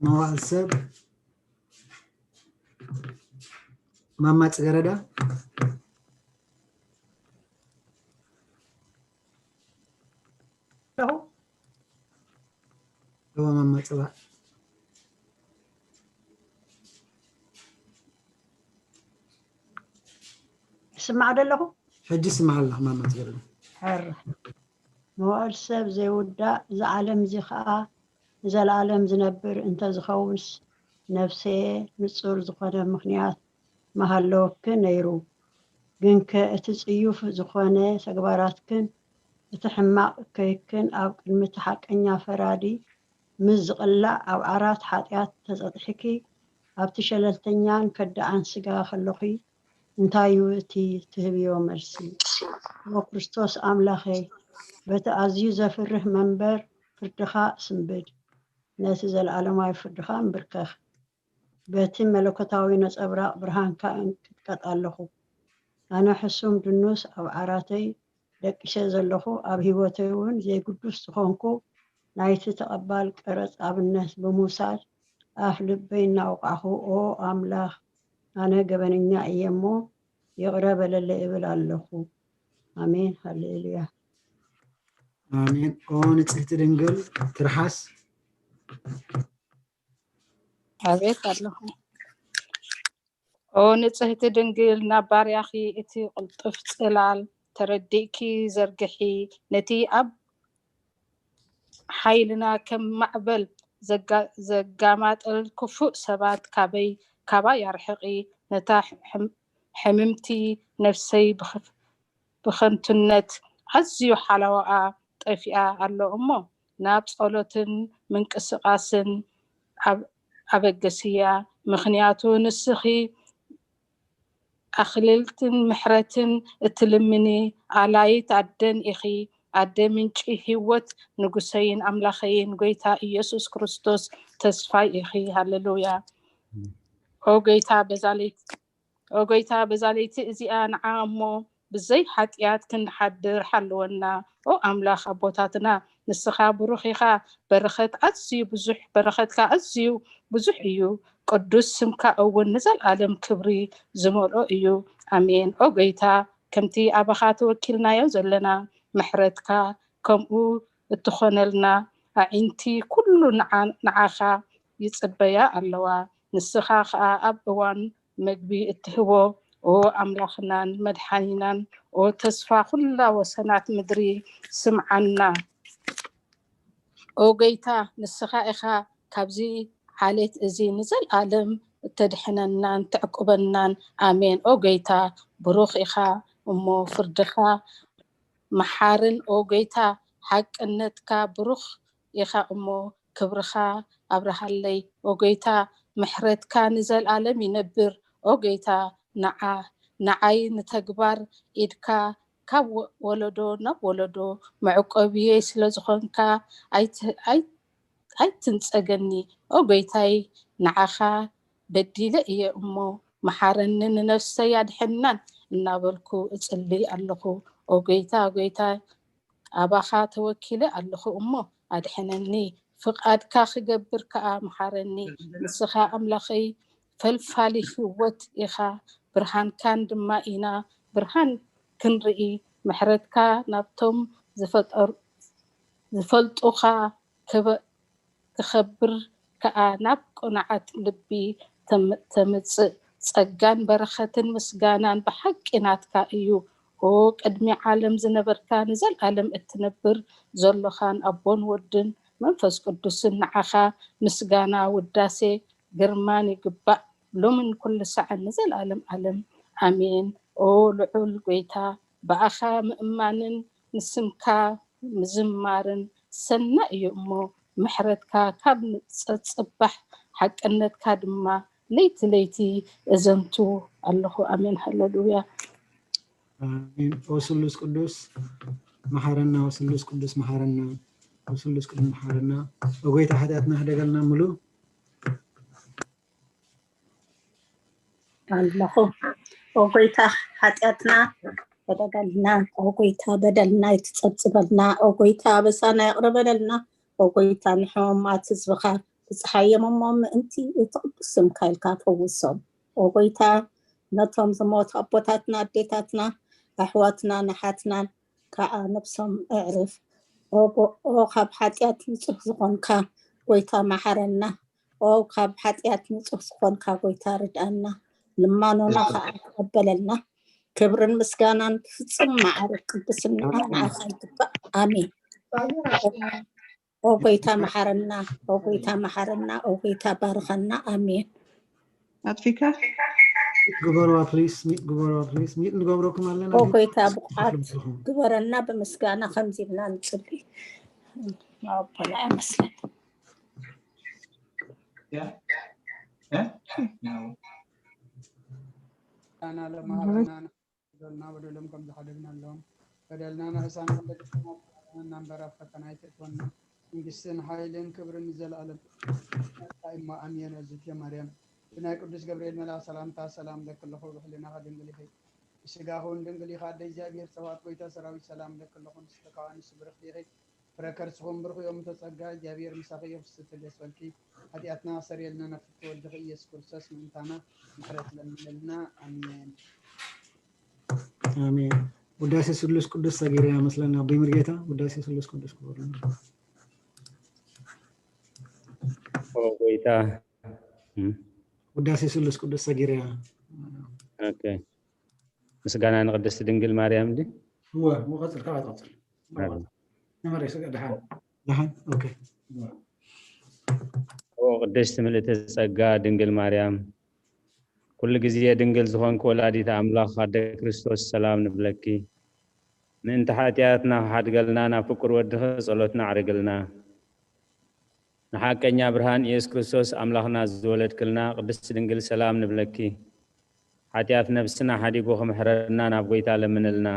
መዋእል ሰብ ማማ ጽገረዳ። ኣለኹ። እወ ማማ ጽባሕ። ይስማዕ ዶ ኣለኹ? ሕጂ ይስማዕ ኣለኹ ማማ ጽገረዳ። ሕር መዋእል ሰብ ዘይውዳእ፣ እዚ ዓለም እዚ ኸኣ ንዘለኣለም ዝነብር እንተዝኸውንስ፣ ነፍሰየ፣ ንጹር ዝኾነ ምኽንያት ምሃለወኪ ነይሩ። ግንከ እቲ ጽዩፍ ዝኾነ ተግባራትክን እቲ ሕማቕ ከይክን ኣብ ቅድሚ እቲ ሓቀኛ ፈራዲ ምስ ዝቕላዕ ኣብ ዓራት ሓጢኣት ተጸጥሒኪ ኣብቲ ሸለልተኛን ከዳዕን ስጋ ከለኺ እንታይ እዩ እቲ ትህብዮ መልሲ? ኦ ክርስቶስ ኣምላኸይ፣ በቲ ኣዝዩ ዘፍርህ መንበር ፍርድኻ ስንብድ፣ ነቲ ዘለኣለማዊ ፍርድኻ እንብርከኽ። በቲ መለኮታዊ ነጸብራቕ ብርሃንካ እንቅጥቀጥ ኣለኹ። ኣነ ሕሱም ድኑስ ኣብ ዓራተይ ደቂሰ ዘለኹ፣ ኣብ ህይወተይ እውን ዘይግዱስ ዝኾንኩ ናይቲ ተቐባል ቀረጽ ኣብነት ብምውሳድ ኣፍ ልበይ እናወቃዕኹ፣ ኦ ኣምላኽ፣ ኣነ ገበነኛ እየ እሞ ይቕረ በለለይ እብል ኣለኹ። ኣሜን። ሃሌሉያ። ኣሜን። ኦ ንጽህቲ ድንግል ትርሓስ። ኣቤት ኣለኹ። ኦ ንጽህቲ ድንግል፣ ናብ ባርያኺ እቲ ቅልጡፍ ጽላል ተረዲእኪ ዘርግሒ፣ ነቲ ኣብ ሓይልና ከም ማዕበል ዘጋ- ዘጋማጠል ክፉእ ሰባት ካበይ ካባይ ኣርሕቒ፣ ነታ ሕም- ሕምምቲ ነፍሰይ ብኽ- ብኸንቱነት ኣዝዩ ሓለዋኣ ጠፊኣ ኣሎ እሞ፣ ናብ ጸሎትን ምንቅስቓስን ኣብ- ኣበገስያ፣ ምኽንያቱ ንስኺ ኣኽሊልትን ምሕረትን እትልምኒ ኣላይት ኣደን ኢኺ። ኣደ ምንጪ ህይወት፣ ንጉሰይን ኣምላኸይን ጎይታ ኢየሱስ ክርስቶስ ተስፋይ ኢኺ። ሃሌሉያ። ኦ ጎይታ በዛ ለይቲ ኦ ጎይታ፣ በዛ ለይቲ እዚኣ ንዓ እሞ ብዘይ ሓጢኣት ክንሓድር ሓልወና። ኦ ኣምላኽ ኣቦታትና፣ ንስኻ ብሩኽ ኢኻ። በረኸት ኣዝዩ ብዙሕ፣ በረኸትካ ኣዝዩ ብዙሕ እዩ። ቅዱስ ስምካ እውን ንዘለኣለም ክብሪ ዝመልኦ እዩ። ኣሜን። ኦ ጎይታ፣ ከምቲ ኣባኻ ተወኪልናዮ ዘለና ምሕረትካ ከምኡ እትኾነልና ኣዒንቲ ኩሉ ንዓ- ንዓኻ ይጽበያ ኣለዋ። ንስኻ ኸኣ ኣብ እዋን መግቢ እትህቦ፣ ኦ ኣምላኽናን መድሓኒናን፣ ኦ ተስፋ ኩላ ወሰናት ምድሪ፣ ስምዓና። ኦ ጎይታ፣ ንስኻ ኢኻ ካብዚ ዓሌት እዚ ንዘለኣለም እተድሕነናን ትዕቁበናን። ኣሜን። ኦ ጎይታ፣ ብሩኽ ኢኻ እሞ ፍርድኻ መሓርን፣ ኦ ጎይታ፣ ሓቅነትካ ብሩኽ ኢኻ እሞ ክብርኻ ኣብርሃለይ። ኦ ጎይታ፣ ምሕረትካ ንዘለኣለም ይነብር። ኦ ጎይታ፣ ንዓ ንዓይ ንተግባር ኢድካ ካብ ወ- ወለዶ ናብ ወለዶ መዕቆብየይ ስለ ዝኾንካ ኣይት- ኣይ- ኣይትንጸገኒ። ኦ ጎይታይ፣ ንዓኻ በዲለ እየ እሞ መሓረኒ፣ ንነፍሰይ ኣድሕናን እናበልኩ እጽሊ ኣለኹ። ኦ ጎይታ፣ ጎይታ፣ ኣባኻ ተወኪለ ኣለኹ እሞ ኣድሕነኒ፣ ፍቓድካ ክገብር ከኣ መሓረኒ። ንስኻ ኣምላኸይ ፈልፋሊ ህይወት ኢኻ፣ ብርሃንካን ድማ ኢና ብርሃን ክንርኢ። ምሕረትካ ናብቶም ዝፈጠር- ዝፈልጡኻ ክበ- ክኸብር ከኣ ናብ ቅኑዓት ልቢ ተም- ተምጽእ። ጸጋን በረኸትን ምስጋናን ብሓቂ ናትካ እዩ። ኦ ቅድሚ ዓለም ዝነበርካ ንዘለኣለም እትነብር ዘሎኻን ኣቦን ወድን መንፈስ ቅዱስን ንዓኻ ምስጋና ውዳሴ ግርማን ይግባእ ሎምን ኩሉ ሳዕን ንዘለኣለም ዓለም ኣሜን። ኦ ልዑል ጎይታ ብኣኻ ምእማንን ንስምካ ምዝማርን ሰናይ እዩ እሞ ምሕረትካ ካብ ጸጽባሕ ሓቅነትካ ድማ ለይቲ ለይቲ እዘንቱ ኣለኹ። ኣሜን ሃሌሉያ። ኣሜን። ኦ ስሉስ ቅዱስ መሓረና፣ ኦ ስሉስ ቅዱስ መሓረና፣ ኦ ስሉስ ቅዱስ መሓረና። ኦ ጎይታ ሓጢኣትና ሕደገልና ምሉ ኣለኹ። ኦ ጎይታ ሓጢኣትና በደልና፣ ኦ ጎይታ በደልና ይትጸብጽበልና፣ ኦ ጎይታ ኣበሳና ይቕረ በለልና፣ ኦ ጎይታ ንሕሙማት ህዝብኻ ብፅሓዮም እሞ ምእንቲ እቲ ቅዱስ ስምካ ኢልካ ፈውሶም። ኦ ጎይታ፣ ነቶም ዝሞቱ ኣቦታትና፣ ኣዴታትና፣ ኣሕዋትናን ኣሓትናን ከዓ ነብሶም ኣዕርፍ። ኦ ጎ-፣ ኦ ካብ ሓጢኣት ንጹህ ዝኾንካ ጎይታ መሓረና። ኦ ካብ ሓጢኣት ንጹህ ዝኾንካ ጎይታ ርድኣና። ልማኖና ከዓ ተቐበለልና። ክብርን ምስጋናን ብፍጹም ማዕረ ቅድስና ንዓኻ ይግባእ። ኣሜን። ኦ ጎይታ መሓረና፣ ኦ ጎይታ መሓረና፣ ኦ ጎይታ ባርኸና። ኣሜን። ኣጥፊካ ግበርዋ ፕሊስ፣ ሚት ግበርዋ ፕሊስ። ሚት ንገብረኩም ኣለና። ኦ ጎይታ ብቑዓት ግበረና፣ ብምስጋና ከምዚ ኢልና ንጽሊ። ኣቦና ኣይመስለን። ና ለማሃበና ና በደሎም ከም ዝሓደግናሎም በደልና ንእሳን ክንደግና እምበር ኣብ ፈተና ኣይትእትወና። መንግስትን ሓይልን ክብርን ንዘለኣለም እማ ኣሜን። እዝትየ ማርያም ብናይ ቅዱስ ገብርኤል መልኣኽ ሰላምታ ሰላም ለክለኹ ብሕልናኻ ድንግል ኢኺ ብስጋኹን ድንግል ኢኻ ኣደ እግዚኣብሔር ጸባኦት ጎይታ ሰራዊት ሰላም ለክለኹ ንስኻ ከኣ ንስብርኽ ኢኺ ፍረ ከርስኹም ብርኹ እዮም ተጸጋ እግዚኣብሔር ምሳኺ እዮም ስትል የስፈልኪ ሓጢኣትና ኣሰርየልና ናብ ፍትሒ ወድኺ ኢየሱስ ክርስቶስ ምእንታና ምሕረት ለምንልና ኣሜን። ኣሜን። ውዳሴ ስሉስ ቅዱስ ሰጊርያ መስለና። ኣቦይ ምርጌታ ውዳሴ ስሉስ ቅዱስ ክበሩ። ኦ ጎይታ። እም፣ ውዳሴ ስሉስ ቅዱስ ሰጊርያ። ኦኬ። ምስጋና ንቅድስቲ ድንግል ማርያም እንዲ እወ፣ እወ፣ ቀጽል፣ ካብ ትቐጽል። ኣሜን። ንመሬ ስገ ድሓን። ድሓን፣ ኦኬ። እወ። ኦ ቅድስቲ ምልእቲ ጸጋ ድንግል ማርያም፣ ኩሉ ግዜ ድንግል ዝኾንኪ ወላዲት ኣምላኽ ኣደ ክርስቶስ ሰላም ንብለኪ። ምእንቲ ሓጢኣትና ክሓድገልና ናብ ፍቁር ወድኺ ጸሎትና ኣዕርግልና። ንሓቀኛ ብርሃን ኢየሱስ ክርስቶስ ኣምላኽና ዝወለድክልና ቅድስቲ ድንግል ሰላም ንብለኪ። ሓጢኣት ነብስና ሓዲጉ ክምሕረና ናብ ጎይታ ለምንልና።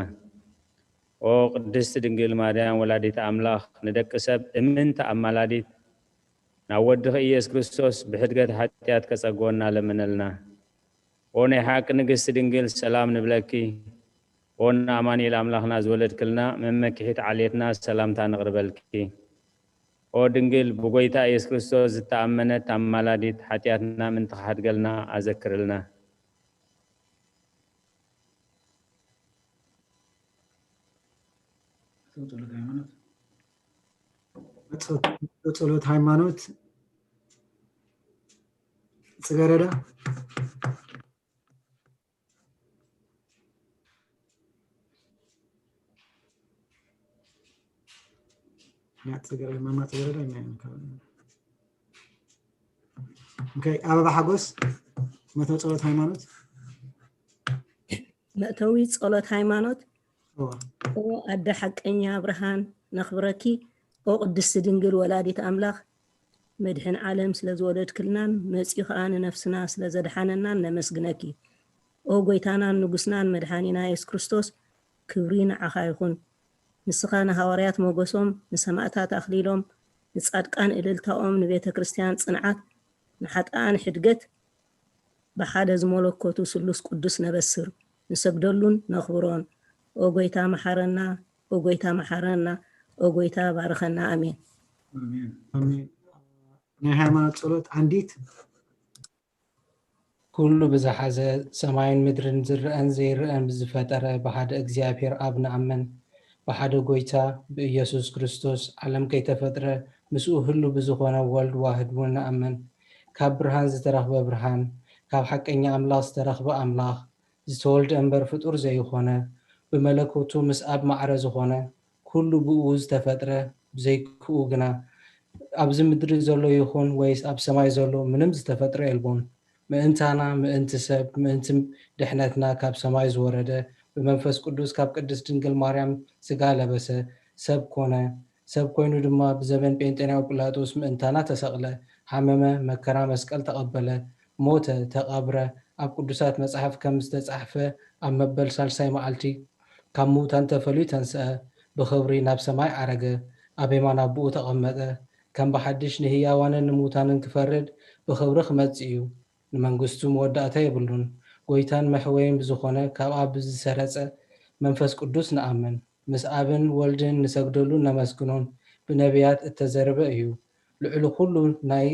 ኦ ቅድስቲ ድንግል ማርያም ወላዲት ኣምላኽ ንደቂ ሰብ እምንቲ ኣማላዲት ናብ ወድኺ ኢየሱስ ክርስቶስ ብሕድገት ሓጢኣት ከጸግወና ለምነልና። ኦ ናይ ሓቂ ንግስቲ ድንግል ሰላም ንብለኪ። ኦ ንኣማኑኤል ኣምላኽና ዝወለድክልና መመኪሒት ዓሌትና ሰላምታ ነቕርበልኪ። ኦ ድንግል ብጎይታ ኢየሱስ ክርስቶስ ዝተኣመነት ኣማላዲት ሓጢኣትና ምእንቲ ክሓድገልና ኣዘክርልና። ጸሎት ሃይማኖት ጽገረዳ። ኦኬ፣ ኣበባ ሓጎስ መእተዊ ጸሎት ሃይማኖት። መእተዊ ጸሎት ሃይማኖት። እወ። ኦ ኣደ ሓቀኛ ብርሃን ነኽብረኪ። ኦ ቅድስቲ ድንግል ወላዲት ኣምላኽ መድሕን ዓለም ስለ ዝወለድክልናን መጺኡ ኸኣ ንነፍስና ስለ ዘድሓነናን ነመስግነኪ። ኦ ጎይታናን ንጉስናን መድሓኒና የሱስ ክርስቶስ ክብሪ ንዓኻ ይኹን። ንስኻ ንሃዋርያት ሞገሶም፣ ንሰማእታት ኣኽሊሎም፣ ንጻድቃን እልልታኦም፣ ንቤተ ክርስቲያን ጽንዓት፣ ንሓጥኣን ሕድገት ብሓደ ዝመለኮቱ ስሉስ ቅዱስ ነበስር፣ ንሰግደሉን ነኽብሮን። ኦ ጎይታ መሓረና፣ ኦ ጎይታ መሓረና፣ ኦ ጎይታ ባርኸና። ኣሜን። ኣሜን። ኣሜን። ናይ ሃይማኖት ጸሎት ዓንዲት። ኩሉ ብዝሓዘ ሰማይን ምድርን ዝረአን ዘይረአን ብዝፈጠረ ብሓደ እግዚኣብሔር ኣብ ንኣምን። ብሓደ ጎይታ ብኢየሱስ ክርስቶስ ዓለም ከይተፈጥረ ምስኡ ህሉ ብዝኾነ ወልድ ዋህድ እውን ንኣምን። ካብ ብርሃን ዝተረኽበ ብርሃን፣ ካብ ሓቀኛ ኣምላኽ ዝተረኽበ ኣምላኽ፣ ዝተወልደ እምበር ፍጡር ዘይኾነ፣ ብመለኮቱ ምስ ኣብ ማዕረ ዝኾነ፣ ኩሉ ብእኡ ዝተፈጥረ፣ ብዘይክኡ ግና ኣብዚ ምድሪ ዘሎ ይኹን ወይስ ኣብ ሰማይ ዘሎ ምንም ዝተፈጥረ የልቦን። ምእንታና፣ ምእንቲ ሰብ፣ ምእንቲ ድሕነትና ካብ ሰማይ ዝወረደ፣ ብመንፈስ ቅዱስ ካብ ቅድስት ድንግል ማርያም ስጋ ለበሰ፣ ሰብ ኮነ። ሰብ ኮይኑ ድማ ብዘበን ጴንጤናዊ ጲላጦስ ምእንታና ተሰቕለ፣ ሓመመ፣ መከራ መስቀል ተቐበለ፣ ሞተ፣ ተቐብረ፣ ኣብ ቅዱሳት መጻሕፍ ከም ዝተጻሕፈ ኣብ መበል ሳልሳይ መዓልቲ ካብ ምዉታን ተፈልዩ ተንስአ፣ ብኽብሪ ናብ ሰማይ ዓረገ፣ ኣብ የማን ኣቦኡ ተቐመጠ። ከም ብሓድሽ ንህያዋንን ንምዉታንን ክፈርድ ብኽብሪ ክመጽእ እዩ። ንመንግስቱ መወዳእታ የብሉን። ጎይታን መሕወይን ብዝኾነ ካብ ኣብ ብዝሰረጸ መንፈስ ቅዱስ ንኣምን። ምስ ኣብን ወልድን ንሰግደሉን ነመስግኖን ብነቢያት እተዘርበ እዩ። ልዕሊ ኩሉ ናይ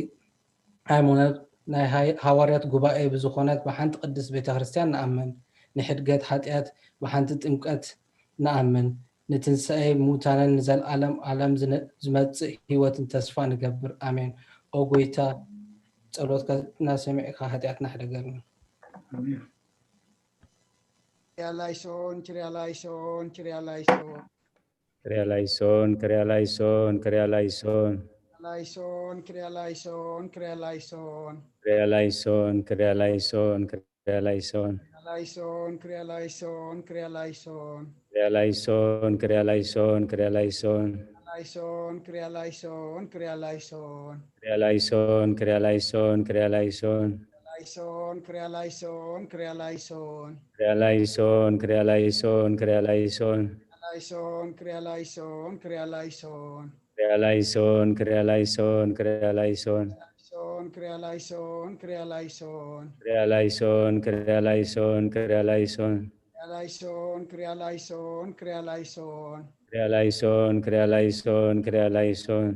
ሃይማኖት ናይ ሃይ- ሃዋርያት ጉባኤ ብዝኾነት ብሓንቲ ቅድስት ቤተ ክርስቲያን ንኣምን። ንሕድገት ሓጢኣት ብሓንቲ ጥምቀት ንኣምን። ንትንሳኤ ሙታንን ንዘለኣለም ዓለም ዝነ- ዝመጽእ ህይወትን ተስፋ ንገብር። ኣሜን። ኦ ጎይታ፣ ጸሎትካ እናሰሚዕካ ሓጢኣትና ሕደገልና። ኪርያላይሶን ኪርያላይሶን ኪርያላይሶን ክሪያላይሶን ክሪያላይሶን ክሪያላይሶን ላይሶን ኪርያላይሶን ኪርያላይሶን ክሪያላይሶን ክሪያላይሶን ክሪያላይሶን ላይሶን ኪርያላይሶን ኪርያላይሶን ክሪያላይሶን ክሪያላይሶን ክሪያላይሶን ላይሶን ኪርያላይሶን ኪርያላይሶን ክሪያላይሶን ክሪያላይሶን ክሪያላይሶን ላይሶን ኪርያላይሶን ኪርያላይሶን ክሪያላይሶን ክሪያላይሶን ክሪያላይሶን ላይሶን ኪርያላይሶን ኪርያላይሶን ክሪያላይሶን ክሪያላይሶን ክሪያላይሶን ላይሶን ኪርያላይሶን ኪርያላይሶን ክሪያላይሶን ክሪያላይሶን ክሪያላይሶን ላይሶን ኪርያላይሶን ኪርያላይሶን ክሪያላይሶን ክሪያላይሶን ክሪያላይሶን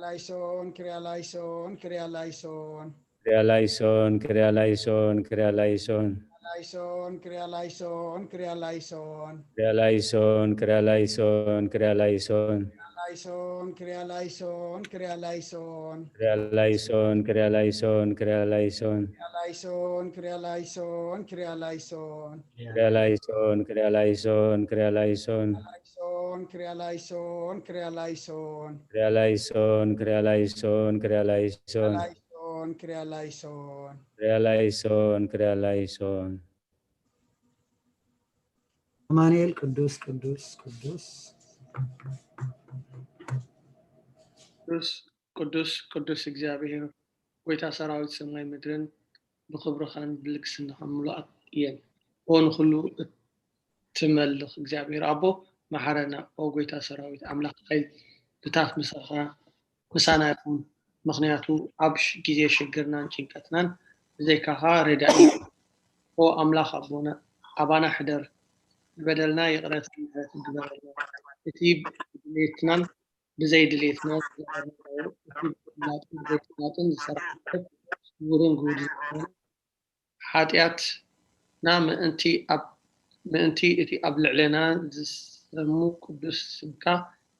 ላይሶን ኪርያላይሶን ኪርያላይሶን ክሪያላይሶን ክሪያላይሶን ክሪያላይሶን ላይሶን ኪርያላይሶን ኪርያላይሶን ክሪያላይሶን ክሪያላይሶን ክሪያላይሶን ላይሶን ኪርያላይሶን ኪርያላይሶን ክሪያላይሶን ክሪያላይሶን ክሪያላይሶን ላይሶን ኪርያላይሶን ኪርያላይሶን ክሪያላይሶን ክሪያላይሶን ክሪያላይሶን ላይሶን ኪርያላይሶን ኪርያላይሶን ክሪያላይሶን ክሪያላይሶን ክሪያላይሶን ላይሶን ኪርያላይሶን ክሪያላይሶን ክሪያላይሶን ኣማኑኤል ቅዱስ ቅዱስ ቅዱስ ቅዱስ ቅዱስ ቅዱስ እግዚኣብሔር ጎይታ ሰራዊት ሰማይ ምድርን ብክብርኻን ብልግስናኻን ምሉኣት እየን። ኦ ንኹሉ እትመልኽ እግዚኣብሔር ኣቦ መሓረና። ኦ ጎይታ ሰራዊት ኣምላኽ ሓይል ብታት ምሳኻ ምሳና ይኹን። ምኽንያቱ ኣብ ሽ- ግዜ ሽግርናን ጭንቀትናን ብዘይካኻ ረዳኢ። ኦ ኣምላኽ ኣቦና ኣባና ሕደር። ንበደልና ይቕረትን ምሕረትን ግበረልና። እቲ ብድሌትናን ብዘይ ድሌትና ዝገበርናዮ እቲ ብፍላጥን ዘይፍላጥን ዝሰራሕናዮ ስውርን ግሁድ ዝኾነ ሓጢኣትና ምእንቲ ኣብ ምእንቲ እቲ ኣብ ልዕሌና ዝሰሙ ቅዱስ ስምካ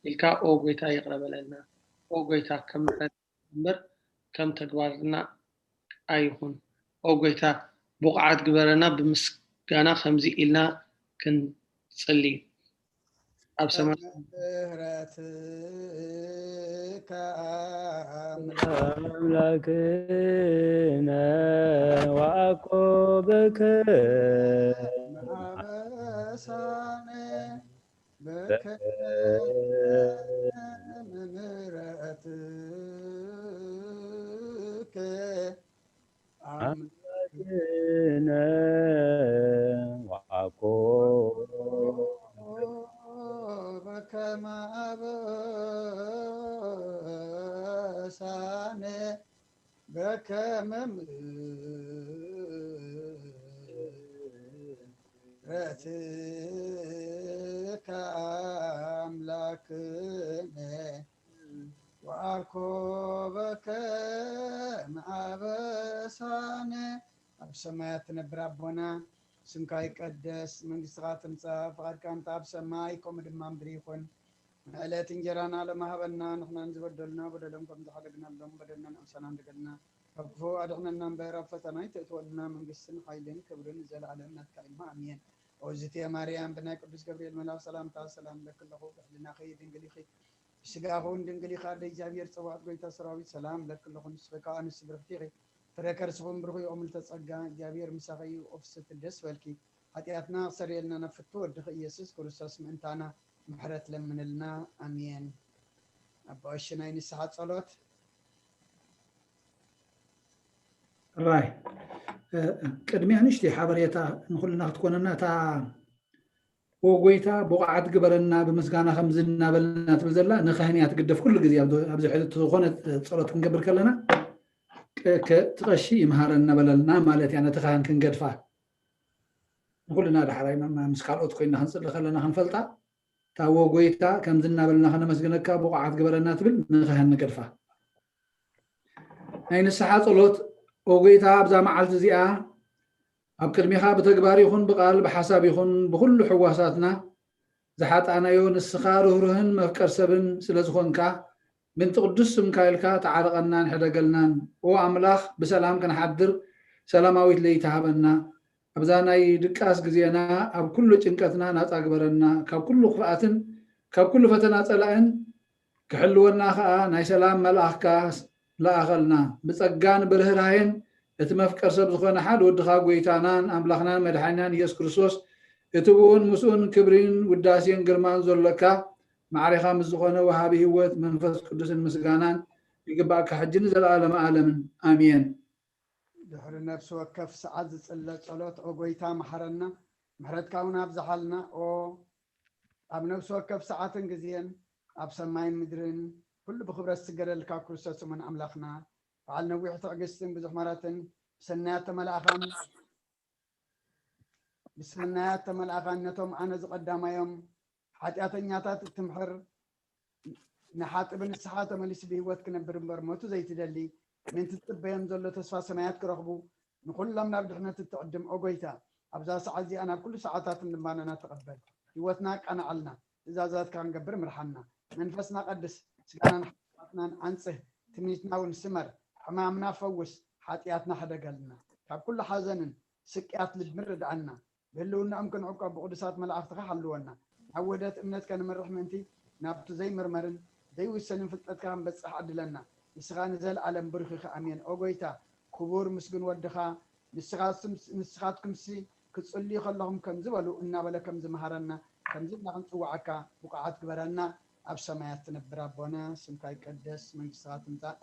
ኢልካ ኦ ጎይታ ይቕረ በለልና። ኦ ጎይታ ከም ምሕረት እምበር ከም ተግባርና ኣይኹን። ኦ ጎይታ ብቑዓት ግበረና። ብምስጋና ከምዚ ኢልና ክንጽሊ። ኣብ ሰማይ ምሕረትካ ኣምላክነ ወኣኮ በከ ኣበሳነ በከ ምሕረትከ ኣምላክነ ኣምላክነ ወኣኮ በከመ ኣበሳነ በከመ ምሕረትከ ኣምላክነ ወኣኮ በከመ ኣበሳነ። ኣብ ሰማያት ትነብር ኣቦና፣ ስምካ ይቀደስ፣ መንግስትኻ ትምጻእ፣ ፍቓድካ እንተ ኣብ ሰማይ ከምኡ ድማ ምድሪ ይኹን። ንዕለት እንጀራና ሎሚ ሃበና፣ ንሕናን ዝበደሉና በደሎም ከም ዝሓደግናሎም በደልና ንእምሰና እንደገልና፣ ካብ ክፉእ ኣድሕነና እምበር፣ ኣብ ፈተና ኣይተእትወና፣ መንግስትን ሓይልን ክብርን ንዘለኣለም ናትካ እዩ። ኣሜን። ኦዝትየ ማርያም፣ ብናይ ቅዱስ ገብርኤል መልኣኽ ሰላምታ ሰላም እለኪ ኣለኹ፣ ብሕልናኺ ድንግል ኢኺ፣ ብስጋኺ እውን ድንግል ኢኻ፣ ኣደ እግዚኣብሔር ጸባኦት ጎይታ ሰራዊት ሰላም እለኪ ኣለኹ፣ ንስኺ ከኣ ኣንስቲ ብርኽቲ ኢኺ፣ ፍረ ከርስኺ እውን ብሩኽ እዩ፣ ኦ ምልዕተ ጸጋ፣ እግዚኣብሔር ምሳኺ እዩ፣ ኦ ፍስሕቲ ደስ በልኪ፣ ሓጢኣትና ክሰርየልና ናብ ፍትው ወድኺ ኢየሱስ ክርስቶስ ምእንታና ምሕረት ለምንልና፣ ኣሜን። ኣቦ ቀሺ ናይ ንስሓ ጸሎት። ራይ ቅድሚያ ንእሽተይ ሓበሬታ ንኩልና ክትኮነና፣ እታ ኦ ጎይታ ብቑዓት ግበረና፣ ብምስጋና ከምዚ እናበልና ትብል ዘላ ንካህን እያ ትግደፍ። ኩሉ ግዜ ኣብዚ ሕዚ ዝኾነ ጸሎት ክንገብር ከለና፣ እቲ ቀሺ ይምሃረና በለልና ማለት እያ። ነቲ ካህን ክንገድፋ ንኩልና ዳሕራይ ምስ ካልኦት ኮይና ክንጽሊ ከለና ክንፈልጣ፣ እታ ኦ ጎይታ ከምዚ እናበልና ከነመስግነካ ብቑዓት ግበረና ትብል ንካህን ንገድፋ። ናይ ንስሓ ጸሎት። ኦ ጎይታ፣ ኣብዛ መዓልቲ እዚኣ ኣብ ቅድሚኻ ብተግባር ይኹን ብቓል፣ ብሓሳብ ይኹን ብኹሉ ሕዋሳትና ዝሓጣናዮ፣ ንስኻ ርህሩህን መፍቀር ሰብን ስለ ዝኾንካ፣ ምእንቲ ቅዱስ ስምካ ኢልካ ተዓረቐናን ሕደገልናን። ኦ ኣምላኽ፣ ብሰላም ክንሓድር ሰላማዊት ለይቲ ሃበና። ኣብዛ ናይ ድቃስ ግዜና ኣብ ኩሉ ጭንቀትና ናጻ ግበረና፣ ካብ ኩሉ ክፍኣትን ካብ ኩሉ ፈተና ጸላእን ክሕልወና ኸኣ ናይ ሰላም መልኣኽካ ለኣኸልና። ብጸጋን ብርህራሄን እቲ መፍቀር ሰብ ዝኾነ ሓደ ወድኻ፣ ጎይታናን ኣምላኽናን መድሓኒናን ኢየሱስ ክርስቶስ፣ እቲ ብኡን ምስኡን ክብሪን ውዳሴን ግርማን ዘሎካ፣ ማዕሬኻ ምስ ዝኾነ ወሃቢ ህይወት መንፈስ ቅዱስን ምስጋናን ይግባእካ፣ ሕጂ ንዘለኣለመ ዓለምን። ኣሜን። ድሕሪ ነፍሲ ወከፍ ሰዓት ዝጽለ ጸሎት፣ ኦ ጎይታ፣ መሓረና፣ ምሕረትካ እውን ኣብዝሓልና። ኦ ኣብ ነፍሲ ወከፍ ሰዓትን ግዜን፣ ኣብ ሰማይን ምድርን፣ ኩሉ ብኽብረት ዝስገደልካ ክርስቶስ እሙን ኣምላኽና፣ በዓል ነዊሕ ትዕግስትን ብዙሕ ምሕረትን፣ ብሰናያት ተመላእኻን፣ ብሰናያት ተመላእኻን ነቶም ኣነ ዝቐዳማዮም ሓጢኣተኛታት እትምሕር፣ ንሓጥብ ንስሓ ተመሊሱ ብህይወት ክነብር እምበር ሞቱ ዘይትደሊ፣ ምእንቲ ትጽበዮም ዘሎ ተስፋ ሰማያት ክረኽቡ፣ ንኹሎም ናብ ድሕነት እትዕድም፣ ኦ ጎይታ፣ ኣብዛ ሰዓት እዚኣ ናብ ኩሉ ሰዓታት እንባነና ተቐበል። ህይወትና ኣቃንዓልና፣ ትእዛዛትካ ክንገብር ምርሓና። መንፈስና ቀድስ፣ ስጋናን ሓሳባትናን ኣንጽህ፣ ትምኒትና እውን ስመር። ሕማምና ፈውስ፣ ሓጢኣትና ሕደገልና። ካብ ኩሉ ሓዘንን ስቅያት ልቢ ርድኣና። ብህልውናኦም ክንዕቆብ ብቅዱሳት መላእኽትኻ ሓልወና። ናብ ውህደት እምነት ከንመርሕ ምእንቲ ናብቲ ዘይምርመርን ዘይውሰንን ፍልጠትካ ክንበጽሕ ዓድለና። ንስኻ ንዘለኣለም ብሩኽ ኢኻ። ኣሜን። ኦ ጎይታ፣ ክቡር ምስጉን ወድኻ፣ ንስኻትኩም-፣ ንስኻትኩምሲ ክትጽልዩ ከለኹም ከምዚ በሉ እናበለ ከም ዝመሃረና፣ ከምዚ ኢልና ክንጽውዓካ ብቑዓት ግበረና። ኣብ ሰማያት ትነብር ኣቦና፣ ስምካ ይቀደስ፣ መንግስትኻ ትምጻእ፣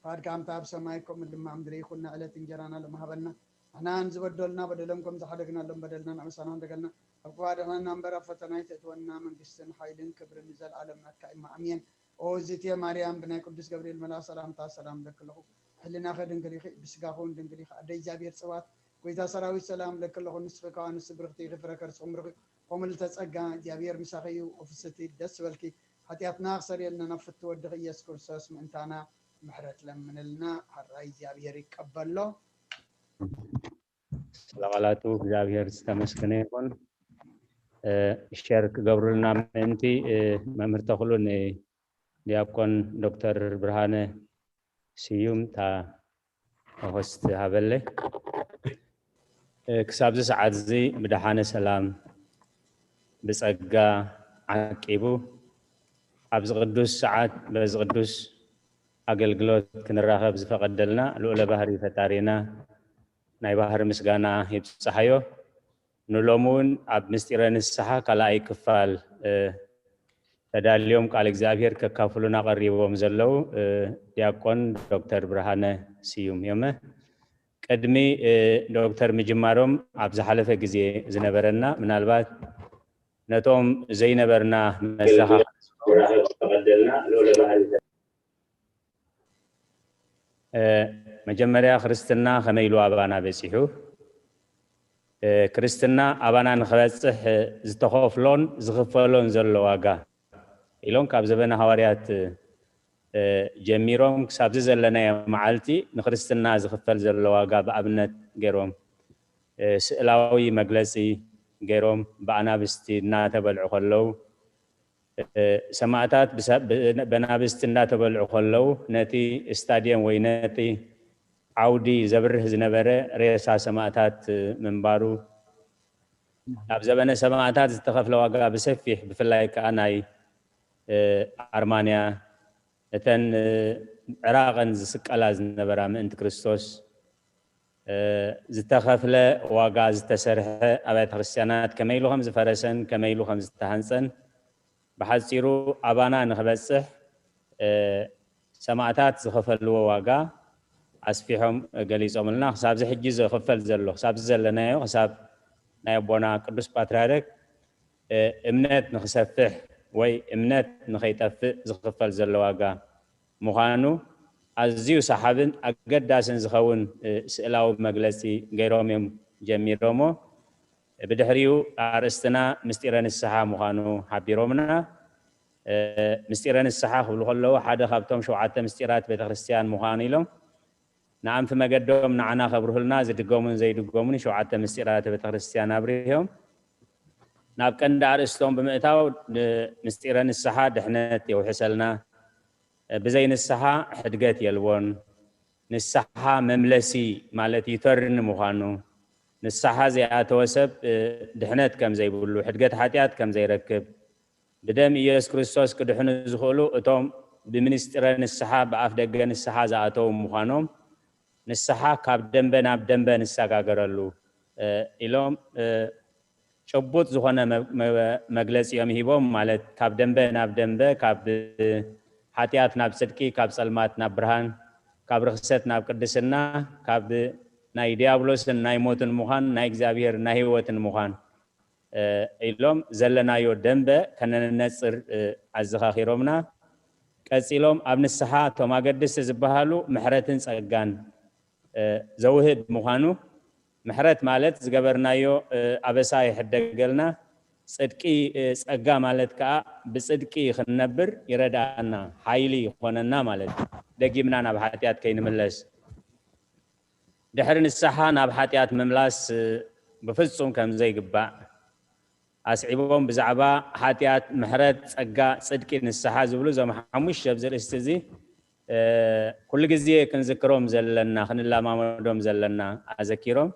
ፍቓድካ ከምታ ኣብ ሰማይ ከምኡ ድማ ኣብ ምድሪ ይኹን። ዕለት እንጀራና ሎሚ ሃበና። ንሕና ንዝበደሉና በደሎም ከም ዝሓደግናሎም በደልና ንኣመሳና እንደገልና፣ ኣብ ክፉእ ኣድሕነና እምበር ኣብ ፈተና ኣይተእትወና። መንግስትን ሓይልን ክብርን ንዘለኣለም ናትካ እዩ። ኣሜን። ኦ እዝእትየ ማርያም፣ ብናይ ቅዱስ ገብርኤል መልኣኽ ሰላምታ ሰላም እብለኪ ኣለኹ። ሕልናኺ ድንግል ኢኺ፣ ብስጋኺ እውን ድንግል ኢኺ። ኣደ እግዚኣብሔር ጽባኦት፣ ጎይታ ሰራዊት ሰላም እብለኪ ኣለኹ። ንስኺ ከኣ ንስቲ ብርኽቲ ኢኺ፣ ፍረ ከርስኺ እውን ብሩኽ እዩ። ኦ ምልዕተ ጸጋ፣ እግዚኣብሔር ምሳኺ እዩ። ኦ ፍስሕቲ፣ ደስ ይበልኪ። ሓጢኣትና ክሰርየልና ናብ ፍትው ወድኺ ኢየሱስ ክርስቶስ ምእንታና ምሕረት ለምንልና። ሕራይ እግዚኣብሔር ይቀበሎ። ሰላም ኣላቱ፣ እግዚኣብሔር ዝተመስገነ ይኹን። እ፣ ሸር ክገብሩልና ምእንቲ፣ እ፣ መምህር ተኽሉ ንዲያቆን ዶክተር ብርሃነ ስዩም እታ ሆስት ሃበለይ። እ፣ ክሳብዚ ሰዓት እዚ ብደሓነ ሰላም ብጸጋ ዓቂቡ ኣብዚ ቅዱስ ሰዓት በዚ ቅዱስ ኣገልግሎት ክንራኸብ ዝፈቐደልና ልዑለ ባህሪ ፈጣሪና ናይ ባህሪ ምስጋና ይብጽሓዮ። ንሎሚ እውን ኣብ ምስጢረ ንስሓ ካልኣይ ክፋል፣ እ፣ ተዳልዮም ቃል እግዚኣብሔር ከካፍሉና ቀሪቦም ዘለዉ፣ እ፣ ዲያቆን ዶክተር ብርሃነ ስዩም እዮም። ቅድሚ፣ እ፣ ዶክተር ምጅማሮም ኣብ ዝሓለፈ ግዜ ዝነበረና ምናልባት ነቶም ዘይነበርና መዘኻኸሪ እ፣ መጀመርያ ክርስትና ከመይ ኢሉ ኣባና በጺሑ? እ፣ ክርስትና ኣባና ንኽበጽሕ ዝተኸፍሎን ዝኽፈሎን ዘሎ ዋጋ ኢሎም ካብ ዘበነ ሃዋርያት፣ እ፣ ጀሚሮም ክሳብዚ ዘለናዮ መዓልቲ ንክርስትና ዝኽፈል ዘሎ ዋጋ ብኣብነት ገይሮም፣ እ፣ ስእላዊ መግለጺ ገይሮም ብኣናብስቲ እናተበልዑ ከለዉ፣ እ፣ ሰማእታት ብሰ-፣ ብ-፣ በናብስቲ እንዳተበልዑ ከለዉ ነቲ ስታድየም ወይ ነቲ ዓውዲ ዘብርህ ዝነበረ ሬሳ ሰማእታት ምንባሩ፣ ኣብ ዘበነ ሰማእታት ዝተኸፍለ ዋጋ ብሰፊሕ፣ ብፍላይ ከኣ ናይ፣ እ፣ ኣርማንያ፣ እተን፣ እ፣ ዕራቐን ዝስቀላ ዝነበራ ምእንቲ ክርስቶስ፣ እ፣ ዝተኸፍለ ዋጋ፣ ዝተሰርሐ ኣብያተ ክርስቲያናት ከመይ ኢሉ ከም ዝፈረሰን ከመይ ኢሉ ከም ዝተሃንጸን ብሓጺሩ ኣባና ንኽበጽሕ፣ እ፣ ሰማእታት ዝኸፈልዎ ዋጋ ኣስፊሖም ገሊጾምልና። ክሳብዚ ሕጂ ዝኽፈል ዘሎ፣ ክሳብዚ ዘለናዮ፣ ክሳብ ናይ ኣቦና ቅዱስ ፓትርያርክ፣ እ፣ እምነት ንኽሰፍሕ ወይ እምነት ንኸይጠፍእ ዝኽፈል ዘሎ ዋጋ ምዃኑ ኣዝዩ ሰሓብን ኣገዳስን ዝኸውን፣ እ፣ ስእላዊ መግለጺ ገይሮም እዮም ጀሚሮሞ። ብድሕሪኡ ኣርእስትና ምስጢረ ንስሓ ምዃኑ ሓቢሮምና። እ፣ ምስጢረ ንስሓ ክብሉ ከለዉ ሓደ ካብቶም ሸውዓተ ምስጢራት ቤተ ክርስቲያን ምዃኑ ኢሎም፣ ንኣንፊ መገዶም ንዓና ከብርሁልና ዝድገሙን ዘይድገሙን ሸውዓተ ምስጢራተ ቤተክርስትያን ኣብሪሆም ናብ ቀንዲ ኣርእስቶም ብምእታው ምስጢረ ንስሓ ድሕነት የውሕሰልና። ብዘይ ንስሓ ሕድገት የልቦን። ንስሓ መምለሲ ማለት ዩተርን ምዃኑ፣ ንስሓ ዘይኣተወ ሰብ ድሕነት ከም ዘይብሉ፣ ሕድገት ሓጢኣት ከም ዘይረክብ፣ ብደም ኢየሱስ ክርስቶስ ክድሕኑ ዝኽእሉ እቶም ብምስጢረ ንስሓ ብኣፍ ደገ ንስሓ ዝኣተዉ ምዃኖም፣ ንስሓ ካብ ደንበ ናብ ደንበ ንሰጋገረሉ ኢሎም ጭቡጥ ዝኾነ መግለፂ እዮም ሂቦም። ማለት ካብ ደንበ ናብ ደንበ፣ ካብ ሓጢኣት ናብ ፅድቂ፣ ካብ ፀልማት ናብ ብርሃን፣ ካብ ርኽሰት ናብ ቅድስና፣ ካብ ናይ ዲያብሎስን ናይ ሞትን ምዃን ናይ እግዚኣብሔር ናይ ህይወትን ምዃን ኢሎም ዘለናዮ ደንበ ከነነፅር ኣዘኻኺሮምና። ቀፂሎም ኣብ ንስሓ እቶም ኣገድስቲ ዝበሃሉ ምሕረትን ፀጋን ዘውህብ ምዃኑ፣ ምሕረት ማለት ዝገበርናዮ ኣበሳ ይሕደገልና፣ ፅድቂ፣ ፀጋ ማለት ከዓ ብፅድቂ ክንነብር ይረድኣና፣ ሓይሊ ይኾነና ማለት እዩ። ደጊምና ናብ ሓጢኣት ከይንምለስ። ድሕሪ ንስሓ ናብ ሓጢኣት ምምላስ ብፍጹም ከም ዘይግባእ ኣስዒቦም። ብዛዕባ ሓጢኣት፣ ምሕረት፣ ጸጋ፣ ጽድቂ፣ ንስሓ ዝብሉ እዞም ሓሙሽተ ኣብዚ ርእስቲ እዚ ኩሉ ግዜ ክንዝክሮም ዘለና፣ ክንለማመዶም ዘለና ኣዘኪሮም።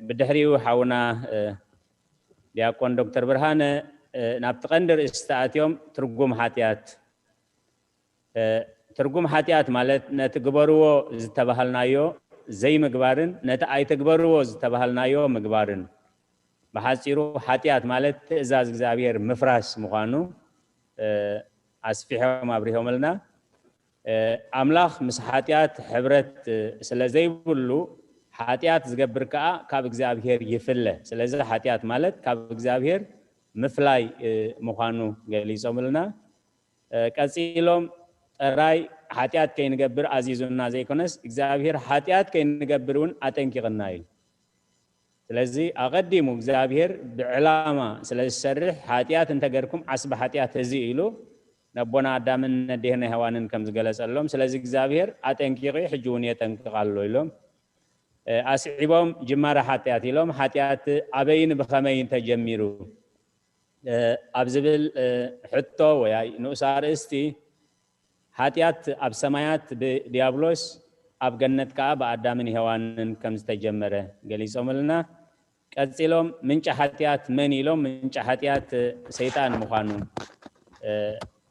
ብድሕሪኡ ሓውና ዲያቆን ዶክተር ብርሃነ ናብቲ ቀንዲ ርእስቲ ኣትዮም ትርጉም ሓጢኣት ትርጉም ሓጢኣት ማለት ነቲ ግበርዎ ዝተባሃልናዮ ዘይምግባርን ነቲ ኣይትግበርዎ ዝተባሃልናዮ ምግባርን፣ ብሓፂሩ ሓጢኣት ማለት ትእዛዝ እግዚኣብሔር ምፍራስ ምዃኑ ኣስፊሖም ኣብሪሆምልና። ኣምላኽ ምስ ሓጢኣት ሕብረት ስለ ዘይብሉ ሓጢኣት ዝገብር ከዓ ካብ እግዚኣብሔር ይፍለ። ስለዚ ሓጢኣት ማለት ካብ እግዚኣብሔር ምፍላይ ምዃኑ ገሊጾምልና። ቀጺሎም ጥራይ ሓጢኣት ከይንገብር ኣዚዙና ዘይኮነስ እግዚኣብሔር ሓጢኣት ከይንገብር እውን ኣጠንቂቕና እዩ። ስለዚ ኣቐዲሙ እግዚኣብሔር ብዕላማ ስለ ዝሰርሕ ሓጢኣት እንተገርኩም ዓስቢ ሓጢኣት እዚ ኢሉ ነቦና ኣዳምን ነዴህና ሔዋንን ከም ዝገለጸሎም፣ ስለዚ እግዚኣብሔር ኣጠንቂቑ እዩ፣ ሕጂ እውን የጠንቅቕ ኣሎ ኢሎም ኣስዒቦም ጅማረ ሓጢኣት ኢሎም ሓጢኣት ኣበይን ብኸመይን ተጀሚሩ ኣብ ዝብል ሕቶ ወይ ንኡስ ኣርእስቲ ሓጢኣት ኣብ ሰማያት ብዲያብሎስ ኣብ ገነት ከዓ ብኣዳምን ሔዋንን ከም ዝተጀመረ ገሊጾምልና። ቀጺሎም ምንጪ ሓጢኣት መን ኢሎም ምንጪ ሓጢኣት ሰይጣን ምዃኑ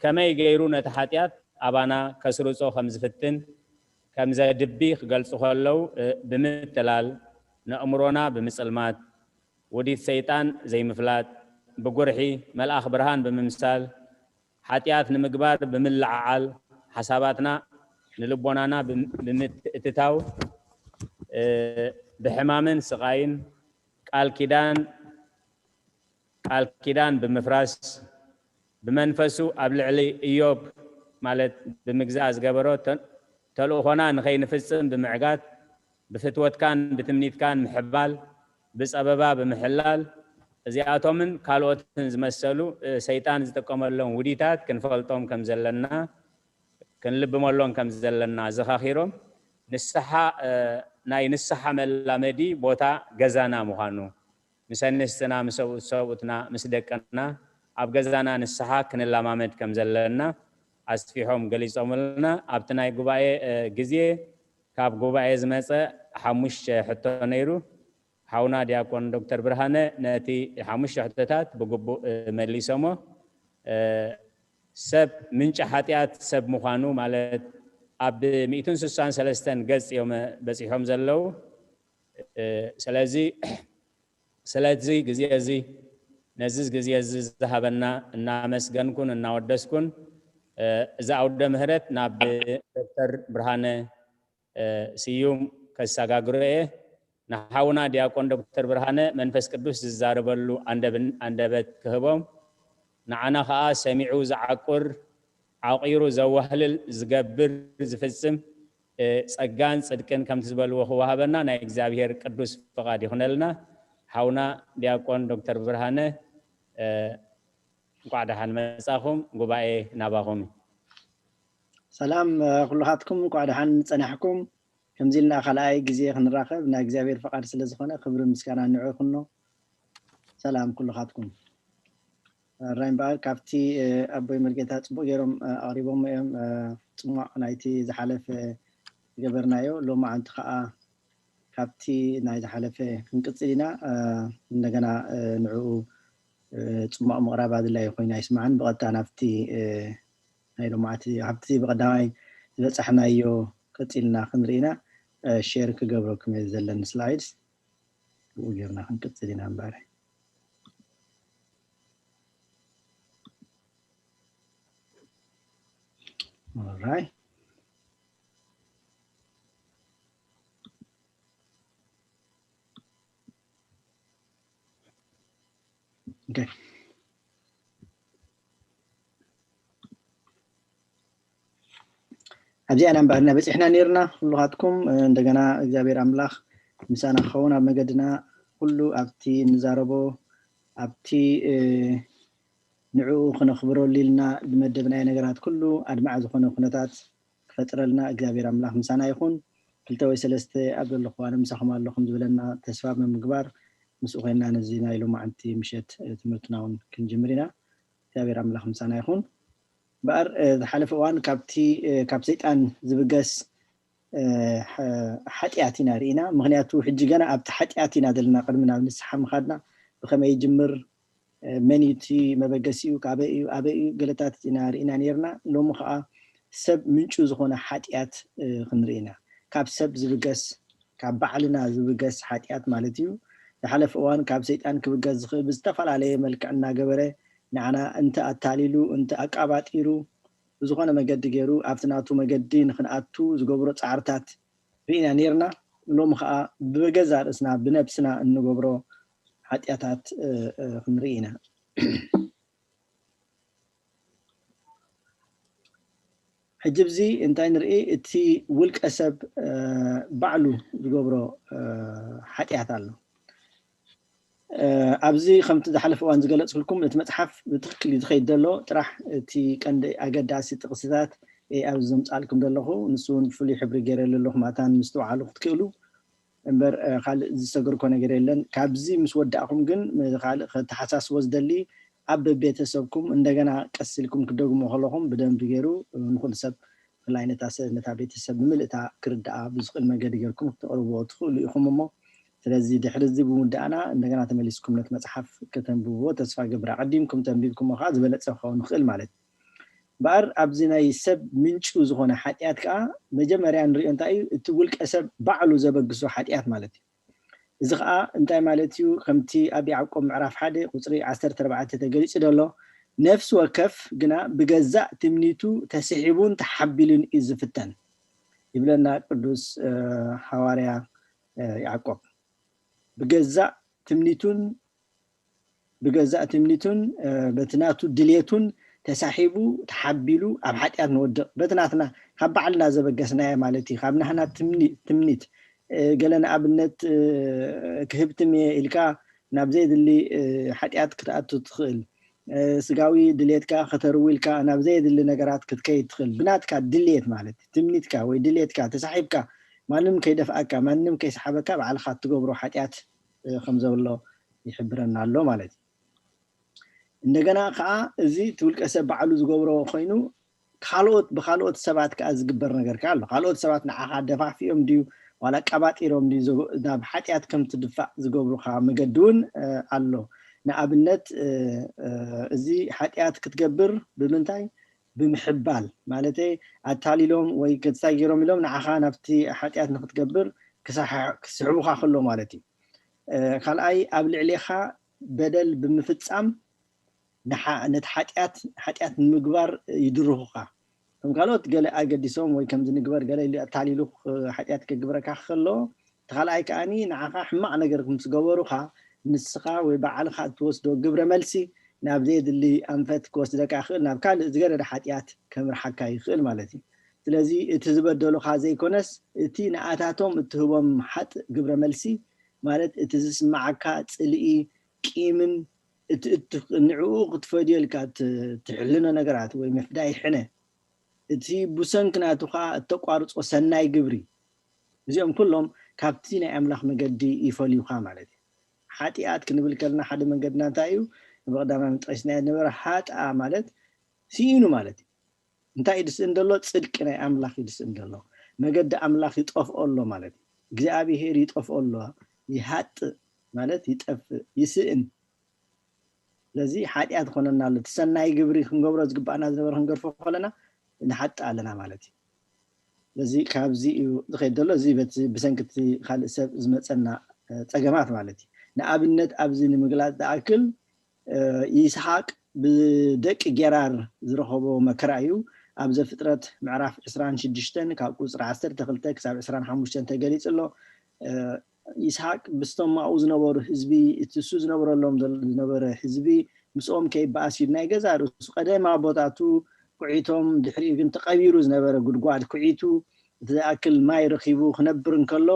ከመይ ገይሩ ነቲ ሓጢኣት ኣባና ከስርጾ ከም ዝፍትን ከም ዘድቢ ክገልጹ ከለዉ ብምትላል ነእምሮና ብምጽልማት ውዲት ሰይጣን ዘይምፍላጥ ብጉርሒ መልኣኽ ብርሃን ብምምሳል ሓጢኣት ንምግባር ብምልዓዓል ሓሳባትና ንልቦናና ብምትእትታው ብሕማምን ስቓይን ቃል ኪዳን ቃል ኪዳን ብምፍራስ ብመንፈሱ ኣብ ልዕሊ እዮብ ማለት ብምግዛእ ዝገበሮ ተልእኾና ንኸይንፍጽም ብምዕጋት ብፍትወትካን ብትምኒትካን ምሕባል ብጸበባ ብምሕላል እዚኣቶምን ካልኦትን ዝመሰሉ ሰይጣን ዝጥቀመሎም ውዲታት ክንፈልጦም ከም ዘለና ክንልብመሎም ከም ዘለና ዘኻኺሮም ንስሓ ናይ ንስሓ መላመዲ ቦታ ገዛና ምዃኑ ምስ ኣንስትና ምስ ሰብኡትና ምስ ደቅና ኣብ ገዛና ንስሓ ክንለማመድ ከም ዘለና ኣስፊሖም ገሊጾምልና። ኣብቲ ናይ ጉባኤ ግዜ ካብ ጉባኤ ዝመጸ ሓሙሽተ ሕቶ ነይሩ። ሓውና ዲያቆን ዶክተር ብርሃነ ነቲ ሓሙሽተ ሕቶታት ብግቡእ መሊሶሞ። ሰብ ምንጪ ሓጢኣት ሰብ ምዃኑ ማለት ኣብ ሚእትን ስሳን ሰለስተን ገጽ እዮም በጺሖም ዘለዉ። ስለዚ ስለዚ ግዜ እዚ ነዚ ግዜ እዚ ዝሃበና እናመስገንኩን እናወደስኩን እዚ ኣውደ ምህረት ናብ ዶክተር ብርሃነ ስዩም ከሰጋግሮ እየ። ንሓውና ዲያቆን ዶክተር ብርሃነ መንፈስ ቅዱስ ዝዛረበሉ ኣንደበት ክህቦም፣ ንዓና ከዓ ሰሚዑ ዝዓቁር ዓቂሩ ዘዋህልል ዝገብር ዝፍጽም ጸጋን ጽድቅን ከምቲ ዝበልዎ ክወሃበና ናይ እግዚኣብሔር ቅዱስ ፍቓድ ይኹነልና። ሓውና ዲያቆን ዶክተር ብርሃነ እንቋዕ ደሓን መጻኹም። ጉባኤ ናባኹም እዩ። ሰላም ኩልኻትኩም፣ እንቋዕ ደሓን ጸናሕኩም። ከምዚ ኢልና ካልኣይ ግዜ ክንራኸብ ናይ እግዚኣብሔር ፍቓድ ስለ ዝኾነ ክብሪ ምስጋና ንዑ ይኹኖ። ሰላም ኩልኻትኩም። ራይ እምበኣር ካብቲ ኣቦይ መርጌታ ጽቡቕ ገይሮም ኣቕሪቦም እዮም። ጽሟቕ ናይቲ ዝሓለፈ ዝገበርናዮ ሎማዓንቲ ከዓ ካብቲ ናይ ዝሓለፈ ክንቅጽል ኢና። እንደገና ንዕኡ ጽማቕ ምቕራብ ኣድላይ ኮይኑ ኣይስማዕን። ብቐጥታ ናብቲ ናይ ሎማዓንቲ ካብቲ ብቐዳማይ ዝበጻሕናዮ ቀጺልና ክንርኢ ኢና። ሼር ክገብረኩም እየ ዘለኒ ስላይድስ። ብኡ ጌርና ክንቅጽል ኢና እምበኣር። Alright. Okay. ኣብዚኣ ኢና እምበኣርና በፂሕና ነይርና። ኩልኻትኩም እንደገና እግዚኣብሔር ኣምላኽ ምሳና ክኸውን ኣብ መገድና ኩሉ ኣብቲ እንዛረቦ ኣብቲ ንዕኡ ክነኽብረሉ ኢልና ዝመደብናዮ ነገራት ኩሉ ኣድማዒ ዝኾነ ኩነታት ክፈጥረልና እግዚኣብሔር ኣምላኽ ምሳና ይኹን። ክልተ ወይ ሰለስተ ኣብ ዘለኹዋ ንምሳኹም ኣለኹም ዝበለና ተስፋ ብምግባር ምስኡ ኮይና ነዚ ናይ ሎማዓንቲ ምሸት ትምህርትና እውን ክንጅምር ኢና። እግዚኣብሔር ኣምላኽ ምሳና ይኹን። እምበኣር ዝሓለፈ እዋን ካብቲ ካብ ሰይጣን ዝብገስ ሓጢኣት ኢና ርኢና። ምክንያቱ ሕጂ ገና ኣብቲ ሓጢኣት ኢና ዘለና። ቅድሚ ናብ ንስሓ ምኻድና ብኸመይ ይጅምር፣ መን እዩ እቲ መበገሲኡ፣ ካበይ እዩ፣ ኣበይ እዩ፣ ገለታት ኢና ርኢና ነይርና። ሎሚ ከዓ ሰብ ምንጩ ዝኾነ ሓጢኣት ክንርኢ ኢና። ካብ ሰብ ዝብገስ፣ ካብ ባዕልና ዝብገስ ሓጢኣት ማለት እዩ። ዝሓለፈ እዋን ካብ ሰይጣን ክብገስ ዝኽእል ብዝተፈላለየ መልክዕ እናገበረ ንዓና እንተ ኣታሊሉ፣ እንተ ኣቃባጢሩ፣ ብዝኾነ መገዲ ገይሩ ኣብቲ ናቱ መገዲ ንክንኣቱ ዝገብሮ ፃዕርታት ርኢና ነይርና። ሎሚ ከዓ ብገዛ ርእስና ብነብስና እንገብሮ ሓጢኣታት ክንርኢ ኢና። ሕጂ ብዚ እንታይ ንርኢ? እቲ ውልቀ ሰብ ባዕሉ ዝገብሮ ሓጢኣት ኣሎ። ኣብዚ ከምቲ ዝሓለፈ እዋን ዝገለፅኩልኩም እቲ መፅሓፍ ብትክክል እዩ ዝኸይድ ዘሎ። ጥራሕ እቲ ቀንዲ ኣገዳሲ ጥቕስታት ኣብዚ ዘምፃልኩም ዘለኹ ንሱ እውን ብፍሉይ ሕብሪ ገይረሉ ኣለኹ። ማታን ምስትውዓሉ ክትክእሉ እምበር ካልእ ዝሰገርኮ ነገር የለን። ካብዚ ምስ ወዳእኩም ግን ካልእ ከተሓሳስቦ ዝደሊ ኣብ በቤተሰብኩም እንደገና ቀስ ኢልኩም ክደግሞ ከለኹም ብደንቢ ገይሩ ንኩሉ ሰብ ብፍላይ ነታ ቤተሰብ ብምልእታ ክርዳኣ ብዝኽእል መገዲ ጌርኩም ክተቕርብዎ ትኽእሉ ኢኹም። እሞ ስለዚ ድሕሪ እዚ ብምውዳእና እንደገና ተመሊስኩም ነቲ መፅሓፍ ከተንብብዎ ተስፋ ገብር። ኣቐዲምኩም ተንቢብኩሞ ከዓ ዝበለፀ ክኸውን ይኽእል ማለት እዩ። እምበኣር ኣብዚ ናይ ሰብ ምንጩ ዝኾነ ሓጢኣት ከዓ መጀመርያ ንሪኦ እንታይ እዩ? እቲ ውልቀ ሰብ ባዕሉ ዘበግሶ ሓጢኣት ማለት እዩ። እዚ ከዓ እንታይ ማለት እዩ? ከምቲ ኣብ ያዕቆብ ምዕራፍ ሓደ ቁፅሪ ዓሰርተ ኣርባዕተ ተገሊፁ ዘሎ፣ ነፍሲ ወከፍ ግና ብገዛእ ትምኒቱ ተስሒቡን ተሓቢሉን እዩ ዝፍተን ይብለና ቅዱስ ሓዋርያ ያዕቆብ። ብገዛእ ትምኒቱን ብገዛእ ትምኒቱን በቲ ናቱ ድሌቱን ተሳሒቡ ተሓቢሉ ኣብ ሓጢኣት ንወድቕ። በቲ ናትና ካብ ባዕልና ዘበገስናዮ ማለት እዩ። ካብ ናህና ትምኒት ገለ ንኣብነት ክህብትም እየ ኢልካ ናብ ዘየድሊ ሓጢኣት ክትኣቱ ትኽእል። ስጋዊ ድሌትካ ከተርዊ ኢልካ ናብ ዘየድሊ ነገራት ክትከይድ ትኽእል። ብናትካ ድሌት ማለት ትምኒትካ ወይ ድሌትካ ተሳሒብካ ማንም ከይደፍኣካ ማንም ከይሰሓበካ ባዕልካ እትገብሮ ሓጢኣት ከም ዘሎ ይሕብረና ኣሎ ማለት እዩ። እንደገና ከዓ እዚ እቲ ውልቀ ሰብ ባዕሉ ዝገብሮ ኮይኑ ካልኦት ብካልኦት ሰባት ከዓ ዝግበር ነገር ከዓ ኣሎ። ካልኦት ሰባት ንዓኻ ደፋፊኦም ድዩ ዋላ ኣቀባጢሮም ድዩ ናብ ሓጢኣት ከም ትድፋእ ዝገብሩካ መገዲ እውን ኣሎ። ንኣብነት እዚ ሓጢኣት ክትገብር ብምንታይ ብምሕባል ማለት ኣታሊሎም ወይ ክሳይ ገይሮም ኢሎም ንዓኻ ናብቲ ሓጢኣት ንክትገብር ክስሕቡካ ከሎ ማለት እዩ። ካልኣይ ኣብ ልዕሌኻ በደል ብምፍፃም ነቲ ሓጢኣት ሓጢኣት ንምግባር ይድርኹካ። ከም ካልኦት ገለ ኣገዲሶም ወይ ከምዚ ንግበር ገለ ኢሉ ኣታሊሉ ሓጢኣት ከግብረካ ከሎ እቲ ካልኣይ ከዓኒ ንዓኻ ሕማቕ ነገር ምስ ገበሩኻ ንስኻ ወይ ባዕልኻ እትወስዶ ግብረ መልሲ ናብ ዘየድሊ ኣንፈት ክወስደካ ይኽእል ናብ ካልእ ዝገደደ ሓጢኣት ከምርሓካ ይኽእል ማለት እዩ። ስለዚ እቲ ዝበደሉኻ ዘይኮነስ እቲ ንኣታቶም እትህቦም ሓጥእ ግብረ መልሲ ማለት እቲ ዝስምዓካ ፅልኢ፣ ቂምን እቲ ንዕኡ ክትፈድዮ ኢልካ ትሕልኖ ነገራት ወይ ምፍዳይ ሕነ እቲ ብሰንኪ ናቱ ከዓ እተቋርፆ ሰናይ ግብሪ እዚኦም ኩሎም ካብቲ ናይ ኣምላኽ መገዲ ይፈልዩኻ ማለት እዩ። ሓጢኣት ክንብል ከለና ሓደ መንገድና እንታይ እዩ? ብቐዳማይ ምጥቂስና ዝነበረ ሓጥኣ ማለት ስኢኑ ማለት እዩ። እንታይ እዩ ዝስእን ዘሎ? ጽድቂ ናይ ኣምላኽ እዩ ዝስእን ዘሎ። መገዲ ኣምላኽ ይጠፍኦ ኣሎ ማለት እዩ። እግዚኣብሄር ይጠፍኦ ኣሎ፣ ይሃጥእ ማለት ይጠፍእ፣ ይስእን። ስለዚ ሓጢኣት ይኾነና ኣሎ። እቲ ሰናይ ግብሪ ክንገብሮ ዝግባኣና ዝነበረ ክንገድፎ ከለና ንሓጥእ ኣለና ማለት እዩ። ስለዚ ካብዚ እዩ ዝኸይድ ዘሎ። እዚ በቲ ብሰንኪ እቲ ካልእ ሰብ ዝመፀና ጸገማት ማለት እዩ። ንኣብነት ኣብዚ ንምግላፅ ዝኣክል ይስሓቅ ብደቂ ጌራር ዝረኸቦ መከራ እዩ። ኣብ ዘፍጥረት ምዕራፍ ዕስራን ሽዱሽተን ካብ ቁፅሪ ዓሰርተ ክልተ ክሳብ ዕስራን ሓሙሽተን ተገሊፁ ኣሎ። ይስሓቅ ምስቶም ኣብኡ ዝነበሩ ህዝቢ፣ እቲ እሱ ዝነብረሎም ዝነበረ ህዝቢ ምስኦም ከይበኣስ ኢሉ ናይ ገዛ ርእሱ ቀደም ኣቦታቱ ኩዒቶም፣ ድሕሪኡ ግን ተቐቢሩ ዝነበረ ጉድጓድ ኩዒቱ፣ እቲ ዝኣክል ማይ ረኺቡ ክነብር እንከሎ፣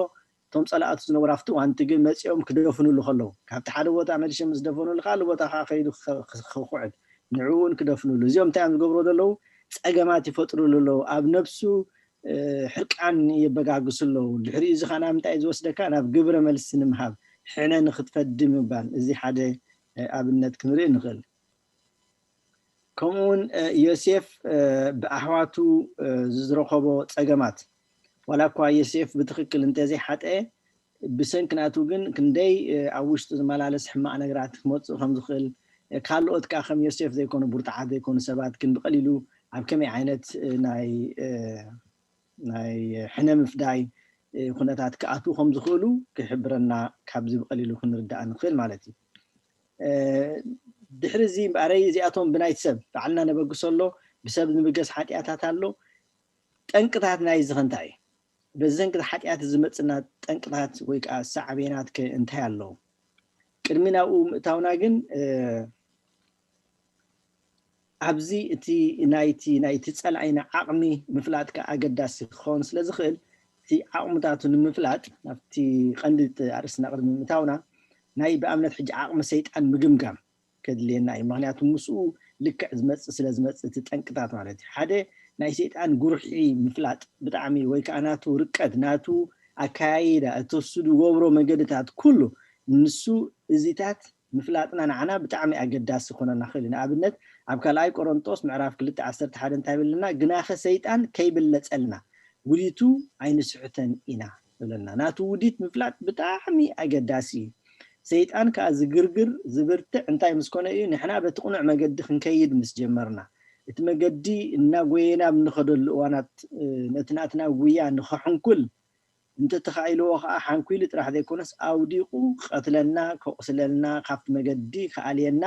እቶም ጸላእቱ ዝነበሩ ኣብቲ እዋንቲ ግን መጺኦም ክደፍኑሉ ከለዉ፣ ካብቲ ሓደ ቦታ መሊሶም ምስ ደፈኑሉ፣ ካልእ ቦታ ከዓ ከይዱ ክኸ-፣ ክኸ-፣ ክኹዕት፣ ንዕኡ እውን ክደፍኑሉ። እዚኦም እንታይ እዮም ዝገብሩ ዘለዉ? ጸገማት ይፈጥሩሉ ኣለዉ። ኣብ ነብሱ፣ እ፣ ሕርቃን የበጋግሱ ኣለዉ። ድሕሪኡ እዚ ከዓ ናብ ምንታይ እዩ ዝወስደካ? ናብ ግብረ መልሲ ንምሃብ፣ ሕነ ንኽትፈዲ ምባል። እዚ ሓደ፣ እ፣ ኣብነት ክንርኢ ንኽእል። ከምኡ እውን፣ እ፣ ዮሴፍ፣ እ፣ ብኣሕዋቱ፣ እ፣ ዝረኸቦ ጸገማት፣ ዋላ እኳ ዮሴፍ ብትኽክል እንተዘይሓጠ፣ ብሰንኪ ናቱ ግን ክንደይ፣ እ፣ ኣብ ውሽጡ ዝመላለስ ሕማቕ ነገራት ክመጽእ ከም ዝኽእል፣ እ፣ ካልኦት ከኣ ከም ዮሴፍ ዘይኮኑ፣ ብርቱዓት ዘይኮኑ ሰባት ግን ብቐሊሉ ኣብ ከመይ ዓይነት፣ እ፣ ናይ፣ እ፣ ናይ ሕነ ምፍዳይ፣ እ፣ ኩነታት ክኣትዉ ከም ዝኽእሉ ክሕብረና ካብዚ ብቐሊሉ ክንርዳእ ንኽእል ማለት እዩ። እ፣ ድሕሪ እዚ እምበኣረይ እዚኣቶም ብናይ ሰብ ባዕልና ነበግሶ ኣሎ፣ ብሰብ ንብገስ ሓጢኣታት ኣሎ። ጠንቅታት ናይ እዚ ከ እንታይ እዩ? በዚ ዘንግቲ ሓጢኣት ዝመጽና ጠንቅታት ወይ ከዓ ሳዕቤናት ከ እንታይ ኣለዉ? ቅድሚ ናብኡ ምእታውና ግን፣ እ፣ ኣብዚ እቲ ናይቲ፣ ናይቲ ጸላኢና ዓቕሚ ምፍላጥ ከኣ ኣገዳሲ ክኸውን ስለ ዝኽእል፣ እቲ ዓቕምታቱ ንምፍላጥ ናብቲ ቀንዲ ኣርእስትና ቅድሚ ምእታውና ናይ ብኣብነት ሕጂ ዓቕሚ ሰይጣን ምግምጋም ከድልየና እዩ። ምኽንያቱ ምስኡ ልክዕ ዝመጽእ ስለ ዝመጽእ እቲ ጠንቅታት ማለት እዩ። ሓደ ናይ ሰይጣን ጉርሒ ምፍላጥ ብጣዕሚ ወይ ከኣ ናቱ ርቀት፣ ናቱ ኣካያይዳ፣ እቲ እሱ ዝገብሮ መገድታት ኩሉ ንሱ እዚታት ምፍላጥና ንዓና ብጣዕሚ ኣገዳሲ ክኾነና ክእል እዩ። ንኣብነት ኣብ ካልኣይ ቆሮንጦስ ምዕራፍ ክልተ ዓሰርተ ሓደ እንታይ ይብለና? ግናኸ ሰይጣን ከይብለጸልና ውዲቱ ኣይንስሕተን ኢና ይብለና። ናቱ ውዲት ምፍላጥ ብጣዕሚ ኣገዳሲ እዩ። ሰይጣን ከኣ ዝግርግር ዝብርትዕ እንታይ ምስ ኮነ እዩ? ንሕና በቲ ቅኑዕ መገዲ ክንከይድ ምስ ጀመርና፣ እቲ መገዲ እናጎየና ኣብ ንኸደሉ እዋናት፣ እ፣ ነቲ ናትና ጉያ ንኸሕንኩል እንተተኻኢልዎ ኸዓ ሓንኩይሉ ጥራሕ ዘይኮነስ ኣውዲቑ ክቐትለና፣ ከቑስለልና፣ ካብቲ መገዲ ክኣልየና፣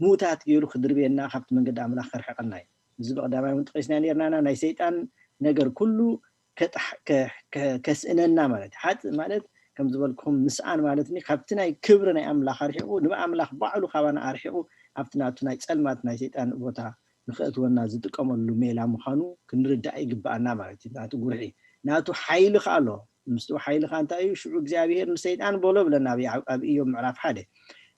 ምዉታት ገይሩ ክድርብየና፣ ካብቲ መንገዲ ኣምላኽ ከርሕቐና እዩ። እዚ ብቐዳማይ እውን ጠቒስና ነርናና፣ ናይ ሰይጣን ነገር ኩሉ ከጥሕ-፣ ከ-፣ ከ-፣ ከስእነና ማለት እዩ። ሓጥእ ማለት ከም ዝበልኩም ምስኣን ማለት ኒ ካብቲ ናይ ክብሪ ናይ ኣምላኽ ኣርሒቑ፣ ንኣምላኽ ባዕሉ ካባና ኣርሒቑ ኣብቲ ናቱ ናይ ጸልማት ናይ ሰይጣን ቦታ ንኸእትወና ዝጥቀመሉ ሜላ ምዃኑ ክንርዳእ ይግብኣና ማለት እዩ። ናቱ ጉርሒ፣ ናቱ ሓይሊ ከኣ ኣሎ። ምስኡ ሓይሊ ከኣ እንታይ እዩ? ሽዑ እግዚኣብሄር ንሰይጣን በሎ ብለና ኣብ ያዕ-፣ ኣብ ኢዮብ ምዕራፍ ሓደ።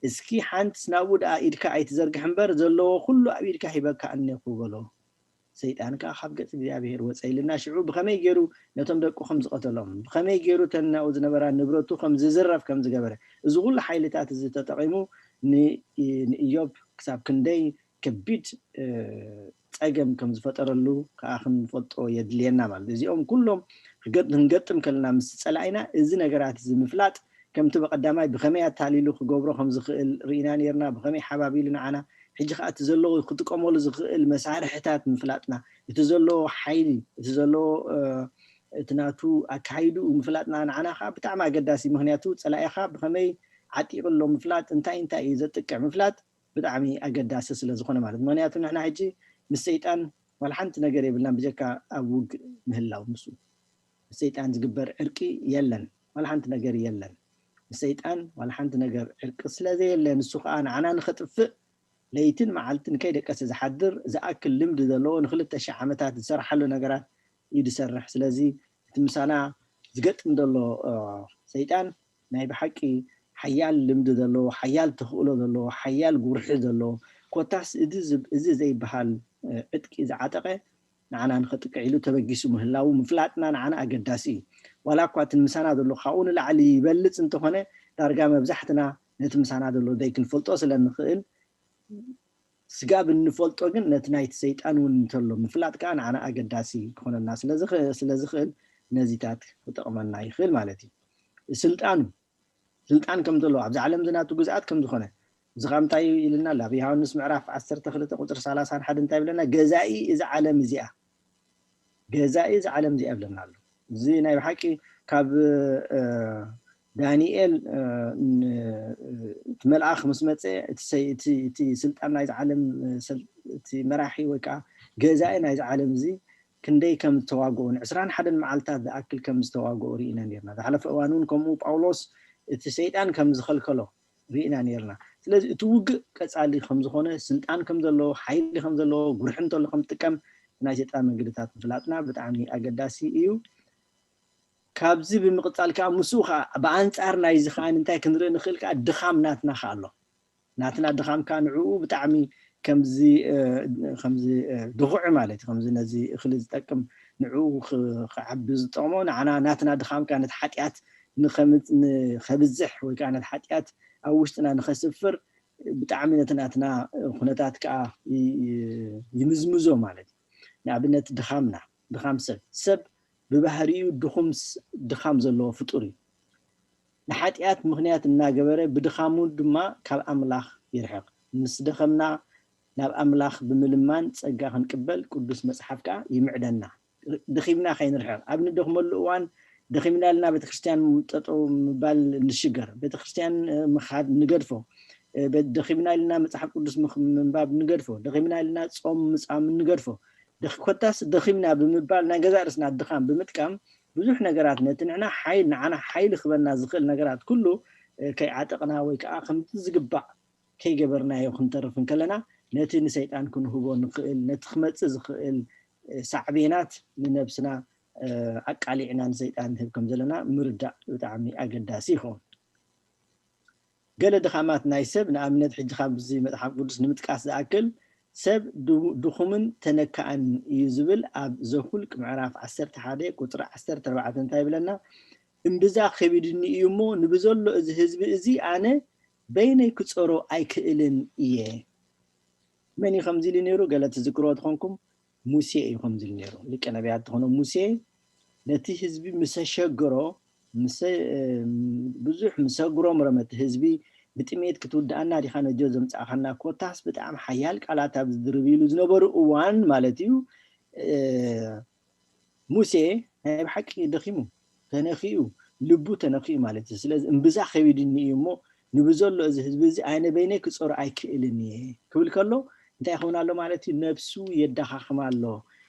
እስኪ ሓንትስ ናብኡ ደኣ ኢድካ ኣይትዘርግሕ እምበር፣ ዘለዎ ኩሉ ኣብ ኢድካ ሂበካ እኔኹ በሎ። ሰይጣን ከኣ ካብ ገጽ እግዚኣብሄር ወጸ ኢልና። ሽዑ ብኸመይ ገይሩ ነቶም ደቁ ከም ዝቐተሎም፣ ብኸመይ ገይሩ እተን ናብኡ ዝነበራ ንብረቱ ከም ዝዝረፍ ከም ዝገበረ፣ እዚ ኩሉ ሓይልታት እዚ ተጠቒሙ ን-፣ ንኢዮብ ክሳብ ክንደይ ከቢድ፣ እ፣ ጸገም ከም ዝፈጠረሉ ከኣ ክንፈልጦ የድልየና ማለት እዩ። እዚኦም ኩሎም ክገጥ-፣ ክንገጥም ከለና ምስ ጸላኢና እዚ ነገራት እዚ ምፍላጥ ከምቲ ብቐዳማይ ብኸመይ ኣታሊሉ ክገብሮ ከም ዝኽእል ርኢና ነርና፣ ብኸመይ ሓባቢሉ ንዓና። ሕጂ ከኣ እቲ ዘለዎ ክጥቀመሉ ዝኽእል መሳርሕታት ምፍላጥና፣ እቲ ዘለዎ ሓይሊ፣ እቲ ዘለዎ፣ እ፣ እቲ ናቱ ኣካይድኡ ምፍላጥና ንዓና ከኣ ብጣዕሚ ኣገዳሲ። ምኽንያቱ ጸላኢኻ ብኸመይ ዓጢቑ ኣሎ ምፍላጥ፣ እንታይ እንታይ እዩ ዘጥቅዕ ምፍላጥ ብጣዕሚ ኣገዳሲ ስለ ዝኾነ ማለት። ምኽንያቱ ንሕና ሕጂ ምስ ሰይጣን ዋላ ሓንቲ ነገር የብልናን ብጀካ ኣብ ውግእ ምህላው። ምስ ሰይጣን ዝግበር ዕርቂ የለን፣ ዋላ ሓንቲ ነገር የለን። ምስ ሰይጣን ዋላ ሓንቲ ነገር ዕርቂ ስለ ዘየለ፣ ንሱ ኸኣ ንዓና ንኸጥፍእ ለይትን መዓልትን ከይደቀሰ ዝሓድር ዝኣክል ልምዲ ዘለዎ ንክልተ ሽሕ ዓመታት ዝሰርሓሉ ነገራት እዩ ዝሰርሕ። ስለዚ እቲ ምሳና ዝገጥም ዘሎ፣ እ፣ ሰይጣን ናይ ብሓቂ ሓያል ልምዲ ዘለዎ፣ ሓያል ተኽእሎ ዘለዎ፣ ሓያል ጉርሒ ዘለዎ፣ ኮታስ እዚ ዝ-፣ እዚ ዘይበሃል፣ እ፣ ዕጥቂ ዝዓጠቐ ንዓና ንኸጥቅዕ ኢሉ ተበጊሱ ምህላዉ ምፍላጥና ንዓና ኣገዳሲ እዩ። ዋላ እኳ እቲ ምሳና ዘሎ ካብኡ ንላዕሊ ይበልፅ እንተኾነ፣ ዳርጋ መብዛሕትና ነቲ ምሳና ዘሎ ዘይክንፈልጦ ስለ ንኽእል፣ ስጋብ እንፈልጦ ግን ነቲ ናይቲ ሰይጣን እውን እንተሎ ምፍላጥ ከዓ ንዓና ኣገዳሲ ክኾነና ስለ ዝኽእል ነዚታት ክጠቕመና ይኽእል ማለት እዩ። ስልጣኑ ስልጣን ከም ዘለዎ ኣብዚ ዓለም ዝናቱ ግዝኣት ከም ዝኾነ እዚ ካብ እንታይ ኢልና ኣብ ዮሃንስ ምዕራፍ ዓሰርተ ክልተ ቁፅሪ ሰላሳን ሓደን እንታይ ይብለና? ገዛኢ እዚ ዓለም እዚኣ ገዛኢ እዚ ዓለም እዚኣ ይብለና ኣሎ። እዚ ናይ ብሓቂ ካብ ዳንኤል እቲ መልኣኽ ምስ መፀ እቲ ስልጣን ናይዚ ዓለም እቲ መራሒ ወይ ከዓ ገዛኢ ናይዚ ዓለም እዚ ክንደይ ከም ዝተዋግኦ ንዕስራን ሓደን መዓልታት ዝኣክል ከም ዝተዋግኦ ርኢና ነርና። ዝሓለፈ እዋን እውን ከምኡ ጳውሎስ እቲ ሰይጣን ከም ዝኸልከሎ ርኢና ነርና። ስለዚ እቲ ውግእ ቀፃሊ ከም ዝኾነ፣ ስልጣን ከም ዘለዎ፣ ሓይሊ ከም ዘለዎ፣ ጉርሒ እንተሎ ከም ዝጥቀም ናይ ሰይጣን መንገድታት ምፍላጥና ብጣዕሚ ኣገዳሲ እዩ። ካብዚ ብምቕፃል ከዓ ምስኡ ከዓ ብኣንፃር ናይዚ ከዓ እንታይ ክንርኢ ንኽእል ከዓ ድኻም ናትና ከዓ ኣሎ። ናትና ድኻም ከዓ ንዕኡ ብጣዕሚ ከምዚ ከምዚ ድኹዒ ማለት እዩ። ከምዚ ነዚ እኽሊ ዝጠቅም ንዕኡ ክዓቢ ዝጠቕሞ ንዓና ናትና ድኻም ከዓ ነቲ ሓጢኣት ንኸብዝሕ ወይ ከዓ ነቲ ሓጢኣት ኣብ ውሽጥና ንኸስፍር ብጣዕሚ ነቲ ናትና ኩነታት ከዓ ይምዝምዞ ማለት እዩ። ንኣብነት ድኻምና ድኻም ሰብ ሰብ ብባህሪኡ ድኻም ዘለዎ ፍጡር እዩ። ንሓጢኣት ምኽንያት እናገበረ ብድኻሙ ድማ ካብ ኣምላኽ ይርሕቕ። ምስ ደኸምና ናብ ኣምላኽ ብምልማን ጸጋ ክንቅበል ቅዱስ መጽሓፍ ከኣ ይምዕደና። ደኺምና ከይንርሕቕ ኣብ ንደኽመሉ እዋን ደኺምና ኢልና ቤተክርስትያን ጠጠው ምባል ንሽገር፣ ቤተክርስትያን ምኻድ ንገድፎ፣ ደኺምና ኢልና መጽሓፍ ቅዱስ ምንባብ ንገድፎ፣ ደኺምና ኢልና ጾም ምጻም ንገድፎ። ኮታስ ደኺምና ብምባል ናይ ገዛእ ርእስና ድኻም ብምጥቃም ብዙሕ ነገራት ነቲ ንሕና ሓይል ንዓና ሓይሊ ክበና ዝኽእል ነገራት ኩሉ ከይዓጠቕና ወይ ከዓ ከምቲ ዝግባእ ከይገበርናዮ ክንተርፍ እንከለና ነቲ ንሰይጣን ክንህቦ ንኽእል ነቲ ክመፅእ ዝኽእል ሳዕቤናት ንነብስና ኣቃሊዕና ንሰይጣን ንህብ ከም ዘለና ምርዳእ ብጣዕሚ ኣገዳሲ ይኸውን። ገለ ድኻማት ናይ ሰብ ንኣብነት ሕጂ ካብዚ መፅሓፍ ቅዱስ ንምጥቃስ ዝኣክል ሰብ ድኹምን ተነካእን እዩ ዝብል ኣብ ዘሁልቅ ምዕራፍ ዓሰርተ ሓደ ቁፅሪ ዓሰርተ ኣርባዕተ እንታይ ይብለና? እምብዛ ከቢድኒ እዩ እሞ ንብዘሎ እዚ ህዝቢ እዚ ኣነ በይነይ ክፀሮ ኣይክእልን እየ። መን እዩ ከምዚ ኢሉ ነይሩ? ገለ ትዝክርዎ ትኾንኩም? ሙሴ እዩ ከምዚ ኢሉ ነይሩ። ሊቀ ነቢያት ዝኾነ ሙሴ ነቲ ህዝቢ ምስ ኣሸገሮ ብዙሕ ምስ ኣጉረምረመ እቲ ህዝቢ ብጥሜት ክትውድኣና ዲኻ ነጆ ዘምፃእኻና ኮታስ ብጣዕሚ ሓያል ቃላት ኣብ ዝድርብሉ ዝነበሩ እዋን ማለት እዩ። ሙሴ ናይ ብሓቂ ደኺሙ ተነኺኡ ልቡ ተነኺኡ ማለት እዩ። ስለዚ እምብዛ ከቢድኒ እዩ እሞ ንብዘሎ እዚ ህዝቢ እዚ ኣነ በይነይ ክፀሩ ኣይክእልን እየ ክብል ከሎ እንታይ ይኸውን ኣሎ ማለት እዩ? ነብሱ የዳኻኽም ኣሎ።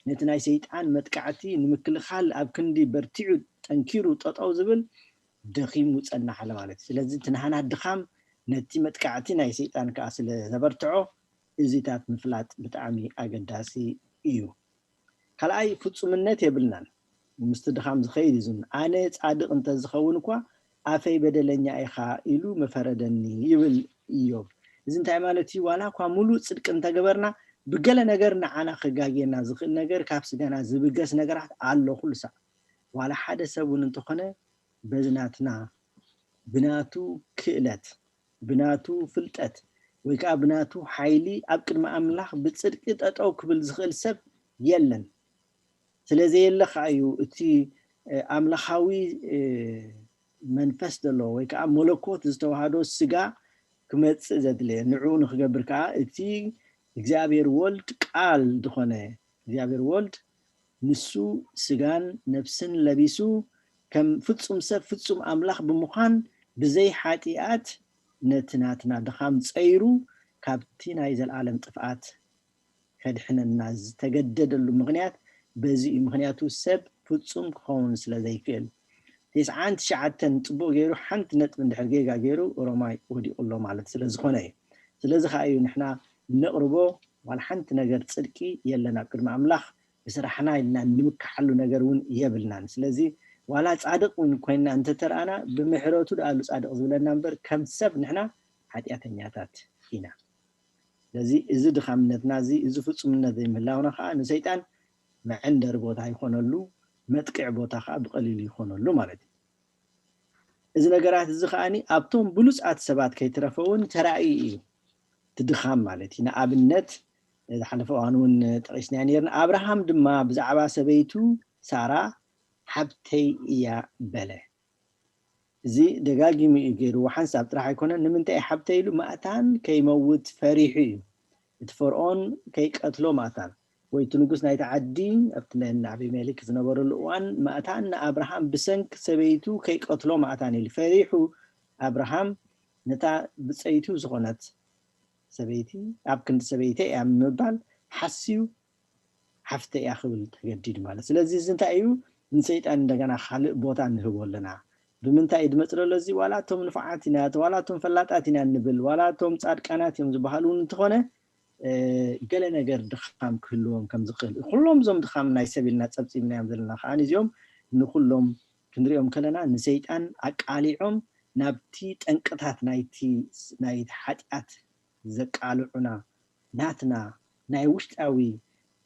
ነቲ ናይ ሰይጣን መጥቃዕቲ ንምክልኻል ኣብ ክንዲ በርቲዑ ጠንኪሩ ጠጠው ዝብል ደኺሙ ጸናሕ ኣሎ ማለት እዩ። ስለዚ እቲ ናህና ድኻም ነቲ መጥቃዕቲ ናይ ሰይጣን ከዓ ስለ ዘበርትዖ እዚታት ምፍላጥ ብጣዕሚ ኣገዳሲ እዩ። ካልኣይ ፍጹምነት የብልናን። ምስቲ ድኻም ዝኸይድ እዩ። ኣነ ጻድቕ እንተዝኸውን እኳ ኣፈይ በደለኛ ኢኻ ኢሉ መፈረደኒ ይብል ኢዮብ። እዚ እንታይ ማለት እዩ? ዋላ እኳ ሙሉእ ጽድቂ እንተገበርና ብገለ ነገር ንዓና ከጋግየና ዝኽእል ነገር ካብ ስጋና ዝብገስ ነገራት ኣሎ ኩሉ ሳዕ። ዋላ ሓደ ሰብ እውን እንተኾነ በዚ ናትና ብናቱ ክእለት ብናቱ ፍልጠት ወይ ከዓ ብናቱ ሓይሊ ኣብ ቅድሚ ኣምላኽ ብፅድቂ ጠጠው ክብል ዝኽእል ሰብ የለን። ስለዘየለ ከዓ እዩ እቲ ኣምላኻዊ መንፈስ ዘለዎ ወይ ከዓ መለኮት ዝተዋህዶ ስጋ ክመፅእ ዘድለየ። ንዕኡ ንክገብር ከዓ እቲ እግዚኣብሔር ወልድ ቃል ዝኾነ እግዚኣብሔር ወልድ ንሱ ስጋን ነፍስን ለቢሱ ከም ፍጹም ሰብ ፍጹም ኣምላኽ ብምዃን ብዘይ ሓጢኣት ነቲ ናትና ድኻም ጸይሩ ካብቲ ናይ ዘለኣለም ጥፍኣት ከድሕነና ዝተገደደሉ ምኽንያት በዚ እዩ። ምኽንያቱ ሰብ ፍጹም ክኸውን ስለ ዘይክእል። ተስዓን ትሽዓተን ጽቡቕ ገይሩ ሓንቲ ነጥቢ እንድሕር ጌጋ ገይሩ ሮማይ ወዲቑ ኣሎ ማለት ስለ ዝኾነ እዩ። ስለዚ ከዓ እዩ ንሕና እነቕርቦ ዋላ ሓንቲ ነገር ጽድቂ የለን ኣብ ቅድሚ ኣምላኽ ብስራሕና ኢልና ንምክሓሉ ነገር እውን የብልናን። ስለዚ ዋላ ጻድቕ እውን ኮይንና እንተተረኣና ብምሕረቱ ደኣሉ ጻድቕ ዝብለና እምበር ከም ሰብ ንሕና ሓጢኣተኛታት ኢና። ስለዚ እዚ ድኻምነትና እዚ እዚ ፍጹምነት ዘይምህላውና ከዓ ንሰይጣን መዐንደሪ ቦታ ይኾነሉ። መጥቅዒ ቦታ ከዓ ብቐሊሉ ይኾነሉ ማለት እዩ። እዚ ነገራት እዚ ከዓኒ ኣብቶም ብሉፃት ሰባት ከይትረፈ እውን ተራእዩ እዩ። እቲ ድኻም ማለት እዩ። ንኣብነት ዝሓለፈ እዋን እውን ጠቂስናዮ ነርና። ኣብርሃም ድማ ብዛዕባ ሰበይቱ ሳራ ሓብተይ እያ በለ። እዚ ደጋጊሙ እዩ ገይርዎ። ሓንሳብ ጥራሕ ኣይኮነን። ንምንታይ ሓብተይ ኢሉ? ማእታን ከይመውት ፈሪሑ እዩ። እቲ ፈርዖን ከይቀትሎ ማእታን ወይ እቲ ንጉስ ናይቲ ዓዲ ኣብቲ ናይ ኣቢሜሌክ ዝነበረሉ እዋን ማእታን ንኣብርሃም ብሰንኪ ሰበይቱ ከይቀትሎ ማእታን ኢሉ ፈሪሑ ኣብርሃም ነታ ብፀይቱ ዝኾነት ሰበይቲ ኣብ ክንዲ ሰበይቲ እያ ምባል ሓስዩ ሓፍተ እያ ክብል ተገዲዱ ማለት። ስለዚ እዚ እንታይ እዩ? ንሰይጣን እንደገና ካልእ ቦታ ንህቦ ኣለና። ብምንታይ እዩ ዝመፅእ ዘሎ እዚ? ዋላ እቶም ንፉዓት ኢና፣ ዋላ እቶም ፈላጣት ኢና እንብል፣ ዋላ እቶም ፃድቃናት እዮም ዝበሃሉ እውን እንተኾነ ገለ ነገር ድኻም ክህልዎም ከም ዝኽእል ኩሎም እዞም ድኻም ናይ ሰብ ኢልና ፀብፂብናዮም ዘለና ከዓ እዚኦም ንኩሎም ክንሪኦም ከለና ንሰይጣን ኣቃሊዖም ናብቲ ጠንቅታት ናይቲ ናይ ሓጢኣት ዘቃልዑና ናትና ናይ ውሽጣዊ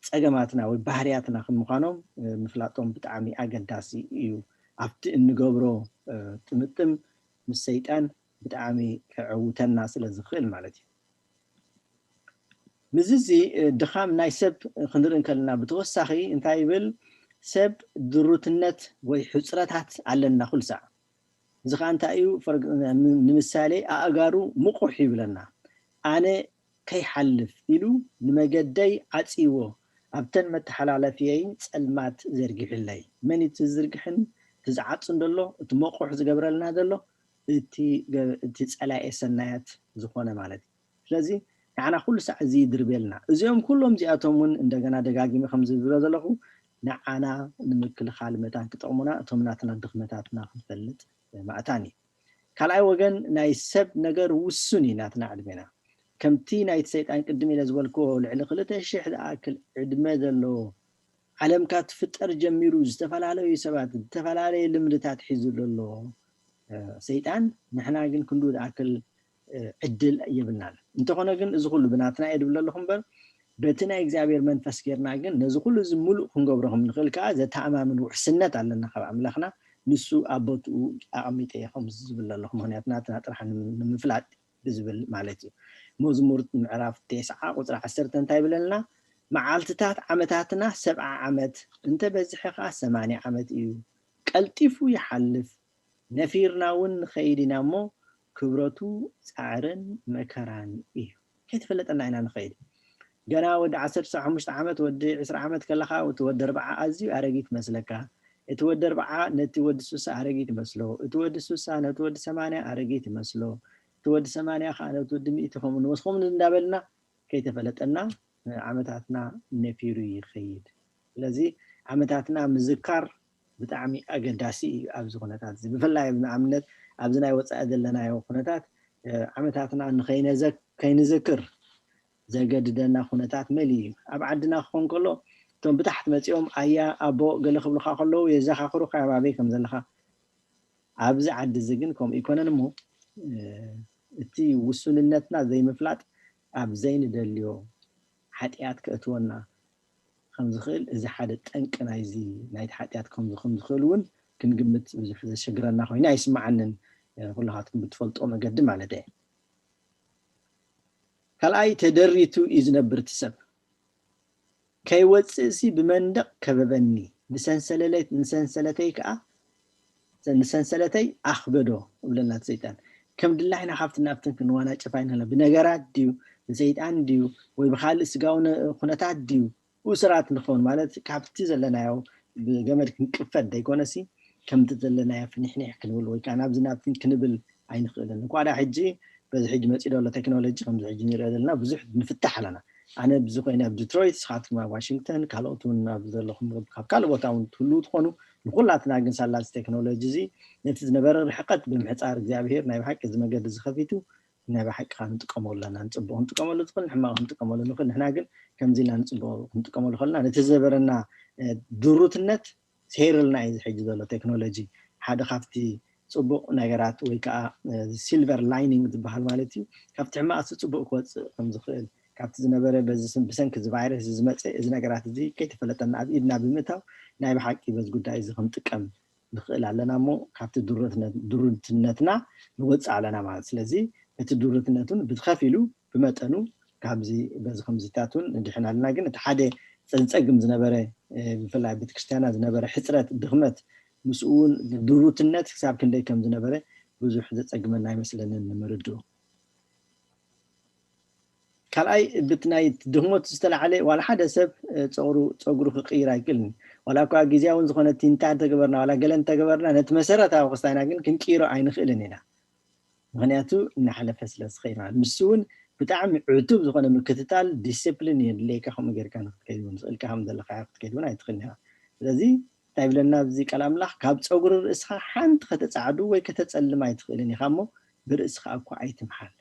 ፀገማትና ወይ ባህርያትና ከም ምዃኖም ምፍላጦም ብጣዕሚ ኣገዳሲ እዩ። ኣብቲ እንገብሮ ጥምጥም ምስ ሰይጣን ብጣዕሚ ከዐውተና ስለ ዝኽእል ማለት እዩ። ምስዚ ድኻም ናይ ሰብ ክንርኢ እንከለና ብተወሳኺ እንታይ ይብል? ሰብ ድሩትነት ወይ ሕፅረታት ኣለና ኩሉ ሳዕ። እዚ ከዓ እንታይ እዩ? ንምሳሌ ኣእጋሩ ምቑሕ ይብለና። ኣነ ከይሓልፍ ኢሉ ንመገደይ ዓፅይዎ፣ ኣብተን መተሓላለፍየይ ፀልማት ዘርጊሑለይ። መን እዩ እቲ ዝዝርግሕን እቲ ዝዓፅን ዘሎ? እቲ መቑሕ ዝገብረልና ዘሎ እቲ ፀላኤ ሰናያት ዝኾነ ማለት እዩ። ስለዚ ንዓና ኩሉ ሳዕ እዚ ይድርብየልና። እዚኦም ኩሎም እዚኣቶም እውን እንደገና ደጋጊመ ከም ዝብሎ ዘለኹ ንዓና ንምክልኻል መታን ክጠቕሙና እቶም ናትና ድኽመታትና ክንፈልጥ ማእታን እዩ። ካልኣይ ወገን ናይ ሰብ ነገር ውሱን እዩ ናትና ዕድሜና። ከምቲ ናይቲ ሰይጣን ቅድም ኢለ ዝበልክዎ ልዕሊ ክልተ ሽሕ ዝኣክል ዕድመ ዘለዎ ዓለም ካብ ትፍጠር ጀሚሩ ዝተፈላለዩ ሰባት ዝተፈላለየ ልምድታት ሒዙ ዘሎ ሰይጣን ንሕና ግን ክንዱ ዝኣክል ዕድል የብልናን። እንተኾነ ግን እዚ ኩሉ ብናትና እየ ድብል ኣለኹ እምበር በቲ ናይ እግዚኣብሔር መንፈስ ጌርና ግን ነዚ ኩሉ እዚ ሙሉእ ክንገብሮ ከም ንኽእል ከዓ ዘተኣማምን ውሕስነት ኣለና ካብ ኣምላኽና። ንሱ ኣብ ቦትኡ ኣቐሚጠ እየ ከም ዝብል ኣለኹ። ምኽንያቱ ናትና ጥራሕ ንምፍላጥ ብዝብል ማለት እዩ። መዝሙር ምዕራፍ ተስዓ ቁፅሪ ዓሰርተ እንታይ ይብለልና? መዓልትታት ዓመታትና ሰብዓ ዓመት እንተበዝሐ ከዓ ሰማንያ ዓመት እዩ። ቀልጢፉ ይሓልፍ። ነፊርና እውን ንኸይድ ኢና እሞ ክብረቱ ፃዕርን መከራን እዩ። ከይተፈለጠና ኢና ንኸይድ። ገና ወዲ ዓሰርተ ሓሙሽተ ዓመት ወዲ ዕስራ ዓመት ከለኻ እቲ ወዲ ኣርባዓ ኣዝዩ ኣረጊት መስለካ። እቲ ወዲ ኣርባዓ ነቲ ወዲ ሱሳ ኣረጊት ይመስሎ። እቲ ወዲ ሱሳ ነቲ ወዲ ሰማንያ ኣረጊት ይመስሎ። እቲ ወዲ ሰማንያ ከዓ ነቲ ወዲ ሚእቲ ከምኡ ንወስኾም እንዳበልና ከይተፈለጠና ዓመታትና ነፊሩ ይኸይድ። ስለዚ ዓመታትና ምዝካር ብጣዕሚ ኣገዳሲ እዩ ኣብዚ ኩነታት እዚ። ብፍላይ ንኣብነት ኣብዚ ናይ ወፃኢ ዘለናዮ ኩነታት ዓመታትና ንኸይንዘክር ዘገድደና ኩነታት መሊ እዩ። ኣብ ዓድና ክኾን ከሎ እቶም ብታሕቲ መፂኦም ኣያ ኣቦ ገለ ክብሉካ ከለዉ የዘኻኽሩካ እዮም ኣበይ ከም ዘለኻ። ኣብዚ ዓዲ እዚ ግን ከምኡ ይኮነን እሞ እቲ ውሱንነትና ዘይምፍላጥ ኣብ ዘይንደልዮ ሓጢኣት ከእትወና ከም ዝኽእል እዚ ሓደ ጠንቂ ናይዚ ናይቲ ሓጢኣት ከም ዝኽእል እውን ክንግምት ብዙሕ ዘሸግረና ኮይኑ ኣይስማዓንን። ኩላኻትኩም ብትፈልጦ መገዲ ማለት እየ። ካልኣይ ተደሪቱ እዩ ዝነብር እቲ ሰብ። ከይወፅእሲ ብመንደቕ ከበበኒ፣ ንሰንሰለለይ ንሰንሰለተይ ከዓ ንሰንሰለተይ ኣኽበዶ እብለና እቲ ሰይጣን። ከም ድላይና ካብቲ ናብትን ክንዋናጨፍ ኣይንኽእልን። ብነገራት ድዩ ብሰይጣን ድዩ ወይ ብካልእ ስጋዊ ኩነታት ድዩ እሱራት ንኸውን ማለት ካብቲ ዘለናዮ ብገመድ ክንቅፈድ ደይኮነሲ ከምቲ ዘለናዮ ፍኒሕኒሕ ክንብል ወይ ከዓ ናብዚ ናብትን ክንብል ኣይንኽእልን። እንኳ ዳ ሕጂ በዚ ሕጂ መፂኡ ዘሎ ቴክኖሎጂ ከምዚ ሕጂ ንሪኦ ዘለና ብዙሕ ንፍታሕ ኣለና። ኣነ ብዚ ኮይነ ኣብ ዲትሮይት፣ ንስኻትኩም ኣብ ዋሽንግተን፣ ካልኦት እውን ኣብ ዘለኹም ካብ ካልእ ቦታ እውን ትህልዉ ትኾኑ። ንኩላትና ግን ሳላ እዚ ቴክኖሎጂ እዚ ነቲ ዝነበረ ርሕቀት ብምሕፃር እግዚኣብሄር ናይ ብሓቂ እዚ መገዲ እዚ ከፊቱ ናይ ብሓቂ ከዓ ንጥቀመሉ ኣለና። ንፅቡቕ ክንጥቀመሉ ንኽእል፣ ንሕማቕ ክንጥቀመሉ ንኽእል። ንሕና ግን ከምዚ ኢልና ንፅቡቕ ክንጥቀመሉ ከለና ነቲ ዝነበረና ድሩትነት ሰይርልና እዩ ሕጂ ዘሎ ቴክኖሎጂ ሓደ ካብቲ ፅቡቕ ነገራት ወይ ከዓ ሲልቨር ላይኒንግ ዝበሃል ማለት እዩ። ካብቲ ሕማቕ እቲ ፅቡቕ ክወፅእ ከም ዝኽእል ካብቲ ዝነበረ በዚ ስም ብሰንኪ እዚ ቫይረስ እዚ ዝመፀ እዚ ነገራት እዚ ከይተፈለጠና ኣብ ኢድና ብምእታው ናይ ብሓቂ በዚ ጉዳይ እዚ ክንጥቀም ንኽእል ኣለና እሞ ካብቲ ድሩትነትና ንወፅእ ኣለና ማለት። ስለዚ እቲ ድሩትነቱን ብትኸፊሉ ብመጠኑ ካብዚ በዚ ከምዚታት እውን ንድሕን ኣለና። ግን እቲ ሓደ ዝፀግም ዝነበረ ብፍላይ ቤተክርስትያና ዝነበረ ሕፅረት ድኽመት ምስኡ እውን ድሩትነት ክሳብ ክንደይ ከም ዝነበረ ብዙሕ ዘፀግመና ኣይመስለንን ንምርድኡ። ካልኣይ ብቲ ናይ ድኽመቱ ዝተላዓለ ዋላ ሓደ ሰብ ፀጉሩ ክቅይር ኣይክእልን። ዋላ እኳ ግዜያውን ዝኾነ ቲንታ እንተገበርና ዋላ ገለ እንተገበርና ነቲ መሰረታዊ ክስታይና ግን ክንቅይሮ ኣይንኽእልን ኢና። ምክንያቱ እናሓለፈ ስለ ዝኸይድ ማለት ንሱ እውን ብጣዕሚ ዕቱብ ዝኾነ ምክትታል ዲስፕሊን የድልየካ። ከምኡ ጌርካ ንክትከይድ እውን ዝኽእልካ ከም ዘለካ ክትከይድ እውን ኣይትኽእልን ኢኻ። ስለዚ እንታይ ይብለና ኣብዚ ቃል ኣምላኽ ካብ ፀጉሪ ርእስኻ ሓንቲ ከተፃዕዱ ወይ ከተፀልም ኣይትኽእልን ኢኻ እሞ ብርእስኻ እኳ ኣይትምሓል።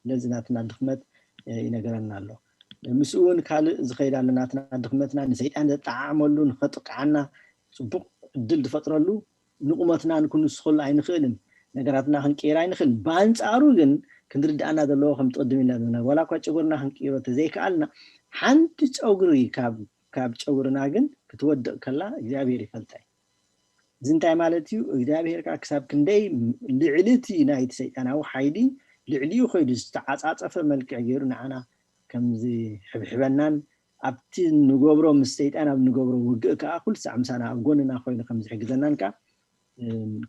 ስለዚ ናትና ድኽመት ይነገረና ኣሎ። ምስኡ እውን ካልእ ዝኸይድ ኣሎ ናትና ድኽመትና ንሰይጣን ዘጠዓዕመሉ ንኸጥቅዓና ፅቡቕ ዕድል ዝፈጥረሉ ንቁመትና ክንውስኸሉ ኣይንኽእልን። ነገራትና ክንቅይር ኣይንኽእልን። ብኣንፃሩ ግን ክንርድኣና ዘለዎ ከም ትቕድም ኢልና ዘለና ዋላ እኳ ጨጉርና ክንቅይሮ ተዘይከኣልና ሓንቲ ጨጉሪ ካብ ጨጉርና ግን ክትወድቕ ከላ እግዚኣብሔር ይፈልጣ እዩ። እዚ እንታይ ማለት እዩ? እግዚኣብሔር ከዓ ክሳብ ክንደይ ልዕሊ እቲ ናይቲ ሰይጣናዊ ሓይሊ ልዕሊኡ ከይዱ ዝተዓፃፀፈ መልክዕ ገይሩ ንዓና ከምዚ ሕብሕበናን ኣብቲ ንገብሮ ምስ ሰይጣን ኣብ ንገብሮ ውግእ ከዓ ኩሉ ሳዕ ምሳና ኣብ ጎንና ኮይኑ ከም ዝሕግዘናን ከዓ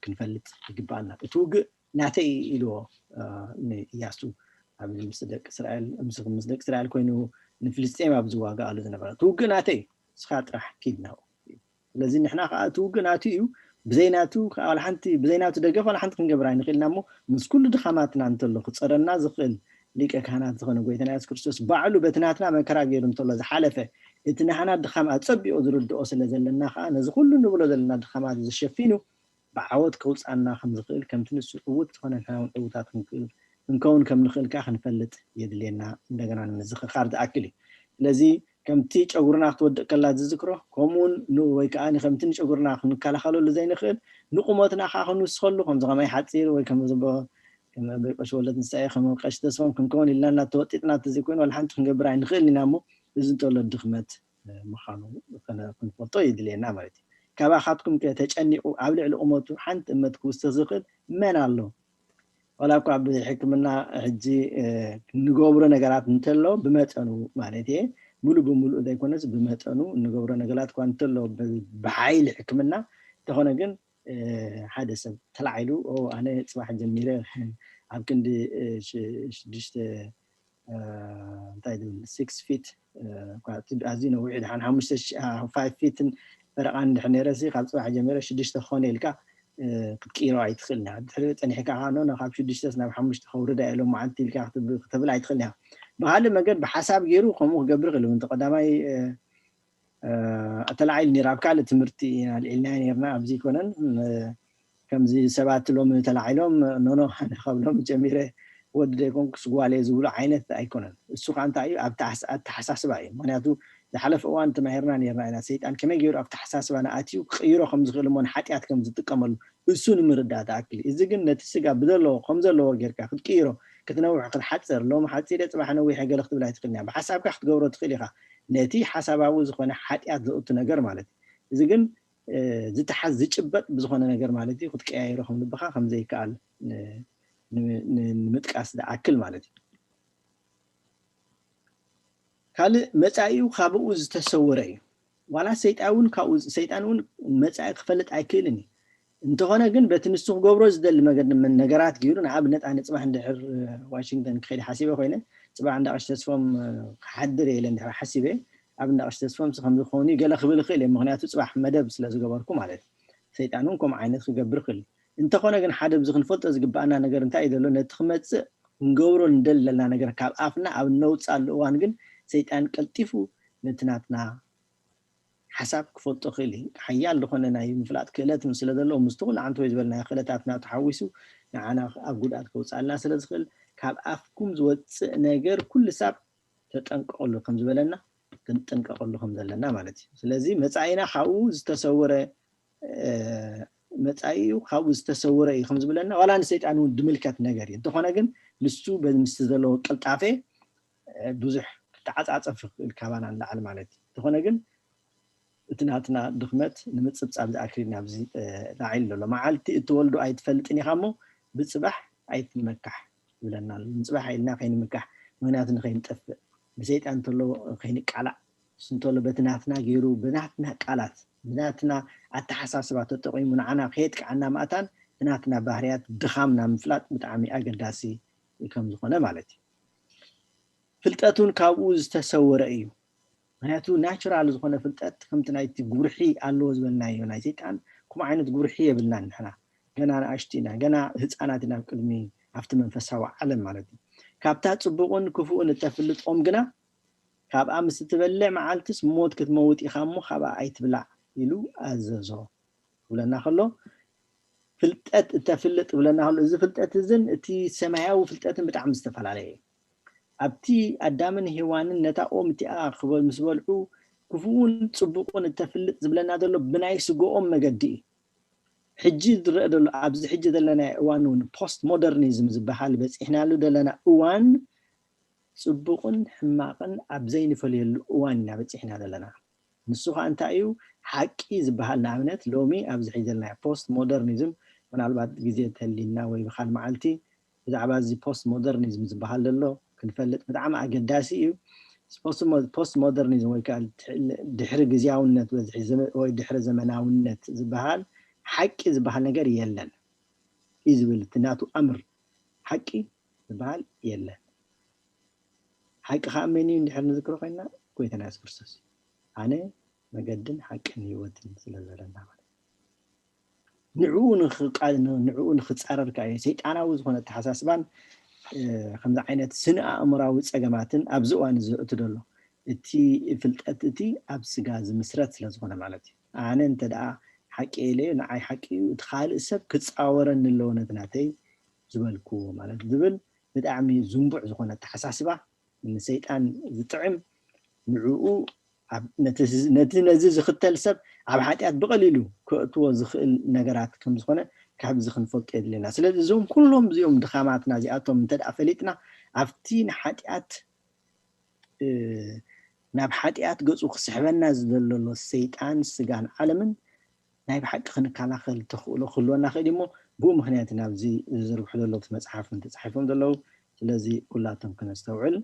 ክንፈልጥ ይግባኣና። እቲ ውግእ ናተይ ኢልዎ ንእያሱ ኣብ ምስ ደቂ እስራኤል ምስ ምስ ደቂ እስራኤል ኮይኑ ንፍልስጤም ኣብ ዝዋጋኣሉ ዝነበረ እቲ ውግእ ናተይ እስኻ ጥራሕ ኪድ ናው ስለዚ ንሕና ከዓ እቲ ውግእ ናቱ እዩ። ብዘይናቱ ከዓ ዋላ ሓንቲ ብዘይናቱ ደገፍ ዋላ ሓንቲ ክንገብር ኣይንኽእልና እሞ ምስ ኩሉ ድኻማትና እንተሎ ክፀረና ዝኽእል ሊቀ ካህናት ዝኾነ ጎይታና የሱስ ክርስቶስ ባዕሉ በቲ ናትና መከራ ገይሩ እንተሎ ዝሓለፈ እቲ ናህና ድኻም ኣፀቢቑ ዝርድኦ ስለ ዘለና ከዓ ነዚ ኩሉ ንብሎ ዘለና ድኻማት ዝሸፊኑ ብዓወት ከውፃና ከም ዝኽእል ከምቲ ንሱ ዕዉት ዝኾነ ንሕና እውን ዕዉታት ክንክእል ክንከውን ከም ንኽእል ከዓ ክንፈልጥ የድልየና። እንደገና ንምዝኽኻር ዝኣክል እዩ። ስለዚ ከምቲ ጨጉርና ክትወድቅ ከላ ዝዝክሮ ከምኡውን ንኡ ወይ ከዓ ከምቲ ንጨጉርና ክንከላኸለሉ ዘይንኽእል ንቁመትና ከዓ ክንውስኸሉ ከምዚ ከማይ ሓፂር ወይ ከም ቀሽ ወለት ንሳኤ ከም ቀሽ ተስፎም ክንከውን ኢልና እናተወጢጥና ተዘይኮይኑ ዋላ ሓንቲ ክንገብር ኣይንኽእል ኢና እሞ እዚ እንተሎ ድኽመት ምዃኑ ክንፈልጦ የድልየና ማለት እዩ። ካባኻትኩም ከ ተጨኒቑ ኣብ ልዕሊ ቁመቱ ሓንቲ እመት ክውስኽ ዝኽእል መን ኣሎ? ዋላ እኳ ብሕክምና ሕጂ ንገብሮ ነገራት እንተሎ ብመጠኑ ማለት እየ ሙሉእ ብምሉእ ዘይኮነስ ብመጠኑ እንገብሮ ነገራት እኳ እንተሎ ብሓይሊ ሕክምና እንተኾነ ግን ሓደ ሰብ ተላዒሉ ኣነ ፅባሕ ጀሚረ ኣብ ክንዲ ሽዱሽተ እንታይ ዝብል ሲክስ ፊት ኣዝዩ ነዊሕ ድሓን ሓሙሽተ ፋይቭ ፊትን ፈረቓን እንድሕር ነይረ ሲ ካብ ፅባሕ ጀሚረ ሽዱሽተ ክኾነ ኢልካ ክትቅይሮ ኣይትኽእልን ኢኻ። ድሕሪ ፀኒሕካ ከዓ ኖ ካብ ሽዱሽተ ናብ ሓሙሽተ ከውርዳ ኢሎም መዓልቲ ኢልካ ክትብል ኣይትኽእልን ኢኻ። ብካልእ መገድ ብሓሳብ ገይሩ ከምኡ ክገብር ይኽእል እውን ቀዳማይ ተላዒሉ ነይሩ ኣብ ካልእ ትምህርቲ ኢና ልዒልና ነርና ኣብዚ ይኮነን ከምዚ ሰባት ሎሚ ተላዒሎም ኖኖ ኣነ ካብ ሎሚ ጀሚረ ወዲ ዘይኮንኩስ ጓል እየ ዝብሉ ዓይነት ኣይኮነን። እሱ ከዓ እንታይ እዩ ኣተሓሳስባ እዩ። ምክንያቱ ዝሓለፈ እዋን ተማሂርና ነርና ኢና ሰይጣን ከመይ ገይሩ ኣብ ተሓሳስባና ኣትዩ ክቅይሮ ከም ዝኽእል እሞ ንሓጢኣት ከም ዝጥቀመሉ እሱ ንምርዳእ ተኣክል እዩ። እዚ ግን ነቲ ስጋ ብዘለዎ ከም ዘለዎ ጌርካ ክትቅይሮ ክትነውሕ ክትሓፅር ሎሚ ሓፂረ ፅባሕ ነዊሐ ገለ ክትብል ኣይትኽእል እያ። ብሓሳብካ ክትገብሮ ትኽእል ኢኻ ነቲ ሓሳባዊ ዝኾነ ሓጢኣት ዘእቱ ነገር ማለት እዩ። እዚ ግን ዝተሓዝ ዝጭበጥ ብዝኾነ ነገር ማለት እዩ ክትቀያየሮ ከም ልብኻ ከም ዘይከኣል ንምጥቃስ ዝኣክል ማለት እዩ። ካልእ መፃኢኡ ካብኡ ዝተሰወረ እዩ። ዋላ ሰይጣን እውን ካብኡ ሰይጣን እውን መፃኢ ክፈልጥ ኣይክእልን እዩ። እንተኾነ ግን በቲ ንሱ ክገብሮ ዝደሊ መገዲ ነገራት ገይሩ ንኣብነት ኣነ ፅባሕ እንድሕር ዋሽንግተን ክኸይድ ሓሲበ ኮይነ ፅባሕ እንዳ ቀሽ ተስፎም ክሓድር እየ ኢለ እንድሕር ሓሲበ ኣብ እንዳ ቀሽ ተስፎም ከም ዝኾኑ ገለ ክብል ይኽእል እየ። ምክንያቱ ፅባሕ መደብ ስለ ዝገበርኩ ማለት እዩ። ሰይጣን እውን ከምኡ ዓይነት ክገብር ይኽእል እዩ። እንተኾነ ግን ሓደ ብዚ ክንፈልጦ ዝግባኣና ነገር እንታይ እዩ ዘሎ ነቲ ክመፅእ ክንገብሮ ንደሊ ዘለና ነገር ካብ ኣፍና ኣብ ነውፃሉ እዋን ግን ሰይጣን ቀልጢፉ ነቲ ናትና ሓሳብ ክፈልጦ ክእል እዩ። ሓያል ዝኾነ ናይ ምፍላጥ ክእለት ስለ ዘለዎ ምስቲ ኩሉ ዓንተወይ ዝበልናዮ ክእለታትና ተሓዊሱ ንዓና ኣብ ጉድኣት ከውፅኣልና ስለ ዝኽእል ካብ ኣፍኩም ዝወፅእ ነገር ኩሉ ሳብ ተጠንቀቐሉ ከም ዝበለና ክንጥንቀቐሉ ከም ዘለና ማለት እዩ። ስለዚ መፃኢና ካብኡ ዝተሰወረ መፃኢኡ ካብኡ ዝተሰወረ እዩ ከም ዝብለና ዋላ ንሰይጣን እውን ድምልከት ነገር እዩ። እንተኾነ ግን ንሱ ምስቲ ዘለዎ ቅልጣፌ ብዙሕ ተዓፃፀፍ ይኽእል ካባና ንላዕሊ ማለት እዩ። እንተኾነ ግን እቲ ናትና ድኽመት ንምፅብፃብ ዝኣክል እዩ ናብዚ ላዒሉ ዘሎ። መዓልቲ እትወልዶ ኣይትፈልጥን ኢኻ እሞ ብፅባሕ ኣይትመካሕ ይብለና ኣሎ። ንፅባሕ ኢልና ከይንምካሕ፣ ምክንያቱ ንከይንጠፍእ፣ ብሰይጣን እንተሎ ከይንቃላዕ፣ እሱ እንተሎ በቲ ናትና ገይሩ ብናትና ቃላት ብናትና ኣተሓሳስባ ተጠቂሙ ንዓና ከየጥቅዓና ምእታን ብናትና ባህርያት ድኻምና ምፍላጥ ብጣዕሚ ኣገዳሲ ከም ዝኾነ ማለት እዩ። ፍልጠት እውን ካብኡ ዝተሰወረ እዩ። ምክንያቱ ናቹራል ዝኾነ ፍልጠት ከምቲ ናይቲ ጉርሒ ኣለዎ ዝበልናዮ ናይ ሰይጣን ከምኡ ዓይነት ጉርሒ የብልናን። ንሕና ገና ንኣሽቱ ኢና፣ ገና ህፃናት ኢና ኣብ ቅድሚ ኣብቲ መንፈሳዊ ዓለም ማለት እዩ። ካብታ ፅቡቕን ክፉእን እተፍልጥ ኦም ግና ካብኣ ምስ እትበልዕ መዓልትስ ሞት ክትመውት ኢኻ እሞ ካብኣ ኣይትብላዕ ኢሉ ኣዘዞ ክብለና ከሎ ፍልጠት እተፍልጥ ክብለና ከሎ እዚ ፍልጠት እዝን እቲ ሰማያዊ ፍልጠትን ብጣዕሚ ዝተፈላለየ እዩ። ኣብቲ ኣዳምን ሄዋንን ነታ ኦም እቲኣ ክበል ምስ በልዑ ክፉኡን ፅቡቁን እተፍልጥ ዝብለና ዘሎ ብናይ ስጎኦም መገዲ እዩ። ሕጂ ዝረአ ዘሎ ኣብዚ ሕጂ ዘለና እዋን እውን ፖስት ሞደርኒዝም ዝበሃል በፂሕናሉ ዘለና እዋን ፅቡቕን ሕማቕን ኣብ ዘይንፈልየሉ እዋን ኢና በፂሕና ዘለና። ንሱ ከዓ እንታይ እዩ? ሓቂ ዝበሃል ንኣብነት ሎሚ ኣብዚ ሕጂ ዘለናዮ ፖስት ሞደርኒዝም ምናልባት ግዜ ተሊና ወይ ብካል መዓልቲ ብዛዕባ እዚ ፖስት ሞደርኒዝም ዝበሃል ዘሎ ክንፈልጥ ብጣዕሚ ኣገዳሲ እዩ። ፖስት ሞደርኒዝም ወይ ከዓ ድሕሪ ግዜያውነት በዝሒ ወይ ድሕሪ ዘመናውነት ዝበሃል ሓቂ ዝበሃል ነገር የለን እዩ ዝብል እቲ ናቱ ኣምር ሓቂ ዝበሃል የለን። ሓቂ ከዓ መን እዩ እንድሕር ንዝክሮ ኮይና ጎይታና የሱስ ክርስቶስ እዩ። ኣነ መገድን ሓቅን ህይወትን ስለ ዝበለና ማለት ንዕኡ ንዕኡ ንክፃረር ከዓ እዩ ሰይጣናዊ ዝኾነ ኣተሓሳስባን ከምዚ ዓይነት ስነ ኣእምራዊ ፀገማትን ኣብዚ እዋን እዚ እቱ ዘሎ እቲ ፍልጠት እቲ ኣብ ስጋ ዝምስረት ስለ ዝኾነ ማለት እዩ። ኣነ እንተ ደኣ ሓቂ ኢለዮ ንዓይ ሓቂ እዩ፣ እቲ ካልእ ሰብ ክፃወረኒ ኣለዎ ነቲ ናተይ ዝበልክዎ ማለት ዝብል ብጣዕሚ ዝንቡዕ ዝኾነ ኣተሓሳስባ ንሰይጣን ዝጥዕም ንዕኡ ነቲ ነዚ ዝኽተል ሰብ ኣብ ሓጢኣት ብቐሊሉ ክእትዎ ዝኽእል ነገራት ከም ዝኾነ ካብዚ ክንፈልጦ የድልየና። ስለዚ እዞም ኩሎም እዚኦም ድኻማትና እዚኣቶም እንተ ደኣ ፈሊጥና ኣብቲ ንሓጢኣት ናብ ሓጢኣት ገፁ ክስሕበና ዝደለሎ ሰይጣን ስጋን ዓለምን ናይ ብሓቂ ክንከላኸል ተኽእሎ ክህልወና ክእል እሞ ብኡ ምክንያት ናብዚ ዝዝርብሑ ዘለዉ መፅሓፍ ተፃሒፎም ዘለዉ ስለዚ ኩላቶም ክነስተውዕል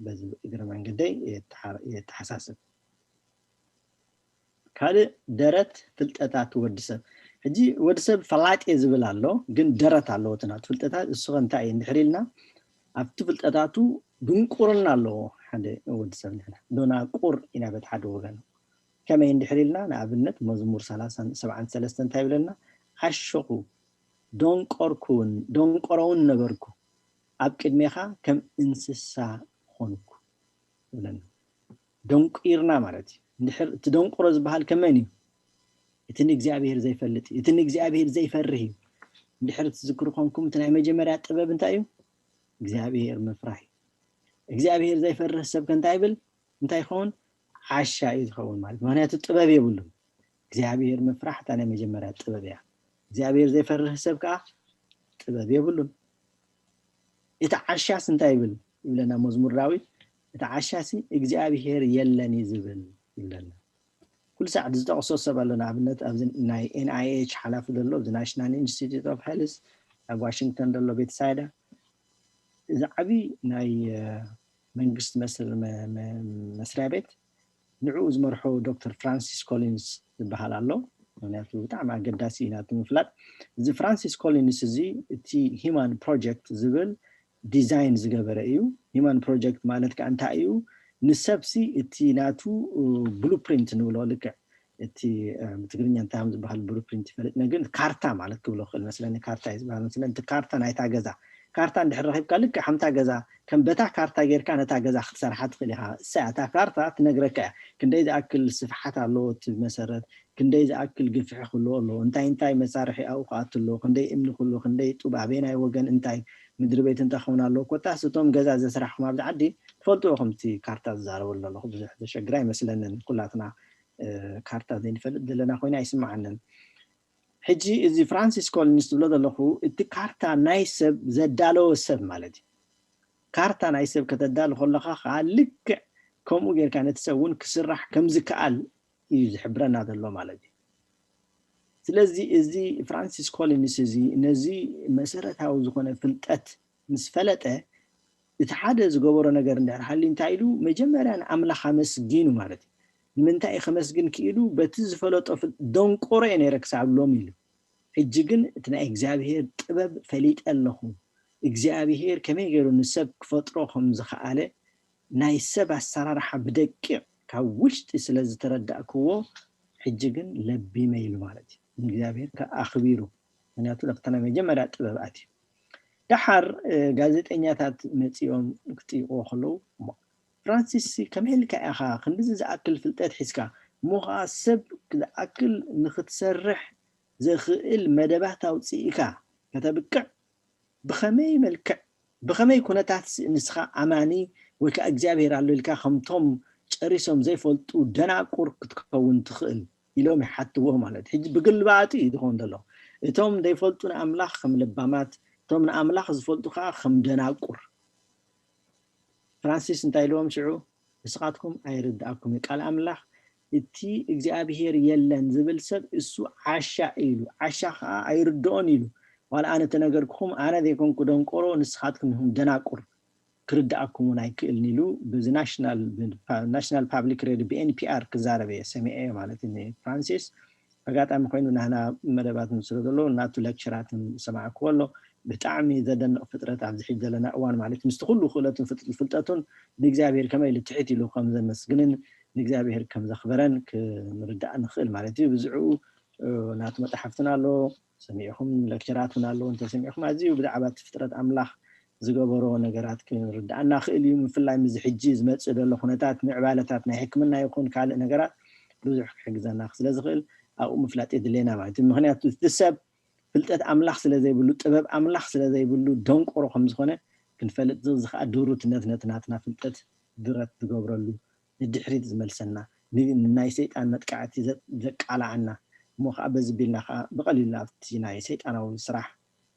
በዚ እግረ መንገደይ የተሓሳስብ። ካልእ ደረት ፍልጠታት ወዲ ሰብ ሕጂ ወዲ ሰብ ፈላጥ እየ ዝብል ኣሎ ግን ደረት ኣለዎ እቲ ናቱ ፍልጠታት እሱ ከ እንታይ እዩ እንድሕር ኢልና ኣብቲ ፍልጠታቱ ድንቁርና ኣለዎ ሓደ ወዲ ሰብ ንሕና ዶናቁር ኢና በቲ ሓደ ወገን ከመይ እንድሕር ኢልና ንኣብነት መዝሙር ሰላሳን ሰብዓን ሰለስተን እንታይ ይብለና ዓሸኹ ደንቆርኩውን ደንቆሮውን ነበርኩ ኣብ ቅድሜኻ ከም እንስሳ ኾንኩ ይብለና ደንቂርና ማለት እዩ እንድሕር እቲ ደንቆሮ ዝበሃል ከመን እዩ እቲ ንእግዚኣብሔር ዘይፈልጥ እዩ እቲ ንእግዚኣብሔር ዘይፈርህ እዩ እንድሕር ትዝክሩ ኮንኩም እቲ ናይ መጀመርያ ጥበብ እንታይ እዩ እግዚኣብሔር ምፍራህ እዩ እግዚኣብሔር ዘይፈርህ ሰብ ከ እንታይ ይብል እንታይ ይኸውን ዓሻ እዩ ዝኸውን ማለት ምክንያቱ ጥበብ የብሉን እግዚኣብሔር ምፍራሕ እታ ናይ መጀመርያ ጥበብ እያ እግዚኣብሔር ዘይፈርህ ሰብ ከዓ ጥበብ የብሉን እቲ ዓሻስ እንታይ ይብል ይብለና መዝሙር ዳዊት እቲ ዓሻሲ እግዚኣብሔር የለን እዩ ዝብል ይብለና ኩሉ ሳዕ ዝጠቕሶ ሰብ ኣሎ ንኣብነት ኣብዚ ናይ ኤንኣይኤች ሓላፊ ዘሎ ኣብዚ ናሽናል ኢንስቲትዩት ኦፍ ሄልስ ኣብ ዋሽንግተን ዘሎ ቤተሳይዳ እዚ ዓብዪ ናይ መንግስቲ መስርያ ቤት ንዕኡ ዝመርሖ ዶክተር ፍራንሲስ ኮሊንስ ዝበሃል ኣሎ ምክንያቱ ብጣዕሚ ኣገዳሲ እዩ ናቱ ምፍላጥ እዚ ፍራንሲስ ኮሊንስ እዚ እቲ ሂማን ፕሮጀክት ዝብል ዲዛይን ዝገበረ እዩ ሂማን ፕሮጀክት ማለት ከዓ እንታይ እዩ ንሰብሲ እቲ ናቱ ብሉፕሪንት ንብሎ ልክዕ እቲ ብትግርኛ እንታይ ከም ዝበሃል ብሉፕሪንት ይፈልጥ ግን ካርታ ማለት ክብሎ ክእል መስለኒ ካርታ እዩ ዝበሃል መስለኒ እቲ ካርታ ናይታ ገዛ ካርታ እንድሕር ረኺብካ ልክዕ ከምታ ገዛ ከም በታ ካርታ ጌርካ ነታ ገዛ ክትሰርሓ ትኽእል ኢኻ እሳ እታ ካርታ ትነግረካ እያ ክንደይ ዝኣክል ስፍሓት ኣለዎ እቲ መሰረት ክንደይ ዝኣክል ግፍሒ ክህልዎ ኣለዎ እንታይ እንታይ መሳርሒ ኣብኡ ክኣቱ ኣለዎ ክንደይ እምኒ ክህልዎ ክንደይ ጡብ ኣበየናይ ወገን እንታይ ምድሪ ቤት እንታይ ክኸውን ኣለዎ ኮታስ እቶም ገዛ ዘስራሕኹም ኣብዚ ዓዲ ትፈልጥዎ ከምቲ ካርታ ዝዛረበሉ ዘለኹ ብዙሕ ዘሸግር ኣይመስለንን ኩላትና ካርታ ዘይንፈልጥ ዘለና ኮይና ኣይስምዓንን ሕጂ እዚ ፍራንሲስ ኮሊንስ ዝብሎ ዘለኹ እቲ ካርታ ናይ ሰብ ዘዳለወ ሰብ ማለት እዩ ካርታ ናይ ሰብ ከተዳሉ ከለኻ ከዓ ልክዕ ከምኡ ጌርካ ነቲ ሰብ እውን ክስራሕ ከም ዝከኣል እዩ ዝሕብረና ዘሎ ማለት እዩ። ስለዚ እዚ ፍራንሲስ ኮሊንስ እዚ ነዚ መሰረታዊ ዝኾነ ፍልጠት ምስ ፈለጠ፣ እቲ ሓደ ዝገበሮ ነገር እንድሕር ሃልዩ እንታይ ኢሉ? መጀመርያ ንኣምላኽ ኣመስጊኑ ማለት እዩ። ንምንታይ እዩ ከመስግን ክኢሉ? በቲ ዝፈለጦ ፍል- ደንቆሮ እየ ነይረ ክሳብ ሎም ኢሉ። ሕጂ ግን እቲ ናይ እግዚኣብሄር ጥበብ ፈሊጠ ኣለኹ። እግዚኣብሄር ከመይ ገይሩ ንሰብ ክፈጥሮ ከም ዝኸኣለ ናይ ሰብ ኣሰራርሓ ብደቂቕ ካብ ውሽጢ ስለ ዝተረዳእክዎ፣ ሕጂ ግን ለቢመ ኢሉ ማለት እዩ። ንእግዚኣብሄር ከ- ኣኽቢሩ። ምክንያቱ ኣብታ ናይ መጀመርያ ጥበብ ኣትዩ። ደሓር እ፣ ጋዜጠኛታት መፂኦም ክጥይቕዎ ከለዉ፣ "እሞ ፍራንሲስ፣ ከመይ ኢልካ ኢኻ ክንድዚ ዝኣክል ፍልጠት ሒዝካ፣ እሞ ኸዓ ሰብ ዝኣክል ንክትሰርሕ ዘኽእል መደባት ኣውፅኢካ ከተብቅዕ ብኸመይ መልክዕ፣ ብኸመይ ኩነታት ንስኻ ኣማኒ ወይ ከዓ እግዚኣብሔር ኣሎ ኢልካ ከምቶም ጨሪሶም ዘይፈልጡ ደናቁር ክትከውን ትኽእል?" ኢሎም ይሓትዎ ማለት እዩ። ሕጂ ብግልባጡ እዩ ዝኸውን ዘሎ። እቶም ዘይፈልጡ ንኣምላኽ ከም ለባማት፣ እቶም ንኣምላኽ ዝፈልጡ ከዓ ከም ደናቁር። ፍራንሲስ እንታይ ኢልዎም ሽዑ? "ንስኻትኩም ኣይርድኣኩም እዩ። ቃል ኣምላኽ እቲ እግዚኣብሄር የለን ዝብል ሰብ እሱ ዓሻ እዩ" ኢሉ። "ዓሻ ከዓ ኣይርድኦን" ኢሉ። "ዋላ ኣነ ተነገርኩኹም፣ ኣነ ዘይኮንኩ ደንቆሮ፣ ንስኻትኩም ኢኹም ደናቁር፣ ክርድኣኩም እውን ኣይክእልን" ኢሉ ብዚ ናሽናል፣ ናሽናል ፓብሊክ ሬድዮ፣ ብኤንፒኣር ክዛረብ እየ ሰሚዐዮ ማለት እዩ ንፍራንሲስ። ኣጋጣሚ ኮይኑ ናህና መደባት ስለ ዘሎ ናቱ ሌክቸራት ሰማዕክዎ ኣሎ። ብጣዕሚ ዘደንቕ ፍጥረት ኣብዚ ሕጂ ዘለና እዋን ማለት ምስቲ ኩሉ ክእለቱን ፍጥ- ፍልጠቱን ንእግዚኣብሔር ከመይ ኢሉ ትሕት ኢሉ ከም ዘመስግንን ንእግዚኣብሔር ከም ዘኽበረን ክንርዳእ ንኽእል ማለት እዩ። ብዝዕኡ እ፣ ናቱ መጽሓፍትን ኣሎ፣ ሰሚዕኹም ሌክቸራት እውን ኣለዎ። እንተሰሚዕኹም ኣዝዩ ብዛዕባ እቲ ፍጥረት ኣምላኽ ዝገበሮ ነገራት ክንርዳእና ክእል እዩ። ምፍላይ ምዚ ሕጂ ዝመጽእ ዘሎ ኩነታት ምዕባለታት ናይ ሕክምና ይኹን ካልእ ነገራት ብዙሕ ክሕግዘና ስለ ዝኽእል ኣብኡ ምፍላጥ የድልየና ማለት እዩ። ምክንያቱ እቲ ሰብ ፍልጠት ኣምላኽ ስለ ዘይብሉ፣ ጥበብ ኣምላኽ ስለ ዘይብሉ ደንቆሮ ከም ዝኾነ ክንፈልጥ፣ እዚ ከዓ ድሩትነት ነቲ ናትና ፍልጠት ድረት ዝገብረሉ፣ ንድሕሪት ዝመልሰና፣ ን- ናይ ሰይጣን መጥቃዕቲ ዘ- ዘቃልዓና፣ እሞ ከዓ በዚ ቢልና ከዓ ብቐሊሉ ኣብቲ ናይ ሰይጣናዊ ስራሕ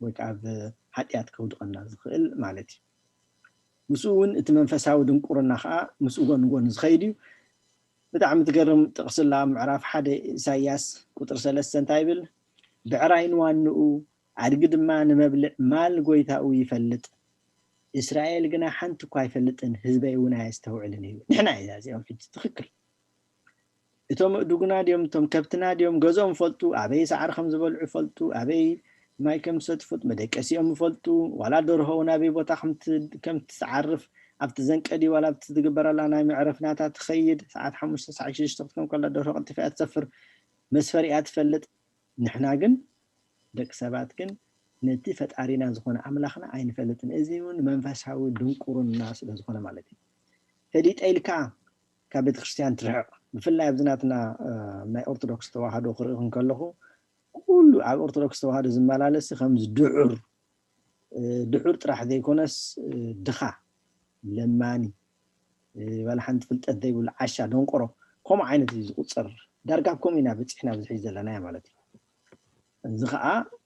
ወይ ከዓ ኣብ ሓጢኣት ከውድቐና ዝኽእል ማለት እዩ። ምስኡ እውን እቲ መንፈሳዊ ድንቁርና ከዓ ምስኡ ጎን ጎን ዝኸይድ እዩ። ብጣዕሚ ትገርም ጥቕሲ ኣላ። ምዕራፍ ሓደ ኢሳይያስ ቁፅሪ ሰለስተ እንታይ ይብል? "ብዕራይ ንዋንኡ፣ ኣድጊ ድማ ንመብልዕ ማል ጎይታኡ ይፈልጥ፣ እስራኤል ግና ሓንቲ እኳ ኣይፈልጥን፣ ህዝበይ እውን ኣየስተውዕልን" እዩ። ንሕና ኢና እዚኦም ሕጂ ትኽክል። እቶም እዱግና ድዮም፣ እቶም ከብትና ድዮም፣ ገዝኦም ይፈልጡ፣ ኣበይ ሳዕሪ ከም ዝበልዑ ይፈልጡ፣ ኣበይ ማይ ከም ዝሰትፉ፣ መደቀሲኦም ይፈልጡ፣ ዋላ ደርሆ እውን ኣበይ ቦታ ከም ት- ከም ትዓርፍ፣ ኣብቲ ዘንቀዲ ዋላ ኣብቲ ዝግበረላ ናይ መዕረፍናታ ትኸይድ፣ ሰዓት ሓሙሽተ ሰዓት ሽዱሽተ ክትኮን ከላ ደርሆ ቀልጢፋ እያ ትሰፍር፣ መስፈሪኣ ትፈልጥ። ንሕና ግን ደቂ ሰባት ግን ነቲ ፈጣሪና ዝኾነ ኣምላኽና ኣይንፈልጥን። እዚ እውን መንፈሳዊ ድንቁርና ስለ ዝኾነ ማለት እዩ። ፈሊጠ ኢልካ ካብ ቤተክርስትያን ትርሕቕ። ብፍላይ ኣብዚ ናትና እ፣ ናይ ኦርቶዶክስ ተዋህዶ ክርኢ እንከለኹ ኩሉ ኣብ ኦርቶዶክስ ተዋህዶ ዝመላለስ ከምዚ ድዑር እ፣ ድዑር ጥራሕ ዘይኮነስ እ፣ ድኻ ለማኒ እ፣ ዋላ ሓንቲ ፍልጠት ዘይብሉ ዓሻ ደንቆሮ ከምኡ ዓይነት እዩ ዝቁፀር። ዳርጋ ኣብ ከምኡ ኢና በፂሕና ኣብዚ ሕጂ ዘለናዮ ማለት እዩ። እዚ ከዓ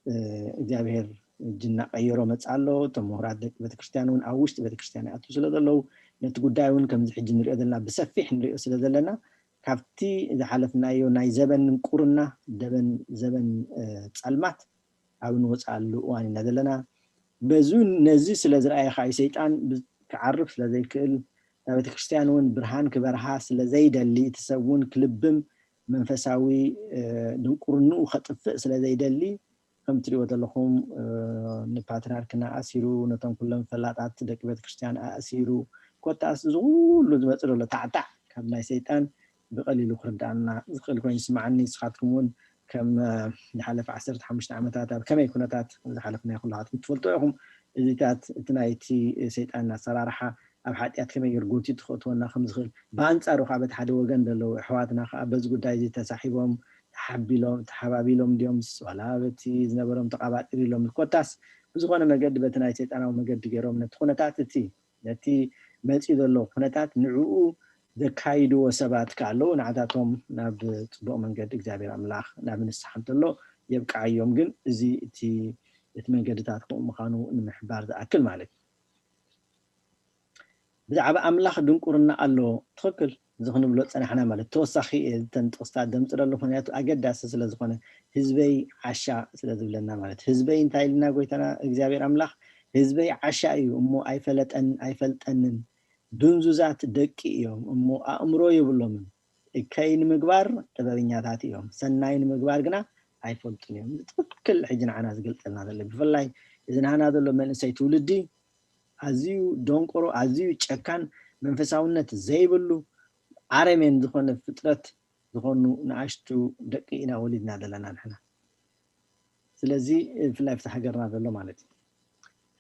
እ፣ እግዚኣብሔር እጂ እናቀየሮ መፅእ ኣሎ። እቶም ምሁራት ደቂ ቤተክርስትያን እውን ኣብ ውሽጢ ቤተክርስትያን ይኣትዉ ስለ ዘለዉ ነቲ ጉዳይ እውን ከምዚ ሕጂ ንሪኦ ዘለና ብሰፊሕ ንሪኦ ስለ ዘለና ካብቲ ዝሓለፍናዮ ናይ ዘበን ድንቁርና ደበን ዘበን እ፣ ጸልማት ኣብ እንወፅኣሉ እዋን ኢና ዘለና። በዙ ነዚ ስለ ዝረኣየ ከዓ ሰይጣን ብ- ክዓርፍ ስለ ዘይክእል ናብ ቤተክርስትያን እውን ብርሃን ክበርሃ ስለ ዘይደሊ እቲ ሰብ እውን ክልብም መንፈሳዊ እ፣ ድንቁርንኡ ከጥፍእ ስለ ዘይደሊ ከም ትሪእዎ ዘለኹም እ፣ ንፓትርያርክና ኣሲሩ ነቶም ኩሎም ፈላጣት ደቂ ቤተክርስትያን ኣእሲሩ ኮታስ እዚ ኩሉ ዝመፅእ ዘሎ ታዕታዕ ካብ ናይ ሰይጣን ብቐሊሉ ክርዳእና ዝኽእል ኮይኑ ይስምዓኒ። ንስኻትኩም እውን ከም እ፣ ዝሓለፈ ዓሰርተ ሓሙሽተ ዓመታት ኣብ ከመይ ኩነታት ዝሓለፍና ኩላኻትኩም ትፈልጡ ኢኹም። እዚታት እቲ ናይቲ ሰይጣን ኣሰራርሓ ኣብ ሓጢኣት ከመይ ገይሩ ጎቲቱ ክእትወና ከም ዝኽእል፣ ብኣንጻሩ ከዓ በቲ ሓደ ወገን ዘለዉ ኣሕዋትና ከዓ በዚ ጉዳይ እዚ ተሳሒቦም ተሓቢሎም ተሓባቢሎም ድዮምስ ዋላ በቲ ዝነበሮም ተቓባጢር ኢሎም ኮታስ ብዝኾነ መገዲ በቲ ናይ ሰይጣናዊ መገዲ ገይሮም ነቲ ኩነታት እቲ ነቲ መፂኡ ዘሎ ኩነታት ንዕኡ ዘካይድዎ ሰባት ከ ኣለዉ ንዓታቶም ናብ ፅቡቕ መንገዲ እግዚኣብሔር ኣምላኽ ናብ ንስሓ እንተሎ የብቅዓዮም። ግን እዚ እቲ እቲ መንገድታት ከምኡ ምዃኑ ንምሕባር ዝኣክል ማለት እዩ። ብዛዕባ ኣምላኽ ድንቁርና ኣለዎ። ትኽክል፣ እዚ ክንብሎ ጸናሕና ማለት ተወሳኺ እየ እተን ጥቕስታት ደምጽእ ደሎ፣ ምኽንያቱ ኣገዳሲ ስለ ዝኾነ፣ ህዝበይ ዓሻ ስለ ዝብለና ማለት። ህዝበይ እንታይ ኢልና ጎይታና እግዚኣብሔር ኣምላኽ? ህዝበይ ዓሻ እዩ እሞ ኣይፈለጠን ኣይፈልጠንን፣ ድንዙዛት ደቂ እዮም እሞ ኣእምሮ የብሎምን። እከይ ንምግባር ጥበበኛታት እዮም፣ ሰናይ ንምግባር ግና ኣይፈልጡን እዮም። ትኽክል፣ ሕጂ ንዓና ዝገልጸልና ዘሎ፣ ብፍላይ እዚ ናህና ዘሎ መንእሰይ ትውልዲ ኣዝዩ ደንቆሮ፣ ኣዝዩ ጨካን፣ መንፈሳውነት ዘይብሉ፣ ኣረሜን ዝኾነ ፍጥረት ዝኾኑ ንኣሽቱ ደቂ ኢና ወሊድና ዘለና ንሕና። ስለዚ ብፍላይ ኣብቲ ሃገርና ዘሎ ማለት እዩ።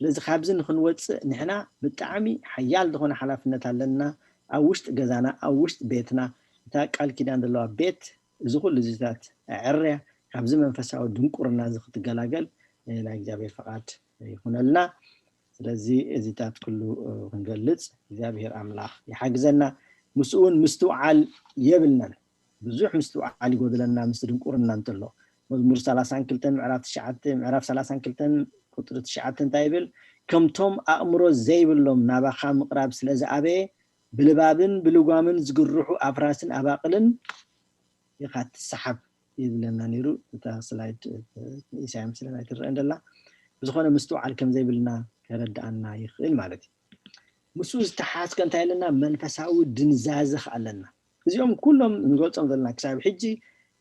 ስለዚ ካብዚ ንክንወፅእ ንሕና ብጣዕሚ ሓያል ዝኾነ ሓላፍነት ኣለና። ኣብ ውሽጢ ገዛና፣ ኣብ ውሽጢ ቤትና፣ እታ ቃል ኪዳን ዘለዋ ቤት፣ እዚ ኩሉ እዚታት ኣዕርያ፣ ካብዚ መንፈሳዊ ድንቁርና እዚ ክትገላገል ናይ እግዚኣብሔር ፈቓድ ይኹነልና። ስለዚ እዚታት ኩሉ ክንገልጽ እግዚኣብሔር ኣምላኽ ይሓግዘና። ምስኡ እውን ምስትውዓል የብልናን። ብዙሕ ምስትውዓል ይጎድለና ምስ ድንቁርና እንተሎ። መዝሙር ሰላሳን ክልተን ምዕራፍ ትሽዓተ፣ ምዕራፍ ሰላሳን ክልተን ቁጽሪ ትሽዓተ እንታይ ይብል? ከምቶም ኣእምሮ ዘይብሎም ናባኻ ምቕራብ ስለ ዝኣበየ፣ ብልባብን ብልጓምን ዝግርሑ ኣፍራስን ኣባቕልን ኢኻ ትሰሓብ ይብለና ነይሩ። እታ ስላይድ ኢሳያ ምስለን ኣይትረአን ደላ። ብዝኾነ ምስትውዓል ከም ዘይብልና ከረድኣና ይኽእል ማለት እዩ። ምስኡ ዝተሓሓዝከ እንታይ ኣለና? መንፈሳዊ ድንዛዘ ከ ኣለና። እዚኦም ኩሎም ንገልጾም ዘለና ክሳብ ሕጂ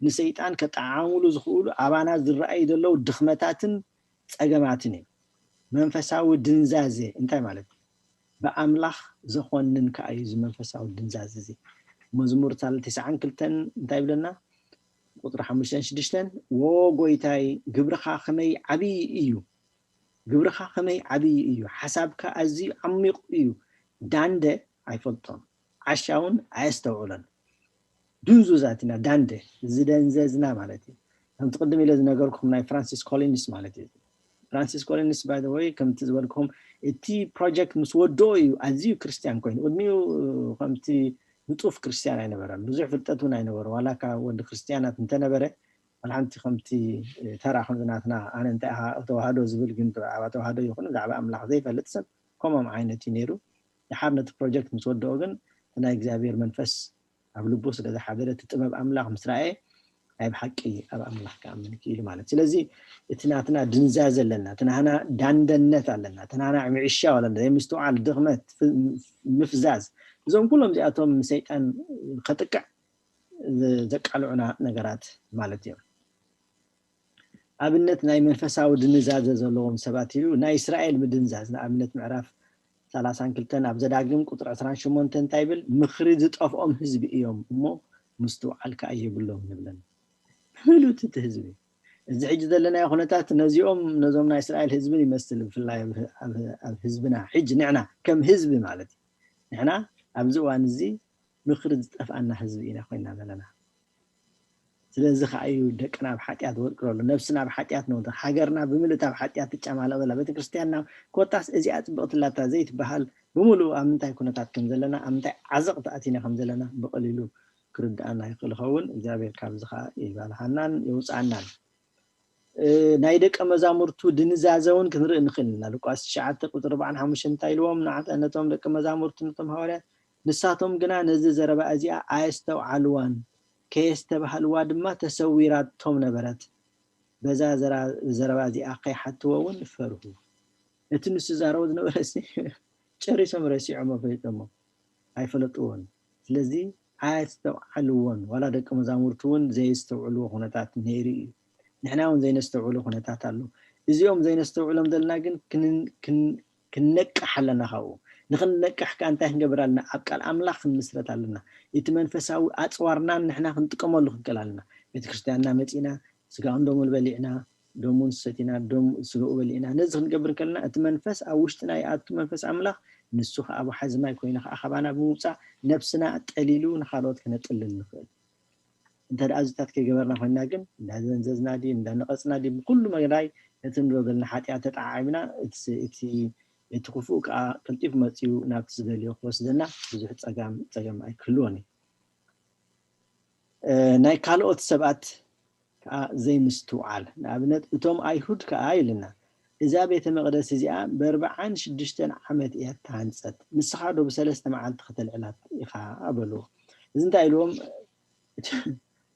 ንሰይጣን ከጠዓሙሉ ዝኽእሉ ኣባና ዝረኣዩ ዘለዉ ድኽመታትን ጸገማትን እዩ። መንፈሳዊ ድንዛዘ እንታይ ማለት እዩ? ብኣምላኽ ዘኾንን ከኣ እዩ እዚ መንፈሳዊ ድንዛዘ እዚ። መዝሙር ትስዓን ክልተን እንታይ ይብለና? ቁጽሪ ሓሙሽተን ሽዱሽተን፣ "ወ ጎይታይ፣ ግብርኻ ከመይ ዓብዪ እዩ! ግብርኻ ከመይ ዓብዪ እዩ! ሓሳብካ ኣዝዩ ዓሚቕ እዩ! ዳንደ ኣይፈልጦን፣ ዓሻ እውን ኣየስተውዕሎን። ድንዙዛት ኢና፣ ዳንደ፣ ዝደንዘዝና ማለት እዩ። ከምቲ ቅድም ኢለ ዝነገርኩም ናይ ፍራንሲስ ኮሊንስ ማለት እዩ። ፍራንሲስ ኮሊንስ፣ ባይ ዘ ወይ፣ ከምቲ ዝበልኩም፣ እቲ ፕሮጀክት ምስ ወድኦ እዩ ኣዝዩ ክርስትያን ኮይኑ። ቅድሚኡ ከምቲ ንጡፍ ክርስትያን ኣይነበረን፣ ብዙሕ ፍልጠት እውን ኣይነበሮ። ዋላ እካ ወዲ ክርስትያናት እንተነበረ፣ ዋላ ሓንቲ ከምቲ ተራ ከምዚ ናትና፣ ኣነ እንታይ ኢኻ ተዋህዶ ዝብል፣ ግን ብዛዕባ ተዋህዶ ይኹን ብዛዕባ ኣምላኽ ዘይፈልጥ ሰብ ከምኦም ዓይነት እዩ ነይሩ። ድሓር ነቲ ፕሮጀክት ምስ ወድኦ ግን፣ እቲ ናይ እግዚኣብሔር መንፈስ ኣብ ልቡ ስለ ዝሓደረ፣ እቲ ጥበብ ኣምላኽ ምስ ረኣየ፣ ናይ ብሓቂ ኣብ ኣምላኽ ክኣምን ክኢሉ ማለት። ስለዚ እቲ ናትና ድንዛዘ ኣለና፣ እቲ ናህና ዳንደነት ኣለና፣ እቲ ናህና ምዕሻው ኣለና፣ ዘይምስትውዓል፣ ድኽመት፣ ፍ-፣ ምፍዛዝ፣ እዞም ኩሎም እዚኣቶም ንሰይጣን ከጥቅዕ ዘ-፣ ዘቃልዑና ነገራት ማለት እዮም። ኣብነት ናይ መንፈሳዊ ድንዛዘ ዘለዎም ሰባት እዩ ናይ እስራኤል ምድንዛዝ። ንኣብነት ምዕራፍ ሰላሳን ክልተን ኣብ ዘዳግም ቁጽሪ ዕስራን ሸሞንተን እንታይ ይብል? "ምኽሪ ዝጠፍኦም ህዝቢ እዮም እሞ ምስትውዓል ከኣ የብሎም" ንብለን። ምሉእ እቲ ህዝቢ። እዚ ሕጂ ዘለናዮ ኩነታት ነዚኦም፣ ነዞም ናይ እስራኤል ህዝብን ይመስል፣ ብፍላይ ኣብ፣ ኣብ፣ ኣብ ህዝብና ሕጂ ንሕና ከም ህዝቢ ማለት እዩ። ንሕና ኣብዚ እዋን እዚ ምኽሪ ዝጠፍኣና ህዝቢ ኢና ኮይና ዘለና። ስለዚ ከኣ እዩ ደቅና ኣብ ሓጢኣት ወድቅረሉ፣ ነብስና ኣብ ሓጢኣት ነውድቕ፣ ሃገርና ብምልእታ ኣብ ሓጢኣት ትጨማለቕ ዘላ፣ ቤተክርስትያንና ኮታስ እዚኣ ጽብቕቲ ኣላታ ዘይትበሃል ብምሉእ ኣብ ምንታይ ኩነታት ከም ዘለና፣ ኣብ ምንታይ ዓዘቕቲ ኣቲና ከም ዘለና ብቐሊሉ ክርድኣና ይኽእል ይኸውን። እግዚኣብሔር ካብዚ ከኣ ይባልሃናን የውፅኣናን። እ፣ ናይ ደቀ መዛሙርቱ ድንዛዘ እውን ክንርኢ ንኽእል ኢና። ሉቃስ ትሽዓተ ቁጽሪ ኣርባዓን ሓሙሽተን እንታይ ኢልዎም? ንዓተ-፣ ነቶም ደቀ መዛሙርቱ፣ ነቶም ሃዋርያት፣ ንሳቶም ግና ነዚ ዘረባ እዚኣ ኣየስተውዓልዋን፣ ከየስተባህልዋ ድማ ተሰዊራቶም ነበረት። በዛ ዘራ-፣ ዘረባ እዚኣ ከይሓትዎ እውን ፈርሁ። ነቲ ንሱ ዛረቦ ዝነበረ ሲ ጨሪሶም ረሲዖሞ ፈሊጦሞ ኣይፈለጥዎን። ስለዚ ኣየስተውዓልዎን፣ ዋላ ደቂ መዛሙርቲ እውን ዘየስተውዕልዎ ኩነታት ነይሩ እዩ። ንሕና እውን ዘይነስተውዕሎ ኩነታት ኣሎ። እዚኦም ዘይነስተውዕሎም ዘለና ግን ክን-፣ ክን-፣ ክንነቅሕ ኣለና። ካብኡ ንኽንነቅሕ ከኣ እንታይ ክንገብር ኣለና? ኣብ ቃል ኣምላኽ ክንምስረት ኣለና። እቲ መንፈሳዊ ኣጽዋርናን ንሕና ክንጥቀመሉ ክንክእል ኣለና። ቤተክርስትያንና መጺና ስጋኡን ደሙን በሊዕና፣ ደሙን ሰቲና፣ ደም ስጋኡ በሊዕና። ነዚ ክንገብር ከለና እቲ መንፈስ ኣብ ውሽጥና ይኣቱ፣ መንፈስ ኣምላኽ፣ ንሱ ከኣ ወሓዚ ማይ ኮይኑ ከኣ ካባና ብምውጻእ ነብስና ጠሊሉ ንኻልኦት ከነጥልል ንኽእል። እንተ ደኣ እዚታት ከይገበርና ኮይንና ግን፣ እንዳዘንዘዝና ድዩ፣ እንዳነቐጽና ድዩ፣ ብኩሉ መዳይ ነቲ ንብሎ ዘለና ሓጢኣት ተጠዓዒምና፣ እቲ ስ-፣ እቲ፣ እቲ ክፉእ ከኣ ቀልጢፉ መጺኡ ናብቲ ዝደልዮ ክወስደና ብዙሕ ጸጋም፣ ጸገም ኣይክህልዎን እዩ። እ፣ ናይ ካልኦት ሰባት ከኣ ዘይምስትውዓል። ንኣብነት፣ እቶም ኣይሁድ ከኣ ኢልና፣ እዛ ቤተ መቕደስ እዚኣ ብኣርብዓን ሽዱሽተን ዓመት እያ ተሃንጸት፣ ንስኻ ዶ ብሰለስተ መዓልቲ ከተልዕላት ኢኻ? በልዎ። እዚ እንታይ ኢልዎም?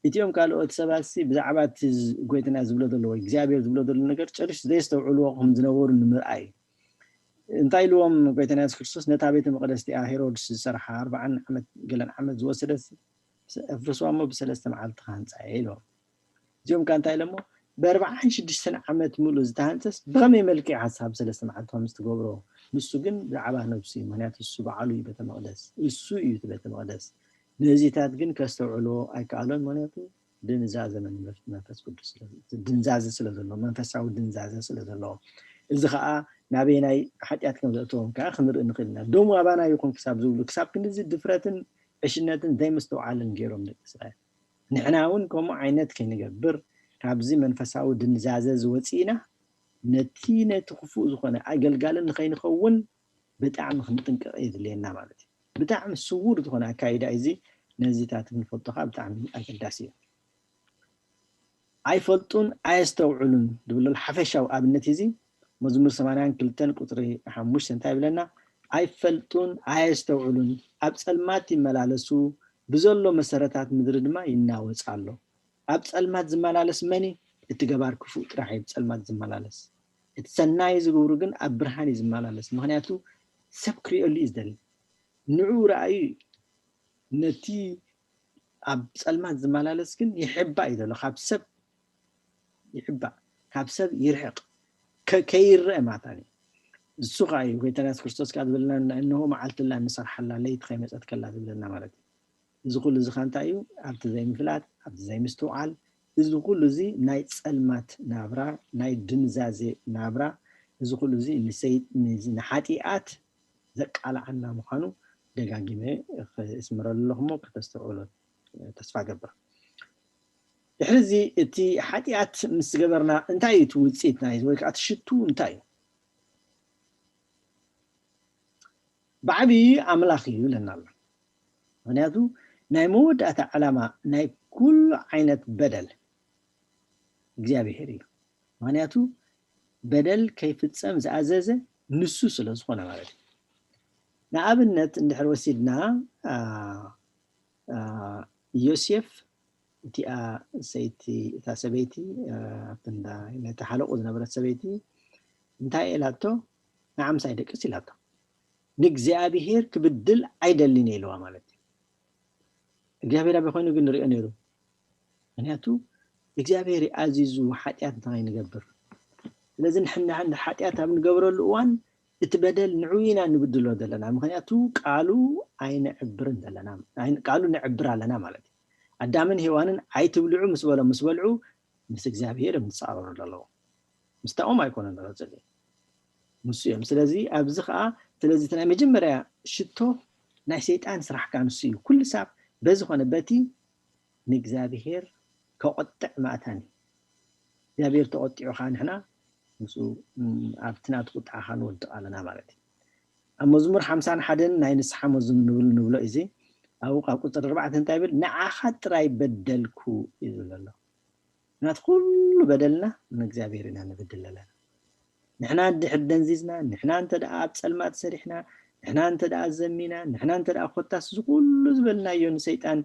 እቲኦም ካልኦት ሰባት ሲ ብዛዕባ እቲ ዝ- ጎይታና ዝብሎ ዘሎ ወይ እግዚኣብሔር ዝብሎ ዘሎ ነገር ጨርሽ ዘየስተውዕልዎ ከም ዝነበሩ ንምርኣይ እዩ። እንታይ ኢልዎም ጎይታና የሱስ ክርስቶስ? ነታ ቤተ መቕደስ እቲኣ ሄሮድስ ዝሰርሓ ኣርብዓን ዓመት ገለን ዓመት ዝወሰደት ኣፍርስዋ እሞ ብሰለስተ መዓልቲ ክሃንፃ እየ ኢልዎም። እዚኦም ከ እንታይ ኢሎሞ? ብኣርብዓን ሽዱሽተን ዓመት ሙሉእ ዝተሃንፀስ ብኸመይ መልክዕ ሓሳብ ሰለስተ መዓልቲ ከም ዝትገብሮ? ንሱ ግን ብዛዕባ ነብሱ እዩ። ምክንያቱ እሱ በዓሉ እዩ ቤተ መቕደስ፣ እሱ እዩ እቲ ቤተ መቕደስ። ነዚታት ግን ከስተውዕልዎ ኣይከኣሎን። ምክንያቱ ድንዛዘ መንፈስ መንፈስ ቅዱስ ስለ- ድንዛዘ ስለ ዘለዎ፣ መንፈሳዊ ድንዛዘ ስለ ዘለዎ፣ እዚ ከዓ ናበይ ናይ ሓጢኣት ከም ዘእተዎም ከዓ ክንርኢ ንኽእል ኢና። ደሙ ኣባና ይኹን ክሳብ ዝብሉ፣ ክሳብ ክንድዚ ድፍረትን ዕሽነትን ዘይምስትውዓልን ገይሮም ደቂ እስራኤል። ንሕና እውን ከምኡ ዓይነት ከይንገብር፣ ካብዚ መንፈሳዊ ድንዛዘ ዝወፅእና፣ ነቲ ነቲ ክፉእ ዝኾነ ኣገልጋሊ ንኸይንኸውን ብጣዕሚ ክንጥንቀቕ የድልየና ማለት እዩ። ብጣዕሚ ስውር ዝኾነ ኣካይዳ እዚ ነዚታት ክንፈልጦ ከዓ ብጣዕሚ ኣገዳሲ እዩ። ኣይፈልጡን ኣየስተውዕሉን ዝብለሉ ሓፈሻዊ ኣብነት እዚ መዝሙር ሰማንያን ክልተን ቁፅሪ ሓሙሽተ እንታይ ይብለና? ኣይፈልጡን ኣየስተውዕሉን፣ ኣብ ፀልማት ይመላለሱ፣ ብዘሎ መሰረታት ምድሪ ድማ ይናወፅ ኣሎ። ኣብ ፀልማት ዝመላለስ መን እዩ? እቲ ገባር ክፉእ ጥራሕ እዩ ኣብ ፀልማት ዝመላለስ። እቲ ሰናይ ዝገብሩ ግን ኣብ ብርሃን እዩ ዝመላለስ። ምክንያቱ ሰብ ክርእየሉ እዩ ዝደሊ። ንዑ ረኣዩ እዩ። ነቲ ኣብ ፀልማት ዝመላለስ ግን ይሕባእ እዩ ዘሎ። ካብ ሰብ ይሕባእ፣ ካብ ሰብ ይርሕቕ፣ ከ- ከይረአ ማታን እዩ። እሱ ከዓ እዩ ጎይታና የሱስ ክርስቶስ ከዓ ዝበለና፣ እንሆ መዓልቲ ኣላ እንሰርሓላ፣ ለይቲ ከይመፀት ከላ ዝበለና ማለት እዩ። እዚ ኩሉ እዚ ከዓ እንታይ እዩ? ኣብቲ ዘይምፍላጥ፣ ኣብቲ ዘይምስትውዓል፣ እዚ ኩሉ እዚ ናይ ፀልማት ናብራ፣ ናይ ድንዛዜ ናብራ፣ እዚ ኩሉ እዚ ንሰይ- ንዚ- ንሓጢኣት ዘቃልዓና ምዃኑ ደጋጊመ ክስምረሉ ኣለኹ እሞ ከተስተውዕሎ ተስፋ ገብር። ድሕሪ እዚ እቲ ሓጢኣት ምስ ገበርና እንታይ እዩ እቲ ውፅኢት ናይ ወይ ከዓ እቲ ሽቱ እንታይ እዩ? ብዓብዪ ኣምላኽ እዩ ይብለና ኣሎ። ምክንያቱ ናይ መወዳእታ ዕላማ ናይ ኩሉ ዓይነት በደል እግዚኣብሄር እዩ። ምክንያቱ በደል ከይፍፀም ዝኣዘዘ ንሱ ስለ ዝኾነ ማለት እዩ። ንኣብነት እንድሕር ወሲድና ዮሴፍ እቲኣ ሰይቲ እታ ሰበይቲ ኣብቲ እንዳ ነቲ ሓለቑ ዝነበረት ሰበይቲ እንታይ ኢላቶ? ንዓምሳይ ደቅስ ኢላቶ። ንእግዚኣብሄር ክብድል ኣይደልን እየ ኢልዋ ማለት እዩ። እግዚኣብሄር ኣበይ ኮይኑ ግን ንሪኦ ነይሩ? ምክንያቱ እግዚኣብሄር ኣዚዙ ሓጢኣት እንታይ ንገብር? ስለዚ ንሕና ሓጢኣት ኣብ ንገብረሉ እዋን እቲ በደል ንዑ ኢና ንብድሎ ዘለና። ምክንያቱ ቃሉ ኣይንዕብርን ዘለና፣ ቃሉ ንዕብር ኣለና ማለት እዩ። ኣዳምን ሄዋንን ኣይትብልዑ ምስ በሎም ምስ በልዑ ምስ እግዚኣብሄር እዮም ዝፃረሩ ዘለዉ። ምስታኦም ኣይኮነን ዘሎ ፅልኢ ምስ እዮም። ስለዚ ኣብዚ ከዓ ስለዚ እቲ ናይ መጀመርያ ሽቶ ናይ ሰይጣን ስራሕ ከዓ ንሱ እዩ። ኩሉ ሳብ በዚ ኮነ በቲ ንእግዚኣብሄር ከቆጥዕ ማእታን እዩ። እግዚኣብሄር ተቆጢዑ ከዓ ንሕና ምስኡ ኣብቲ ናቱ ቁጥዓ ከዓ ንወድቕ ኣለና ማለት እዩ። ኣብ መዝሙር ሓምሳን ሓደን ናይ ንስሓ መዝሙር ንብል ንብሎ እዚ ኣብኡ ካብ ቁፅሪ ኣርባዕተ እንታይ ይብል? ንዓኻ ጥራይ በደልኩ እዩ ዝብል ኣሎ። ናቲ ኩሉ በደልና ንእግዚኣብሔር ኢና ንብድል ኣለና። ንሕና እንድሕር ደንዚዝና፣ ንሕና እንተ ደኣ ኣብ ጸልማት ሰሪሕና፣ ንሕና እንተ ደኣ ዘሚና፣ ንሕና እንተ ደኣ ኮታስ እዚ ኩሉ ዝበልናዮ ንሰይጣን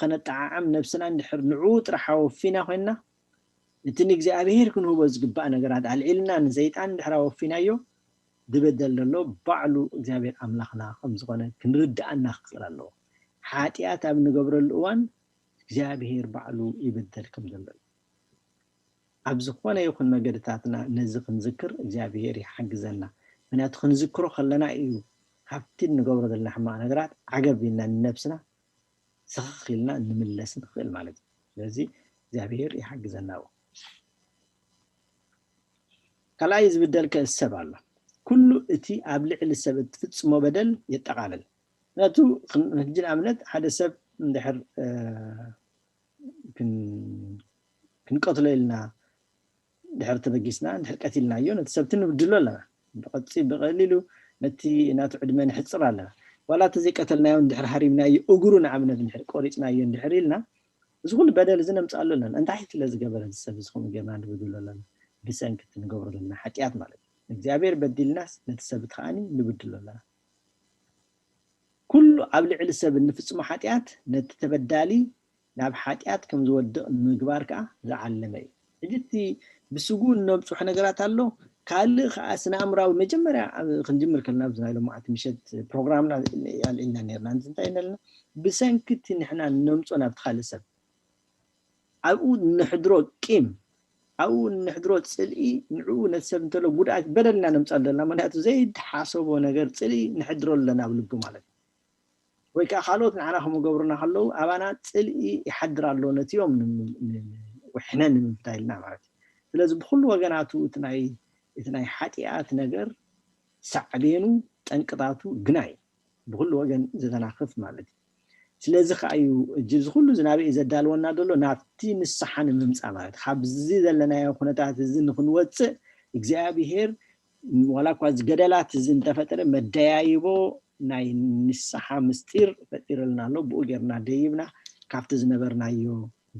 ከነጠዓዕም ነብስና እንድሕር ንዕኡ ጥራሕ ኣወፊና ኮይንና፣ እቲ ንእግዚኣብሔር ክንህቦ ዝግባእ ነገራት ኣልዒልና ንሰይጣን እንድሕር ኣወፊናዮ፣ ዝበደል ዘሎ ባዕሉ እግዚኣብሔር ኣምላኽና ከም ዝኾነ ክንርድኣና ክኽእል ኣለዎ። ሓጢኣት ኣብ ንገብረሉ እዋን እግዚኣብሔር ባዕሉ ይበደል ከም ዘሎ እዩ። ኣብ ዝኾነ ይኹን መገድታትና ነዚ ክንዝክር እግዚኣብሔር ይሓግዘና። ምክንያቱ ክንዝክሮ ከለና እዩ ካብቲ ንገብሮ ዘለና ሕማቕ ነገራት ዓገብ ኢልና ንነብስና ሰኸኽ ኢልና ንምለስ ንኽእል ማለት እዩ። ስለዚ እግዚኣብሔር ይሓግዘና። ካልኣይ ዝብደል ከ ሰብ ኣሎ። ኩሉ እቲ ኣብ ልዕሊ ሰብ እትፍጽሞ በደል የጠቓልል። ምክንያቱ ሕጂ ንኣብነት ሓደ ሰብ እንድሕር ክንቀትሎ ኢልና ድሕር ተበጊስና ድሕር ቀቲልናዮ ነቲ ሰብቲ ንብድሎ ኣለና። ብቐሊሉ ነቲ ናቱ ዕድመ ንሕጽር ኣለና። ዋላ እቲ ዘይቀተልናዮ እንድሕር ሃሪምናዮ እግሩ ንኣብነት እንድሕር ቆሪጽናዮ እንድሕር ኢልና እዚ ኩሉ በደል እዚ ነምጽኣሉ ኣለና። እንታይ ስለ ዝገበረ እዚ ሰብ እዚ ከምኡ ጌርና ንብድሎ ኣለና? ብሰንኪ እቲ ንገብሮ ዘለና ሓጢኣት ማለት እዩ። እግዚኣብሔር በዲልናስ ነቲ ሰብ እቲ ከዓኒ ንብድሎ ኣለና። ኩሉ ኣብ ልዕሊ ሰብ እንፍጽሞ ሓጢኣት ነቲ ተበዳሊ ናብ ሓጢኣት ከም ዝወድቕ ንምግባር ከኣ ዝዓለመ እዩ። ሕጂ እቲ ብስጉ እነብጽሖ ነገራት ኣሎ። ካልእ ከኣ ስነ ኣእምራዊ መጀመርያ ኣብ ክንጅምር ከለና ኣብዚ ናይ ሎማዓንቲ ምሸት ፕሮግራምና ኣልዒልና ነርና። እንታይ ኢልና ብሰንኪ እቲ ንሕና ነምጾ ናብቲ ካልእ ሰብ ኣብኡ እንሕድሮ ቂም፣ ኣብኡ እንሕድሮ ጽልኢ፣ ንዕኡ ነቲ ሰብ እንተሎ ጉድኣት በደልና ነምጻሉ ዘለና። ምክንያቱ ዘይተሓሰቦ ነገር ጽልኢ ንሕድሮ ኣለና ኣብ ልቡ ማለት እዩ። ወይ ከዓ ካልኦት ንዓና ከምገብሩና ከለዉ ኣባና ጽልኢ ይሓድር ኣሎ ነቲኦም ሕነ ንምፍዳይልና ማለት እዩ። ስለዚ ብኩሉ ወገናቱ እቲ ናይ ሓጢኣት ነገር ሳዕቤኑ ጠንቅታቱ ግናይ ብኩሉ ወገን ዘተናኽፍ ማለት እዩ። ስለዚ ከዓ እዩ እዚ ኩሉ ዝናበይ ዘዳልወና ዘሎ ናብቲ ንስሓ ንምምፃእ ማለት ካብዚ ዘለናዮ ኩነታት እዚ ንክንወፅእ እግዚኣብሄር ዋላ እኳ እዚ ገደላት እዚ እንተፈጠረ መደያይቦ ናይ ንስሓ ምስጢር ፈጢረልና ኣሎ። ብኡ ጌርና ደይብና ካብቲ ዝነበርናዮ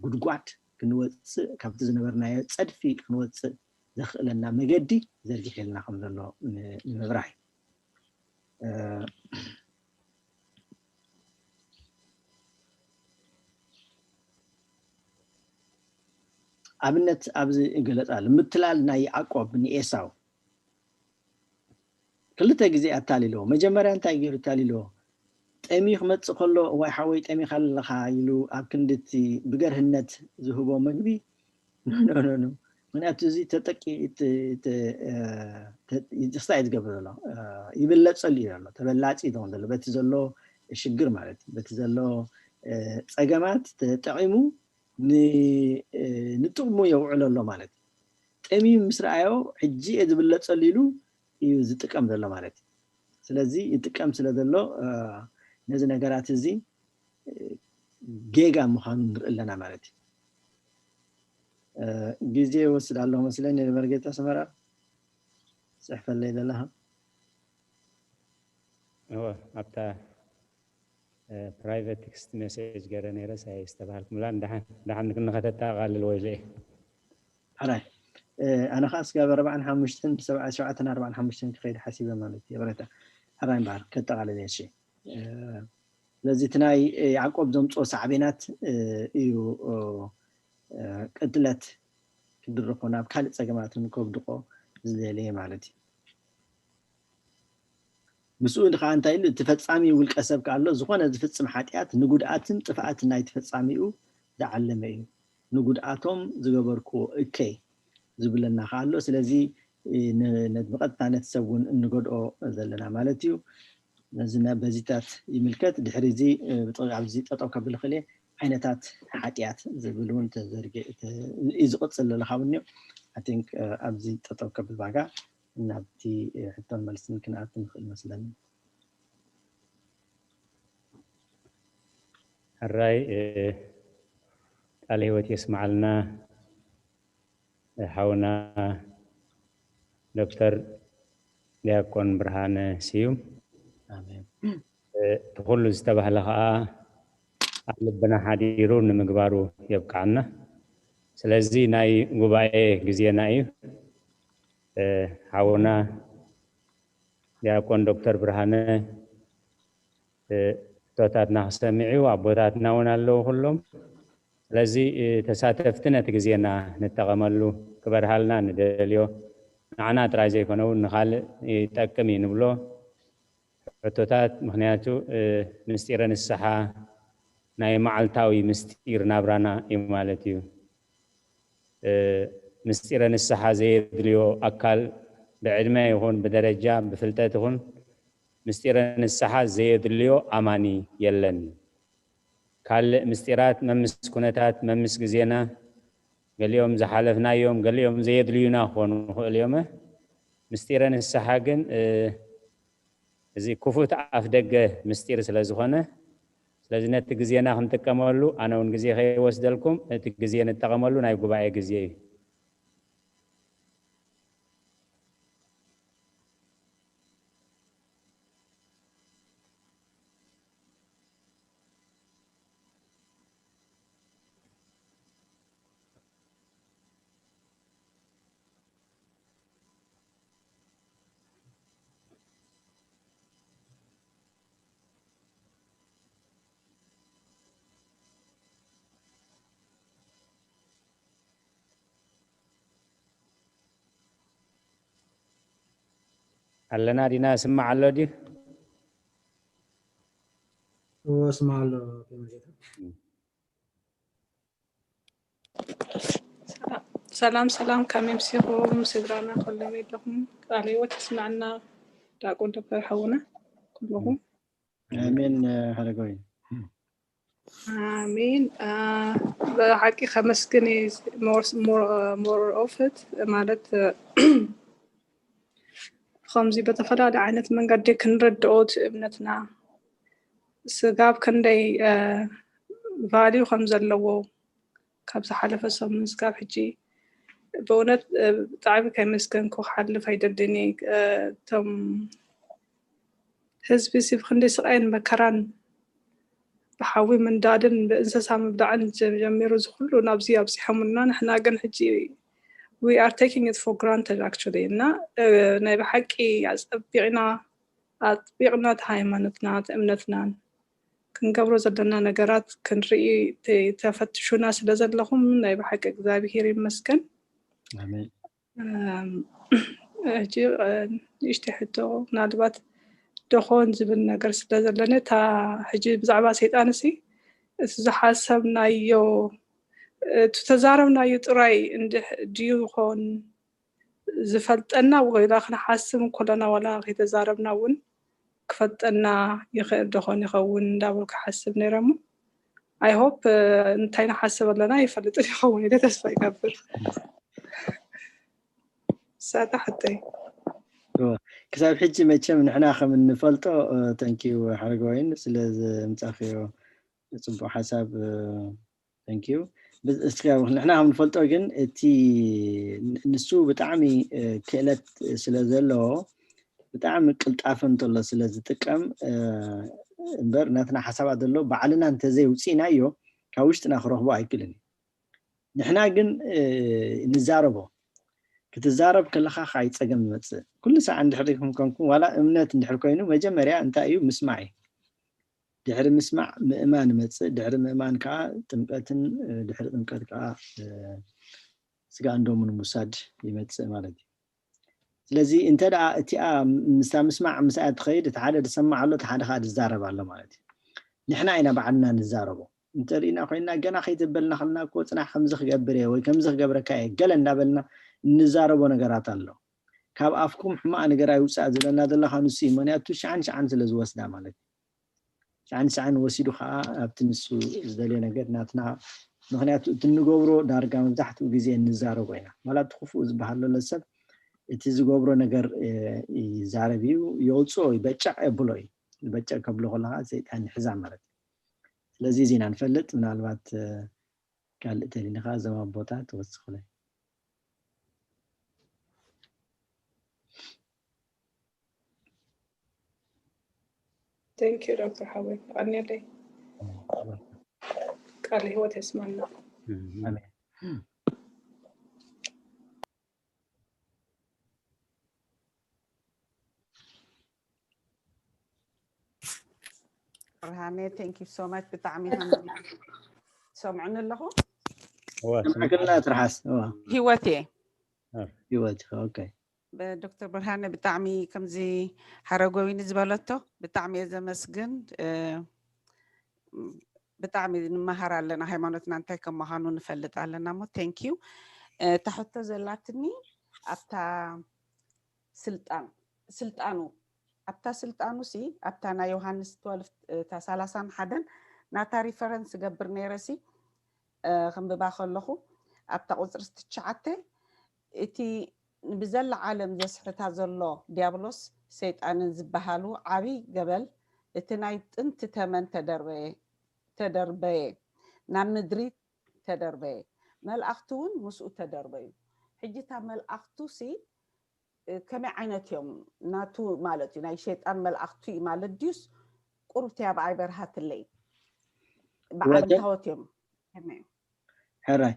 ጉድጓድ ክንወፅእ ካብቲ ዝነበርናዮ ፀድፊ ክንወፅእ ዘኽእለና መገዲ ዘርጊሕልና ከም ዘሎ ንምብራህ ኣብነት ኣብዚ ይገለጽ ኣሎ። ምትላል ናይ ያዕቆብ ንኤሳው ክልተ ግዜ ኣታሊልዎ። መጀመርያ እንታይ ገይሩ ኣታሊልዎ? ጠምዩ ክመጽእ ከሎ፣ "እዋይ ሓወይ፣ ጠሚኻ ኣለኻ" ኢሉ ኣብ ክንዲ እቲ ብገርህነት ዝህቦ መግቢ፣ ኖ፣ ኖ፣ ኖ፣ ኖ። ምኽንያቱ እዚ ተጠቂ-፣ ተ-፣ ተ-፣ ተ-፣ ይቕስታ እዩ ዝገብር ዘሎ። እ፣ ይብለጸሉ እዩ ዘሎ። ተበላጺ እዩ ዝኸውን ዘሎ። በቲ ዘሎ ሽግር ማለት እዩ። በቲ ዘሎ፣ እ፣ ጸገማት ተጠቒሙ ን-፣ እ፣ ንጥቕሙ የውዕሎ ኣሎ ማለት እዩ። ጠምዩ ምስ ረኣዮ፣ "ሕጂ እየ ዝብለጸሉ" ኢሉ እዩ ዝጥቀም ዘሎ ማለት እዩ። ስለዚ ይጥቀም ስለ ዘሎ፣ እ፣ ነዚ ነገራት እዚ፣ እ፣ ጌጋ ምዃኑ ንርኢ ኣለና ማለት እዩ። እ፣ ግዜ ይወስድ ኣለኹ መስለኒ። መርጌታ ሰመራ፣ ጽሕፈለይ ዘለኻ። እወ፣ ኣብታ፣ እ፣ ፕራይቨት ቴክስት ሜሴጅ ገይረ ነይረስ ኣይስተብሃልኩምላን። ደሓን፣ ደሓን ክንኸተታቓልል ወይለ እየ። ሕራይ። እ፣ ኣነ ኸዓ ስጋብ ኣርባዓን ሓሙሽተን፣ ሰብዓ-፣ ሸውዓተን ኣርባዓን ሓሙሽተን ክኸይድ ሓሲበ ማለት እዩ። የቕረታ። ሕራይ እምበኣር፣ ከጠቓልል እየ፣ እሺ። እ፣ ስለዚ እቲ ናይ፣ እ፣ ያዕቆብ ዘምጽኦ ሳዕቤናት፣ እ፣ እዩ፣ እ፣ እ፣ ቅትለት ክድርኾ ናብ ካልእ ጸገማት እውን ከውድቖ ዝደለየ ማለት እዩ። ምስኡ ከኣ እንታይ ኢሉ? እቲ ፈጻሚ ውልቀ ሰብ ከኣ ኣሎ፣ ዝኾነ ዝፍጽም ሓጢኣት ንጉድኣትን ጥፍኣትን ናይቲ ፈጻሚኡ ዝዓለመ እዩ። ንጉድኣቶም ዝገበርክዎ እከይ ዝብለና ከኣ ኣሎ። ስለዚ፣ እ፣ ን-፣ ን-፣ ብቐጥታ ነቲ ሰብ እውን እንጎድኦ ዘለና ማለት እዩ። ነዚ ነ-፣ በዚታት ይምልከት። ድሕሪ እዚ፣ እ፣ ብጥ-፣ ኣብዚ ጠጠው ከብል ክእል እየ። ዓይነታት ሓጢኣት ዝብል እውን ተዘርጊ-፣ ተ-፣ እዩ ዝቕጽል ዘሎ ካብ እኒኦ። I think፣ እ፣ ኣብዚ ጠጠው ከብል ባጋ ናብቲ፣ እ፣ ሕቶን መልስን ክንኣቱ ንኽእል መስለኒ። ሕራይ፣ እ፣ ቃለ ህይወት የስምዓልና፣ እ፣ ሓውና ዶክተር ዲያቆን ብርሃነ ስዩም። ኣሜን። እ፣ እቲ ኩሉ ዝተባህለ ኸኣ ኣብ ልብና ሓዲሩ ንምግባሩ የብቅዓና። ስለዚ ናይ ጉባኤ ግዜና እዩ። እ፣ ሓውና ዲያቆን ዶክተር ብርሃነ፣ እ፣ ሕቶታትና ክሰምዕ እዩ። ኣቦታትና እውን ኣለዉ ኩሎም። ስለዚ፣ እ፣ ተሳተፍቲ ነቲ ግዜና ንጠቐመሉ፣ ክበርሃልና ንደልዮ። ንዓና ጥራይ ዘይኮነ እውን ንኻልእ ይጠቅም እዩ ንብሎ ሕቶታት፣ ምኽንያቱ፣ እ፣ ምስጢረ ንስሓ ናይ መዓልታዊ ምስጢር ናብራና እዩ ማለት እዩ። እ፣ ምስጢረ ንስሓ ዘየድልዮ ኣካል ብዕድመ ይኹን ብደረጃ ብፍልጠት ይኹን ምስጢረ ንስሓ ዘየድልዮ ኣማኒ የለን። ካልእ ምስጢራት መምስ ኩነታት፣ መምስ ግዜና፣ ገሊኦም ዝሓለፍናዮም፣ ገሊኦም ዘየድልዩና ክኾኑ ይኽእሉ እዮም። ምስጢረ ንስሓ ግን፣ እ፣ እዚ ክፉት ኣፍ ደገ ምስጢር ስለ ዝኾነ፣ ስለዚ ነቲ ግዜና ክንጥቀመሉ፣ ኣነ እውን ግዜ ከይወስደልኩም፣ እቲ ግዜ ንጠቐመሉ ናይ ጉባኤ ግዜ እዩ። ኣለና ዲና፣ ስማዕ ኣሎ ድዩ? እዎ፣ ስማዕ ኣሎ። ሰላም ሰላም፣ ከመይ ኣምሲኹም ስድራና? ከመይ ኣለኹም? ቃለ ህይወት የስምዐና ዲያቆን ዶክተር ሓውና፣ ኩልኹም። ኣሜን። ሓረጋዊ ኣሜን። ብሓቂ ከመስግን። More of it ማለት ከምዚ በተፈላለየ ዓይነት መንገዲ ክንረድኦ እቲ እምነትና ስጋብ ክንደይ value ከም ዘለዎ ካብ ዝሓለፈ ሰሙን ስጋብ ሕጂ ብእውነት ብጣዕሚ ከመስገንኩ ክሓልፍ ኣይደልን። እቶም ህዝቢ ሲ ብክንደይ ስቃይን መከራን ብሓዊ ምንዳድን ብእንስሳ ምብላዕን ጀሚሩ እዚ ኩሉ ናብዚ ኣብፂሖምና፣ ንሕና ግን ሕጂ we are taking it for granted actually። እና ናይ ብሓቂ ኣፀቢቕና ኣጥቢቕና እቲ ሃይማኖትና እቲ እምነትናን ክንገብሮ ዘለና ነገራት ክንርኢ ተፈትሹና ስለ ዘለኹም ናይ ብሓቂ እግዚኣብሄር ይመስገን። ሕጂ ንእሽተይ ሕቶ ምናልባት ደኾን ዝብል ነገር ስለ ዘለኒ እታ ሕጂ ብዛዕባ ሰይጣን ሲ እቲ ዝሓሰብናዮ እቲ ተዛረብናዮ ጥራይ ድዩ ይኾን ዝፈልጠና ወላ ክንሓስብ እንኮለና ዋላ ከይተዛረብና እውን ክፈልጠና ይኽእል ደኾን ይኸውን እንዳበልኩ ሓስብ ነይረ እሞ I hope እንታይ ንሓስብ ኣለና ይፈልጥን ይኸውን ኢለ ተስፋ ይገብር። ሳታ ሕተይ ክሳብ ሕጂ መቸም ንሕና ከም እንፈልጦ ተንኪዩ ሓረጋዊን ስለ ዘምጻኽዮ ጽቡቅ ሓሳብ ተንኪዩ። ንሕና ከም ንፈልጦ ግን እቲ ንሱ ብጣዕሚ ክእለት ስለ ዘለዎ ብጣዕሚ ቅልጣፈ እንተሎ ስለ ዝጥቀም እምበር ናትና ሓሳባት ዘሎ ባዕልና እንተዘይውፅእናዮ ካብ ውሽጥና ክረኽቦ ኣይክልን እዩ። ንሕና ግን ንዛረቦ ክትዛረብ ከለካ ካይ ፀገም ይመፅእ ኩሉ ሰዓ እንድሕር ኮንኩም ዋላ እምነት እንድሕር ኮይኑ መጀመርያ እንታይ እዩ ምስማዕ እዩ። ድሕሪ ምስማዕ ምእማን ይመፅእ። ድሕሪ ምእማን ከዓ ጥምቀትን ድሕሪ ጥምቀት ከዓ ስጋ እንደሙ ንምውሳድ ይመፅእ ማለት እዩ። ስለዚ እንተ ደኣ እቲኣ ምስታ ምስማዕ ምስኣ ትኸይድ እቲ ሓደ ዝሰማዕ ኣሎ እቲ ሓደ ከዓ ዝዛረብ ኣሎ ማለት እዩ። ንሕና ኢና ባዕልና ንዛረቦ እንተሪእና ኮይንና ገና ከይተበልና ከለና እኮ ፅናሕ ከምዚ ክገብር እየ ወይ ከምዚ ክገብረካ እየ ገለ እንዳበልና እንዛረቦ ነገራት ኣሎ። ካብ ኣፍኩም ሕማቕ ነገር ኣይውፃእ ዝብለና ዘለካ ንሱ እዩ። ምክንያቱ ሽዓን ሽዓን ስለ ዝወስዳ ማለት እዩ። ሽዓን ሽዓን ወሲዱ ከዓ ኣብቲ ንሱ ዝደልዮ ነገር ናትና ምክንያቱ እቲ እንገብሮ ዳርጋ መብዛሕትኡ ግዜ እንዛረቦ ኢና። ዋላ እቲ ክፉእ ዝበሃል ዘሎ ሰብ እቲ ዝገብሮ ነገር ይዛረብ እዩ፣ የውፅኦ እዩ፣ በጫዕ የብሎ እዩ። በጫዕ ከብሎ ከለካ ሰይጣን ይሕዛ ማለት እዩ። ስለዚ እዚ ኢና ንፈልጥ። ምናልባት ካልእ ተሊኒ ከዓ እዞም ኣቦታት ትወስኹለይ። Thank you ዶክተር ሓወይ የቐንየለይ። ቃለ ህይወት የስማና። ኣሜን። ብርሃነ thank you so much ብጣዕሚ ሰምዑኒ ኣለኹ። ስምዕክልና ትርሓስ። ህይወት እየ። ህይወት ኦኬ። ዶክተር ብርሃነ ብጣዕሚ ከምዚ ሓረጎዊኒ ዝበለቶ ብጣዕሚ እየ ዘመስግን። ብጣዕሚ ንመሃር ኣለና፣ ሃይማኖትና እንታይ ከም ምዃኑ ንፈልጥ ኣለና። እሞ thank you። እታ ሕቶ ዘላትኒ ኣብታ ስልጣን ስልጣኑ ኣብታ ስልጣኑ ሲ ኣብታ ናይ ዮሃንስ ትወልፍ እታ ሰላሳን ሓደን ናታ ሪፈረንስ ገብር ነይረ ሲ ከንብባ ከለኹ ኣብታ ቁፅሪ ትሽዓተ እቲ ብዘላ ዓለም ዘስሕታ ዘሎ ዲያብሎስ ሰይጣንን ዝበሃሉ ዓብይ ገበል እቲ ናይ ጥንቲ ተመን ተደርበየ ተደርበየ ናብ ምድሪ ተደርበየ መልኣኽቲ እውን ምስኡ ተደርበዩ። ሕጂ እታ መልኣኽቱ ሲ ከመይ ዓይነት እዮም ናቱ ማለት እዩ ናይ ሸይጣን መልኣኽቱ እዩ ማለት ድዩስ ቁሩብ እቲ ኣብኣ ኣይበርሃትለይ ብዓንታወት እዮም ከመይ እዮም ሕራይ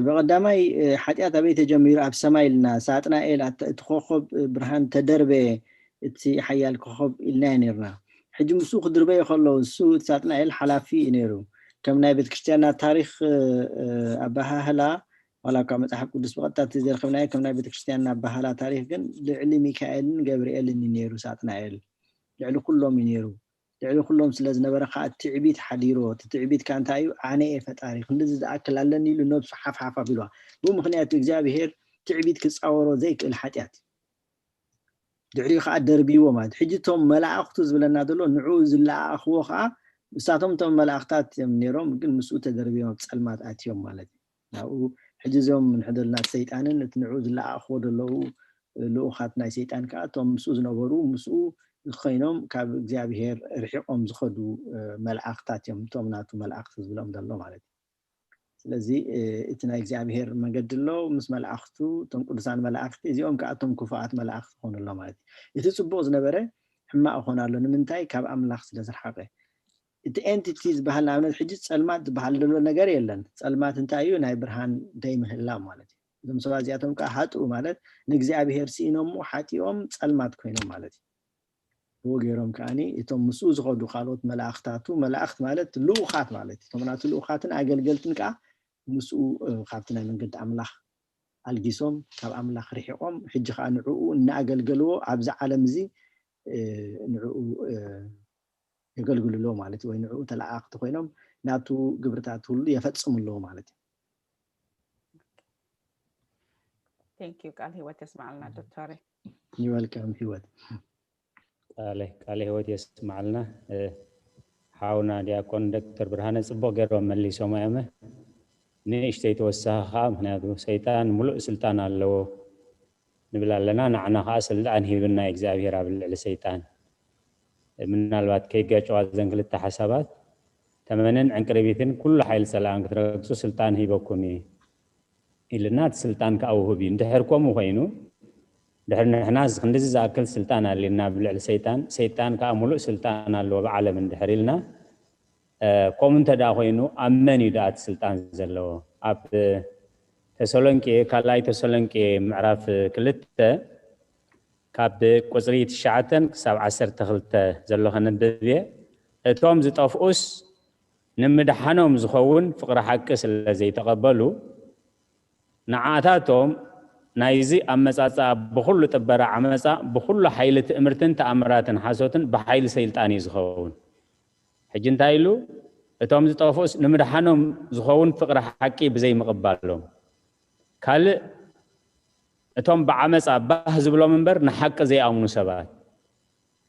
ብቐዳማይ ሓጢኣት ኣበይ ተጀሚሩ ኣብ ሰማይ ኢልና ሳጥናኤል እቲ ኮኸብ ብርሃን ተደርበየ እቲ ሓያል ኮኸብ ኢልናዮ ነርና ሕጂ ምስኡ ክድርበዩ ከለዉ እሱ እቲ ሳጥናኤል ሓላፊ እዩ ነይሩ ከም ናይ ቤተክርስትያንና ታሪክ ኣበሃህላ ዋላ እኳ መፅሓፍ ቅዱስ ብቐጥታ እቲ ዘርክብናዮ ከም ናይ ቤተክርስትያንና ኣባህላ ታሪክ፣ ግን ልዕሊ ሚካኤልን ገብርኤልን እዩ ነይሩ ሳጥናኤል። ልዕሊ ኩሎም እዩ ነይሩ። ልዕሊ ኩሎም ስለ ዝነበረ ከዓ ትዕቢት ሓዲሮ። እቲ ትዕቢት ከዓ እንታይ እዩ? ኣነ እየ ፈጣሪ፣ ክንድዚ ዝኣክል ኣለኒ ኢሉ ነብሱ ሓፍሓፍ ኣቢልዋ። ብኡ ምክንያት እግዚኣብሄር ትዕቢት ክፃወሮ ዘይክእል ሓጢኣት እዩ። ድሕሪኡ ከዓ ደርቢዎ ማለት እዩ። ሕጂ እቶም መላእክቱ ዝብለና ዘሎ ንዕኡ ዝለኣእኽዎ ከዓ ንሳቶም እቶም መላእክታት እዮም ነይሮም፣ ግን ምስኡ ተደርቢዮም ኣብ ፀልማት ኣትዮም ማለት እዩ። ናብኡ ሕጂ እዚኦም ንሕደልና ሰይጣንን እቲ ንዕኡ ዝለኣእኽዎ ዘለዉ ልኡኻት ናይ ሰይጣን ከዓ እቶም ምስኡ ዝነበሩ ምስኡ ኮይኖም ካብ እግዚኣብሄር ርሒቆም ዝኸዱ መላእክታት እዮም። እቶም ናቱ መላእክቲ ዝብሎም ዘሎ ማለት እዩ። ስለዚ እቲ ናይ እግዚኣብሄር መገዲ ኣሎ ምስ መላእክቱ፣ እቶም ቅዱሳን መላእክቲ፣ እዚኦም ከዓ እቶም ክፉኣት መላእክቲ ክኾኑ ኣሎ ማለት እዩ። እቲ ፅቡቅ ዝነበረ ሕማቅ ይኾን ኣሎ። ንምንታይ? ካብ ኣምላኽ ስለ ዝረሓቀ። እቲ ኤንቲቲ ዝበሃል፣ ንኣብነት ሕጂ ፀልማት ዝበሃል ዘሎ ነገር የለን። ፀልማት እንታይ እዩ? ናይ ብርሃን ደይምህላው ማለት እዩ። እዞም ሰባት እዚኣቶም ከዓ ሃጥኡ ማለት ንእግዚኣብሄር ስኢኖሞ ሓጢኦም ፀልማት ኮይኖም ማለት እዩ። ብኡ ገይሮም ከዓኒ እቶም ምስኡ ዝኸዱ ካልኦት መላእክታቱ፣ መላእክት ማለት ልኡኻት ማለት እዩ። እቶም ናቱ ልኡኻትን ኣገልገልትን ከዓ ምስኡ ካብቲ ናይ መንገዲ ኣምላኽ ኣልጊሶም፣ ካብ ኣምላኽ ርሒቆም፣ ሕጂ ከዓ ንዕኡ እናኣገልገልዎ ኣብዚ ዓለም እዚ ንዕኡ የገልግሉ ኣለዉ ማለት እዩ። ወይ ንዕኡ ተለኣኣኽቲ ኮይኖም ናቱ ግብርታት ሁሉ የፈጽሙ ኣለዉ ማለት እዩ። Thank you። ቃል ህይወት የስማዕልና ዶክተር። ይወልቀም ህይወት። ቃለ ቃለ ህይወት የስማዕልና። ሓውና ዲያቆን ዶክተር ብርሃነ ጽቡቕ ገይሮም መሊሶም እዮም። ንእሽተይ ተወሳኺ ከዓ፣ ምክንያቱ ሰይጣን ሙሉእ ስልጣን ኣለዎ ንብል ኣለና፣ ንዓና ከዓ ስልጣን ሂብና እግዚኣብሔር ኣብ ልዕሊ ሰይጣን። ምናልባት ከይጋጨዋ ዘን ክልተ ሓሳባት፣ ተመንን ዕንቅርቢትን ኩሉ ሓይሊ ጸላእን ክትረግጹ ስልጣን ሂበኩም እዩ ኢልና፣ እቲ ስልጣን ከዓ ውሁብ እዩ። እንድሕር ከምኡ ኮይኑ፣ ድሕር ንሕናስ ክንድዚ ዝኣክል ስልጣን ኣሊና ኣብ ልዕሊ ሰይጣን፣ ሰይጣን ከዓ ሙሉእ ስልጣን ኣለዎ ብዓለም እንድሕር ኢልና፣ ከምኡ እንተ ደኣ ኮይኑ ኣብ መን እዩ ደኣ እቲ ስልጣን ዘለዎ? ኣብ ተሰሎንቄ፣ ካልኣይ ተሰሎንቄ ምዕራፍ ክልተ ካብ ቁጽሪ ትሽዓተ ክሳብ ዓሰርተ ክልተ ዘሎ ከነንብብ እየ። እቶም ዝጠፍኡስ ንምድሓኖም ዝኸውን ፍቕሪ ሓቂ ስለ ዘይተቐበሉ፣ ንዓታቶም ናይዚ ኣመጻጽኣ ብኹሉ ጥበራ ዓመጻ፣ ብኹሉ ሓይሊ ትእምርትን ተኣምራትን ሓሶትን ብሓይሊ ሰይጣን እዩ ዝኸውን። ሕጂ እንታይ ኢሉ? እቶም ዝጠፍኡስ ንምድሓኖም ዝኸውን ፍቕሪ ሓቂ ብዘይምቕባሎም። ካልእ እቶም ብዓመጻ ባህ ዝብሎም እምበር ንሓቂ ዘይኣምኑ ሰባት።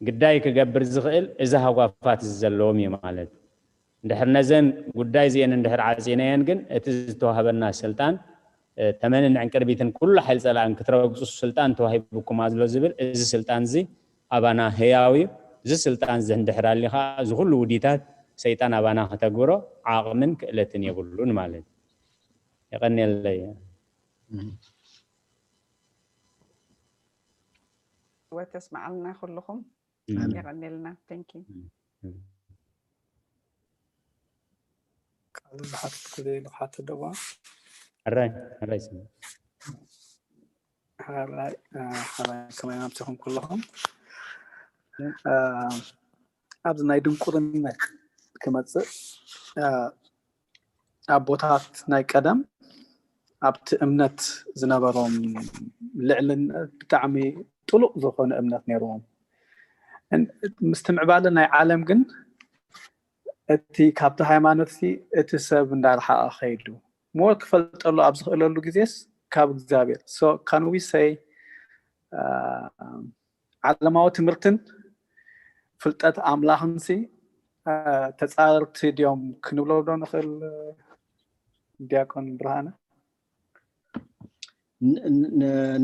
ግዳይ ክገብር ዝኽእል እዚ ሃጓፋት እዚ ዘለዎም እዩ ማለት። እንድሕር ነዘን ጉዳይ እዚአን እንድሕር ዓጺናየን ግን እቲ ዝተዋህበና ስልጣን ተመንን ዕንቅርቢትን ኩሉ ሓይሊ ጸላእን ክትረግጹ ስልጣን ተዋሂቡኩም ኣሎ ዝብል እዚ ስልጣን እዚ ኣባና ህያው እዩ። እዚ ስልጣን እዚ እንድሕር ኣሊኻ እዚ ኩሉ ውዲታት ሰይጣን ኣባና ከተግብሮ ዓቕምን ክእለትን የብሉን ማለት እዩ። የቐንየለይ። ወተስማዓልና ኩልኹም። የቐንየልና። Thank you። ካልእ ዝሓተትኩ ዘይሉ ክሓትት ደዋ። ሕራይ ሕራይ ስም ሓራይ ሓራይ ከመይ ናብትኹም ኩልኹም። ኣብዚ ናይ ድንቁርነት ክመፅእ፣ ኣቦታት ናይ ቀደም ኣብቲ እምነት ዝነበሮም ልዕልነት ብጣዕሚ ጥሉቕ ዝኾነ እምነት ነይርዎም። ምስቲ ምዕባለ ናይ ዓለም ግን እቲ ካብቲ ሃይማኖት እቲ ሰብ እንዳረሓቐ ከይዱ ሞር ክፈልጠሉ ኣብ ዝኽእለሉ ግዜስ ካብ እግዚኣብሔር። So can we say ዓለማዊ ትምህርትን ፍልጠት ኣምላኽንሲ ተፃረርቲ ድዮም ክንብሎ ዶ ንኽእል? ዲያቆን ብርሃነ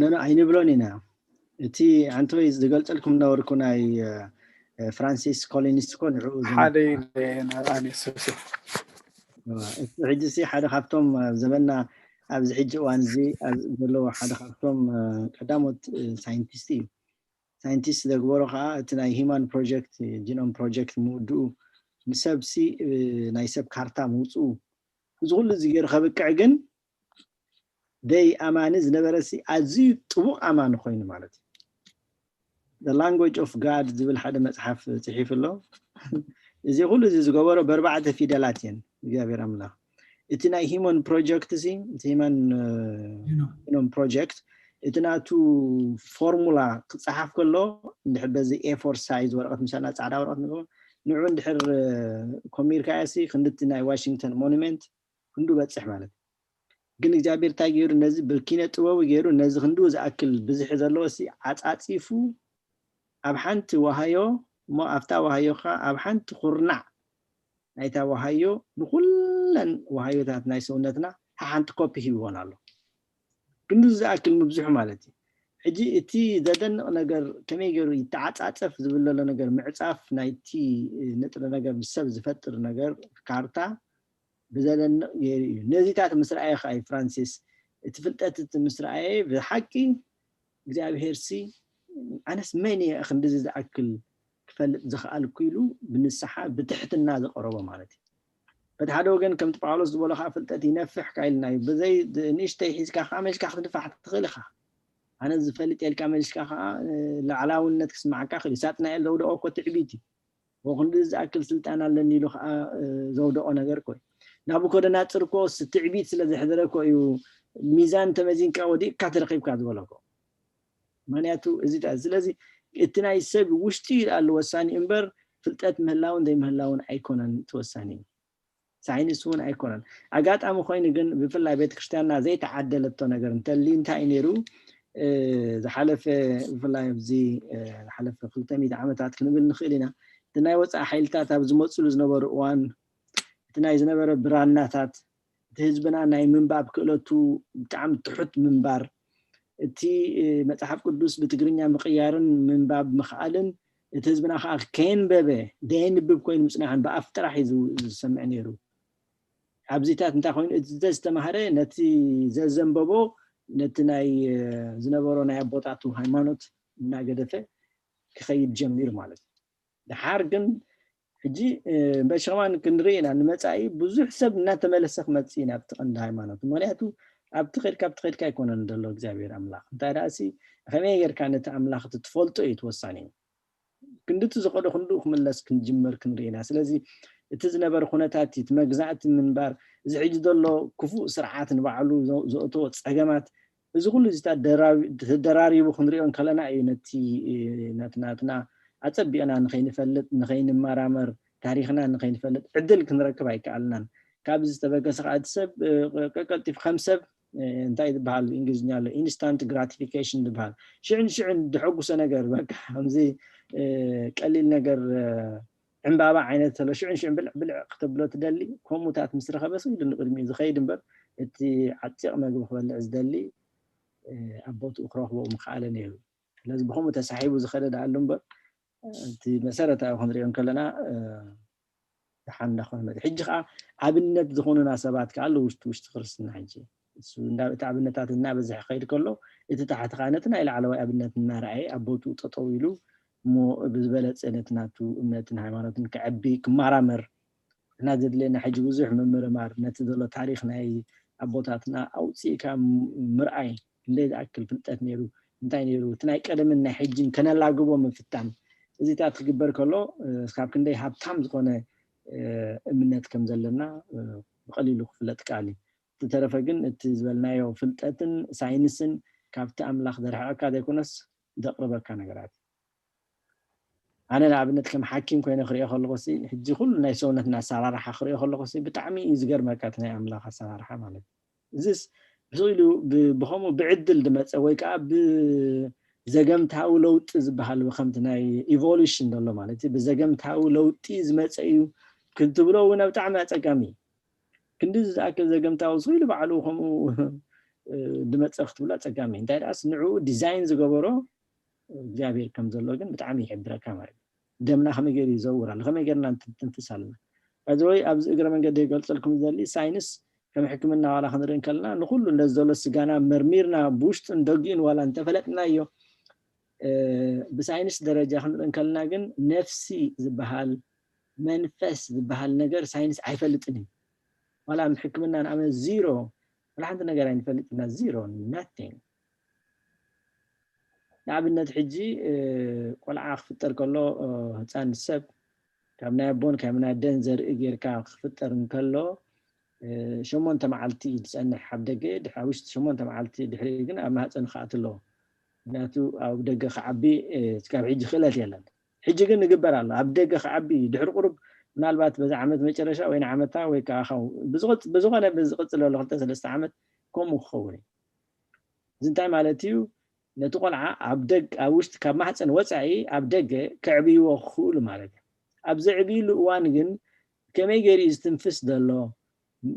ነኖ ኣይንብሎን ኢና። እቲ ኣንቶይ ዝገልፀልኩም ነበርኩ ናይ ፍራንሲስ ኮሊንስ እኮ ንዕኡ ሓደ ኢለ ነርኣኒ ሱሲ እቲ ሕጂ ሲ ሓደ ካብቶም ኣብ ዘመንና ኣብዚ ሕጂ እዋን እዚ ዘለዉ ሓደ ካብቶም ቀዳሞት ሳይንቲስት እዩ። ሳይንቲስት ዘግበሮ ከዓ እቲ ናይ ሂማን ፕሮጀክት ጂኖም ፕሮጀክት ምውድኡ ንሰብሲ ናይ ሰብ ካርታ ምውፅኡ እዚ ኩሉ እዚ ገይሩ ከብቅዕ ግን ደይ ኣማኒ ዝነበረ ሲ ኣዝዩ ጥቡቕ ኣማኒ ኮይኑ ማለት እዩ። The Language of God ዝብል ሓደ መፅሓፍ ፅሒፉ ኣሎ። እዚ ኩሉ እዚ ዝገበሮ በርባዕተ ፊደላት እየን እግዚኣብሔር ኣምላኽ እቲ ናይ ሂሞን ፕሮጀክት ሲ እቲ ሂማን ኖም ፕሮጀክት እቲ ናቱ ፎርሙላ ክፀሓፍ ከሎ እንድሕር በዚ ኤፎር ሳይዝ ወረቐት ምሳና ፃዕዳ ወረቐት ንብሎ ንዑ እንድሕር ኮሚርካያ ሲ ክንድቲ ናይ ዋሽንግተን ሞኑሜንት ክንዱ በፅሕ ማለት ግን እግዚኣብሔር እንታይ ገይሩ ነዚ ብኪነ ጥበቡ ገይሩ ነዚ ክንዱ ዝኣክል ብዝሒ ዘለዎ ሲ ዓፃፂፉ ኣብ ሓንቲ ዋሃዮ እሞ ኣብታ ዋሃዮ ከዓ ኣብ ሓንቲ ኩርናዕ ናይታ ዋሃዮ ንኩለን ዋሃዮታት ናይ ሰውነትና ሓሓንቲ ኮፒ ሂብዎን ኣሎ ክንዱ ዝኣክል ምብዝሑ ማለት እዩ ሕጂ እቲ ዘደንቕ ነገር ከመይ ገይሩ ይተዓፃፀፍ ዝብል ዘሎ ነገር ምዕፃፍ ናይቲ ንጥረ ነገር ብሰብ ዝፈጥር ነገር ካርታ ብዘደንቕ ገይሩ እዩ ነዚታት ምስ ረኣየ ከዓ ፍራንሲስ እቲ ፍልጠት እቲ ምስ ረኣየ ብሓቂ እግዚኣብሄር ሲ ኣነስ መን እየ ክንድዚ ዝኣክል ክፈልጥ ዝኽኣልኩ ኢሉ ብንስሓ ብትሕትና ዘቐረቦ ማለት እዩ በቲ ሓደ ወገን ከምቲ ጳውሎስ ዝበሎ ከዓ ፍልጠት ይነፍሕ ካኢልና እዩ ብዘይ ንእሽተይ ሒዝካ ከዓ መሊስካ ክትንፋሕ ትኽእል ኢኻ ኣነ ዝፈልጥ የልካ መሊስካ ከዓ ላዕላውነት ክስማዓካ ክእል ሳጥናኤል ዘውደኦ እኮ ትዕቢት እዩ ወክንዲ ዝኣክል ስልጣን ኣለኒ ኢሉ ከዓ ዘውደኦ ነገር እኮ እዩ ናቡኮደናፅር እኮ ትዕቢት ስለ ዘሕደረ እኮ እዩ ሚዛን ተመዚንካ ወዲቅካ ተረኪብካ ዝበሎ እኮ ምክንያቱ እዚ ስለዚ እቲ ናይ ሰብ ውሽጢ ይልኣሉ ወሳኒ እምበር ፍልጠት ምህላውን ዘይምህላውን ኣይኮነን እቲ ወሳኒ ሳይንስ እውን ኣይኮነን ኣጋጣሚ ኮይኑ ግን ብፍላይ ቤተክርስትያንና ዘይተዓደለቶ ነገር እንተልዩ እንታይ እዩ ነይሩ ዝሓለፈ ብፍላይ ኣብዚ ዝሓለፈ ክልተ ሚእቲ ዓመታት ክንብል ንኽእል ኢና እቲ ናይ ወፃኢ ሓይልታት ኣብ ዝመፅሉ ዝነበሩ እዋን እቲ ናይ ዝነበረ ብራናታት እቲ ህዝብና ናይ ምንባብ ክእለቱ ብጣዕሚ ትሑት ምንባር እቲ መፅሓፍ ቅዱስ ብትግርኛ ምቕያርን ምንባብ ምኽኣልን እቲ ህዝብና ከዓ ከየንበበ ደየንብብ ኮይኑ ምፅናሕን ብኣፍ ጥራሕ እዩ ዝሰምዕ ነይሩ ኣብዚታት እንታይ ኮይኑ እቲ ዘዝተማህረ ነቲ ዘዘንበቦ ነቲ ናይ ዝነበሮ ናይ ኣቦታቱ ሃይማኖት እናገደፈ ክኸይድ ጀሚሩ ማለት እዩ ድሓር ግን ሕጂ በሽኸማን ክንርኢ ኢና ንመፃኢ ብዙሕ ሰብ እናተመለሰ ክመፅእ ኢና ኣብቲ ቀንዲ ሃይማኖት ምክንያቱ ኣብቲ ከድካ ኣብቲ ከድካ ኣይኮነን ዘሎ እግዚኣብሔር ኣምላኽ እንታይ ደኣ ሲ ከመይ ጌርካ ነቲ ኣምላኽ እቲ ትፈልጦ እዩ ትወሳኒ እዩ ክንድቲ ዝኸዶ ክንድኡ ክምለስ ክንጅምር ክንርኢ ኢና ስለዚ እቲ ዝነበረ ኩነታት እቲ መግዛእቲ ምንባር እዚ ሕጂ ዘሎ ክፉእ ስርዓት ንባዕሉ ዘእተዎ ፀገማት እዚ ኩሉ እዚታት ተደራሪቡ ክንሪኦ እንከለና እዩ ነቲ ነቲ ናትና ኣፀቢቕና ንኸይንፈልጥ ንኸይንመራመር ታሪክና ንኸይንፈልጥ ዕድል ክንረክብ ኣይከኣልናን ካብዚ ዝተበገሰ ከዓ እቲ ሰብ ቀቀልጢፍ ከም ሰብ እንታይ ዝበሃል እንግሊዝኛ ኣሎ instant gratification ዝበሃል ሽዕን ሽዕን ድሐጉሰ ነገር በቃ ከምዚ ቀሊል ነገር ዕምባባ ዓይነት ተሎ ሽዕን ሽዕን ብልዕ ብልዕ ክተብሎ ትደሊ ከምኡታት ምስ ረኸበ ስኢሉ ንቅድሚኡ ዝኸይድ እምበር እቲ ዓፂቕ መግቢ ክበልዕ ዝደሊ ኣብ ቦትኡ ክረኽቦ ምኽኣለ ነይሩ ስለዚ ብከምኡ ተሳሒቡ ዝኸደ ዳኣሉ እምበር እቲ መሰረታዊ ክንሪኦ ከለና ድሓን እንዳኾነ መ ሕጂ ከዓ ኣብነት ዝኾኑና ሰባት ከዓ ኣለዉ ውሽጢ ውሽጢ ክርስትና ሕጂ እሱ እቲ ኣብነታት እናበዝሐ ክኸይድ ከሎ እቲ ታሕቲ ከዓ ነቲ ናይ ላዕለዋይ ኣብነት እናረኣየ ኣብ ቦትኡ ጠጠው ኢሉ እሞ ብዝበለፀ ነቲ ናቱ እምነትን ሃይማኖትን ክዐቢ ክመራመር እና ዘድልየና ሕጂ ብዙሕ ምምርማር ነቲ ዘሎ ታሪክ ናይ ኣቦታትና ኣውፅእካ ምርኣይ ክንደይ ዝኣክል ፍልጠት ነይሩ እንታይ ነይሩ እቲ ናይ ቀደምን ናይ ሕጂን ከነላግቦ ምፍታን እዚታት ክግበር ከሎ ካብ ክንደይ ሃብታም ዝኾነ እምነት ከም ዘለና ብቀሊሉ ክፍለጥ ከኣል እዩ ዝተረፈ ግን እቲ ዝበልናዮ ፍልጠትን ሳይንስን ካብቲ ኣምላኽ ዘርሕቐካ ዘይኮነስ ዘቕርበካ ነገራት ኣነ ንኣብነት ከም ሓኪም ኮይነ ክሪኦ ከለኹ ሕጂ ኩሉ ናይ ሰውነትና ኣሰራርሓ ክሪኦ ከለኹ ብጣዕሚ እዩ ዝገርመካ እቲ ናይ ኣምላኽ ኣሰራርሓ ማለት እዚስ ብስኢሉ ብኸምኡ ብዕድል ዝመፀ ወይ ከዓ ብዘገምታዊ ለውጢ ዝበሃል ብከምቲ ናይ ኢቮሉሽን ዘሎ ማለት ብዘገምታዊ ለውጢ ዝመፀ እዩ ክትብሎ እውን ብጣዕሚ ኣፀጋሚ እዩ ክንዲ ዝኣክል ዘገምታዊ ስኢሉ ባዕሉ ከምኡ ዝመፀ ክትብሎ ኣፀጋሚ እንታይ ደኣስ ንዕኡ ዲዛይን ዝገበሮ እግዚኣብሔር ከም ዘሎ ግን ብጣዕሚ ይሕብረካ ማለት እዩ ደምና ከመይ ገይሩ ይዘውር ኣሎ ከመይ ገርና ትንፍስ ኣለና እዚ ወይ ኣብዚ እግረ መንገዲ ይገልፀልኩም ዘሊ ሳይንስ ከም ሕክምና ዋላ ክንርኢ ከለና ንኩሉ ነዚ ዘሎ ስጋና መርሚርና ብውሽጥን ደጊኡን ዋላ እንተፈለጥናዮ ብሳይንስ ደረጃ ክንርኢ ከለና ግን ነፍሲ ዝበሃል መንፈስ ዝበሃል ነገር ሳይንስ ኣይፈልጥን እዩ ዋላ ሕክምና ንኣመት ዚሮ ዋላ ሓንቲ ነገር ኣይንፈልጥና ዚሮ ናቲንግ ንኣብነት ሕጂ ቆልዓ ክፍጠር ከሎ ህፃን ሰብ ካብ ናይ ኣቦን ካብ ናይ ኣደን ዘርኢ ጌርካ ክፍጠር እንከሎ ሸሞንተ መዓልቲ እዩ ዝፀንሕ ኣብ ደገ። ኣብ ውሽጢ ሸሞንተ መዓልቲ ድሕሪ ግን ኣብ ማህፀን ክኣት ኣለዎ። ምክንያቱ ኣብ ደገ ክዓቢ ካብ ሕጂ ክእለት የለን። ሕጂ ግን ንግበር ኣሎ። ኣብ ደገ ክዓቢ ድሕሪ ቁሩብ ምናልባት በዚ ዓመት መጨረሻ ወይ ንዓመታ ወይ ከዓ ብዝኾነ ብዝቕፅለሉ ክልተ ሰለስተ ዓመት ከምኡ ክኸውን እዩ። እዚ እንታይ ማለት እዩ? ነቲ ቆልዓ ኣብ ደግ ኣብ ውሽጢ ካብ ማህፀን ወፃኢ ኣብ ደገ ከዕብይዎ ክኽእሉ ማለት እዩ። ኣብ ዘዕብይሉ እዋን ግን ከመይ ገይሩ እዩ ዝትንፍስ ዘሎ፣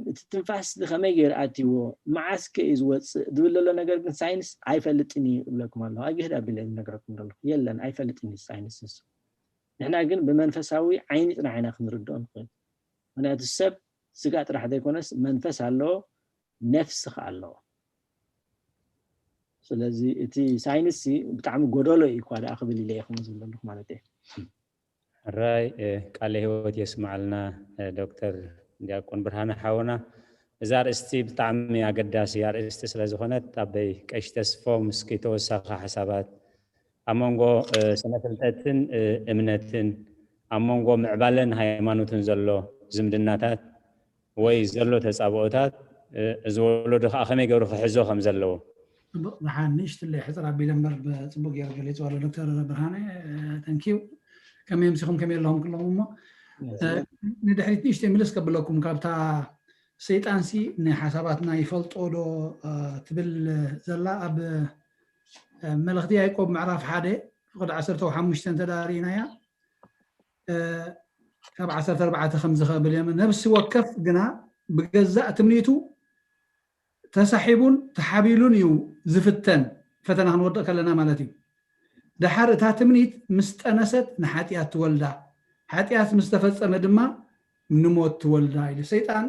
እቲ ትንፋስ ከመይ ገይሩ ኣትይዎ፣ መዓስ ከ እዩ ዝወፅእ ዝብል ዘሎ ነገር ግን ሳይንስ ኣይፈልጥን እዩ እብለኩም ኣለኹ። ኣግህድ ኣቢለ ዝነግረኩም ዘለኹ የለን፣ ኣይፈልጥን እዩ ሳይንስ ንሱ። ንሕና ግን ብመንፈሳዊ ዓይኒ ጥራሕ ኢና ክንርድኦ ንኽእል። ምክንያቱ ሰብ ስጋ ጥራሕ ዘይኮነስ መንፈስ ኣለዎ፣ ነፍሲ ከ ኣለዎ። ስለዚ እቲ ሳይንስ ብጣዕሚ ጎደሎ እዩ እኳ ደኣ ክብል ኢለ እየ ከምኡ ዝብል ዘለኹ ማለት እየ። ሕራይ ቃለ ህይወት የስማዓልና ዶክተር ዲያቆን ብርሃነ ሓውና። እዛ ኣርእስቲ ብጣዕሚ ኣገዳሲ ኣርእስቲ ስለ ዝኾነት ኣበይ ቀሺ ተስፎ ምስኪ ተወሳኺ ሓሳባት ኣብ መንጎ ስነ ፍልጠትን እምነትን ኣብ መንጎ ምዕባለን ሃይማኖትን ዘሎ ዝምድናታት ወይ ዘሎ ተፃብኦታት እዚ ወለዶ ከዓ ከመይ ገይሩ ክሕዞ ከም ዘለዎ። ፅቡቅ ደሓን ንእሽትለይ ሕፅር ኣቢለ እምበር ብፅቡቅ ገይሩ ገሊፅዋ ኣሎ ዶክተር ብርሃነ። ተንኪው ከመይ ምሲኹም ከመይ ኣለኹም ክለኹም እሞ ንድሕሪት ንእሽተይ ምልስ ከብለኩም ካብታ ሰይጣንሲ ንሓሳባትና ይፈልጦ ዶ ትብል ዘላ ኣብ መልእኽቲ ያዕቆብ ምዕራፍ ሓደ ፍቕዲ ዓሰርተ ሓሙሽተ እንተዳሪእናያ ካብ ዓሰርተ ኣርባዕተ ከምዚ ከብል እዮም ነብሲ ወከፍ ግና ብገዛእ ትምኒቱ ተሳሒቡን ተሓቢሉን እዩ ዝፍተን ፈተና ክንወድቕ ከለና ማለት እዩ። ደሓር እታ ትምኒት ምስ ጠነሰት ንሓጢኣት ትወልዳ፣ ሓጢኣት ምስ ተፈጸመ ድማ ንሞት ትወልዳ ኢሉ ሰይጣን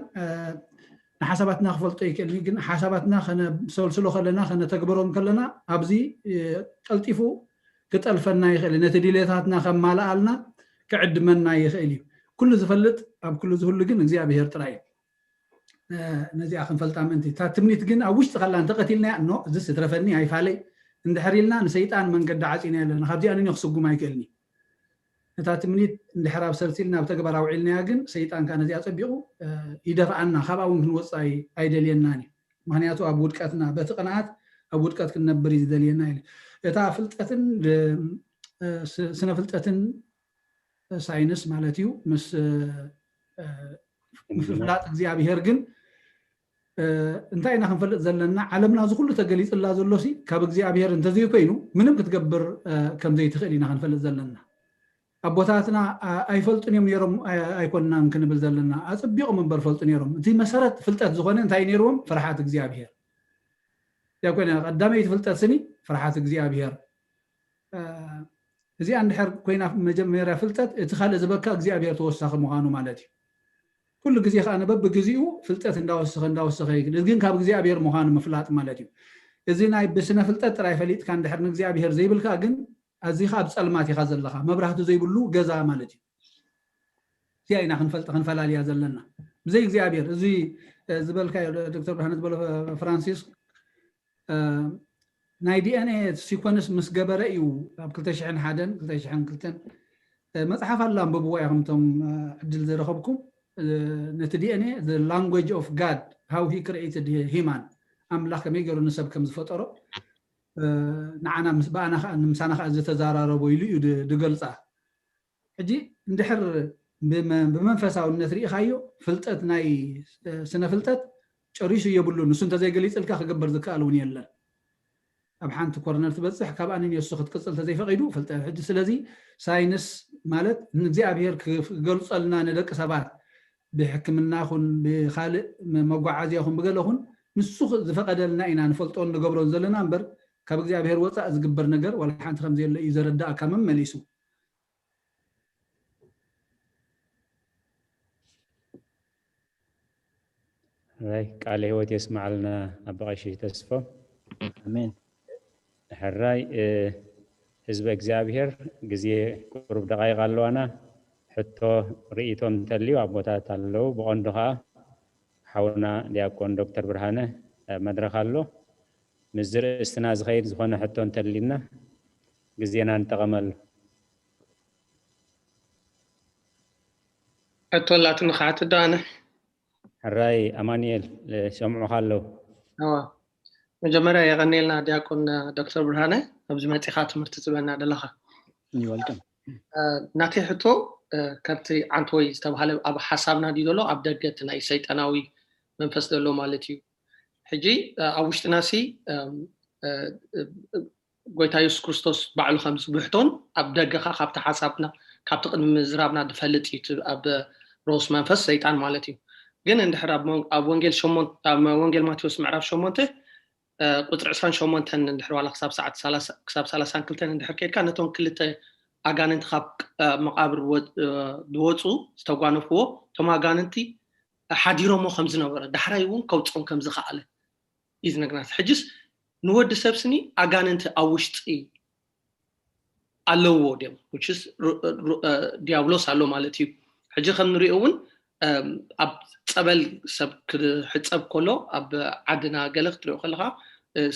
ንሓሳባትና ክፈልጦ ይክእል ግን ሓሳባትና ከነሰልስሎ ከለና ከነተግበሮም ከለና ኣብዚ ቀልጢፉ ክጠልፈና ይኽእል ነቲ ድሌታትና ከማልኣልና ክዕድመና ይኽእል እዩ። ኩሉ ዝፈልጥ ኣብ ኩሉ ዝህሉ ግን እግዚኣብሔር ጥራይ እዩ። ነዚኣ ክንፈልጣ ምእንቲ እታ ትምኒት ግን ኣብ ውሽጢ ከላ እንተቀቲልናያ እኖ እዚ ስትረፈኒ ኣይፋለይ እንድሕር ኢልና ንሰይጣን መንገዲ ዓፂና ኣለና ካብዚኣ ንንዮ ክስጉም ኣይክእልኒ። እታ ትምኒት እንድሕር ኣብ ሰልሲልና ኣብ ተግባር ኣውዒልናያ ግን ሰይጣን ከዓ ነዚኣ ፀቢቑ ይደፍኣና ካብኣ እውን ክንወፅእ ኣይደልየናን እዩ። ምክንያቱ ኣብ ውድቀትና በቲ ቅንኣት ኣብ ውድቀት ክንነብር እዩ ዝደልየና ኢለ እታ ፍልጠትን ስነ ፍልጠትን ሳይንስ ማለት እዩ ምስ ምፍላጥ እግዚኣብሄር ግን እንታይ ኢና ክንፈልጥ ዘለና? ዓለምና እዚ ኩሉ ተገሊፅላ ዘሎ ሲ ካብ እግዚኣብሄር እንተዘይኮይኑ ምንም ክትገብር ከምዘይትኽእል ኢና ክንፈልጥ ዘለና። ኣቦታትና ኣይፈልጡን እዮም ነይሮም ኣይኮንናን ክንብል ዘለና፣ ኣፅቢቖም እምበር ፈልጡ ነይሮም። እቲ መሰረት ፍልጠት ዝኾነ እንታይ ነይርዎም? ፍርሓት እግዚኣብሄር። ያ ኮይና ቀዳመይቲ ፍልጠት ስኒ ፍርሓት እግዚኣብሄር። እዚኣ እንድሕር ኮይና መጀመርያ ፍልጠት እቲ ካልእ ዝበካ እግዚኣብሔር ተወሳኺ ምዃኑ ማለት እዩ። ኩሉ ግዜ ከዓ ነበብ ብግዚኡ ፍልጠት እንዳወሰኸ እንዳወሰኸ ይግል ግን ካብ እግዚኣብሔር ምዃኑ ምፍላጥ ማለት እዩ። እዚ ናይ ብስነ ፍልጠት ጥራይ ፈሊጥካ እንድሕር ንእግዚኣብሔር ዘይብልካ ግን ኣዚኻ ኣብ ፀልማት ኢኻ ዘለኻ፣ መብራህቲ ዘይብሉ ገዛ ማለት እዩ። እዚኣ ኢና ክንፈልጥ ክንፈላልያ ዘለና ብዘይ እግዚኣብሔር። እዚ ዝበልካ ዶክተር ብርሃነ ዝበሎ ፍራንሲስ ናይ ዲኤንኤ ሲኮንስ ምስ ገበረ እዩ ኣብ ክልተ ሽሕን ሓደን ክልተ ሽሕን ክልተን መፅሓፍ ኣላ ኣንብብዋ ኢኹም እቶም ዕድል ዝረኸብኩም ነቲ ዲኤንኤ the language of God how he created human ኣምላኽ ከመይ ገይሩ ንሰብ ከም ዝፈጠሮ ንዓና ብኣና ከዓ ንምሳና ከዓ ዝተዘራረቦ ኢሉ እዩ ድገልፃ። ሕጂ እንድሕር ብመንፈሳውነት ርኢኻዮ ፍልጠት ናይ ስነ ፍልጠት ጨሪሱ የብሉን። ንሱ እንተዘይገሊፅልካ ክግበር ዝከኣል እውን የለን። ኣብ ሓንቲ ኮርነር ትበፅሕ ካብኣ ንንየሱ ክትቅፅል ተዘይፈቂዱ ፍልጠት ሕጂ ስለዚ ሳይንስ ማለት ንእግዚኣብሔር ክገልፀልና ንደቂ ሰባት ብሕክምና ኹን ብካልእ መጓዓዝያ ኹን ብገለ ኹን ንሱ ዝፈቀደልና ኢና ንፈልጦን ንገብሮን ዘለና እምበር ካብ እግዚኣብሔር ወፃእ ዝግበር ነገር ዋላ ሓንቲ ከም ዘየለ እዩ ዘረዳእካ መመሊሱ። ሕራይ ቃለ ህይወት የስማዓልና ኣባ ቀሺ ተስፎ። ኣሜን። ሕራይ ህዝበ እግዚኣብሔር ግዜ ቁሩብ ደቃይቕ ኣለዋና። ሕቶ ርእይቶ እንተልዩ ኣቦታት ኣለዉ። ብቐንዱ ከዓ ሓውና ዲያቆን ዶክተር ብርሃነ መድረክ ኣሎ። ምስ ዝርእስትና ዝኸይድ ዝኾነ ሕቶ እንተልዩና ግዜና ንጠቐመሉ። ሕቶ ኣላትኒ ክሓትት ዶ ኣነ? ሕራይ ኣማኑኤል፣ ሰምዑኻ ኣለዉ። እዋ፣ መጀመርያ የቐንየልና ዲያቆን ዶክተር ብርሃነ፣ ኣብዚ መጺኻ ትምህርቲ ትበና ዘለኻ። You're welcome። ናተይ ሕቶ፣ ከምቲ ዓንተወይ ዝተባሃለ ኣብ ሓሳብና ድዩ ዘሎ ኣብ ደገ እቲ ናይ ሰይጣናዊ መንፈስ ዘሎ ማለት እዩ? ሕጂ ኣብ ውሽጥና ሲ ጎይታ የሱስ ክርስቶስ ባዕሉ ከም ዝብሕቶን ኣብ ደገኻ ካብቲ ሓሳብና ካብቲ ቅድሚ ምዝራብና ዝፈልጥ እዩ ኣብ ሮስ መንፈስ ሰይጣን ማለት እዩ። ግን እንድሕር ኣብ ወንጌል ማቴዎስ ምዕራፍ ሸሞንተ ቁፅሪ ዕስራን ሸሞንተን እንድሕር ዋላ ክሳብ ሰዓት ክሳብ ሰላሳን ክልተን እንድሕር ከድካ ነቶም ክልተ ኣጋንንቲ ካብ መቃብር ዝወፁ ዝተጓነፍዎ እቶም ኣጋንንቲ ሓዲሮሞ ከም ዝነበረ ዳሕራይ እውን ከውፅኦም ከም ዝኸኣለ እዩ ዝነግርና። ሕጅስ ንወዲ ሰብ ስኒ ኣጋንንቲ ኣብ ውሽጢ ኣለዎ ድዮም? ዲያብሎስ ኣሎ ማለት እዩ። ሕጂ ከም ንሪኦ እውን ኣብ ፀበል ሰብ ክሕፀብ ከሎ ኣብ ዓድና ገለ ክትሪኦ ከለካ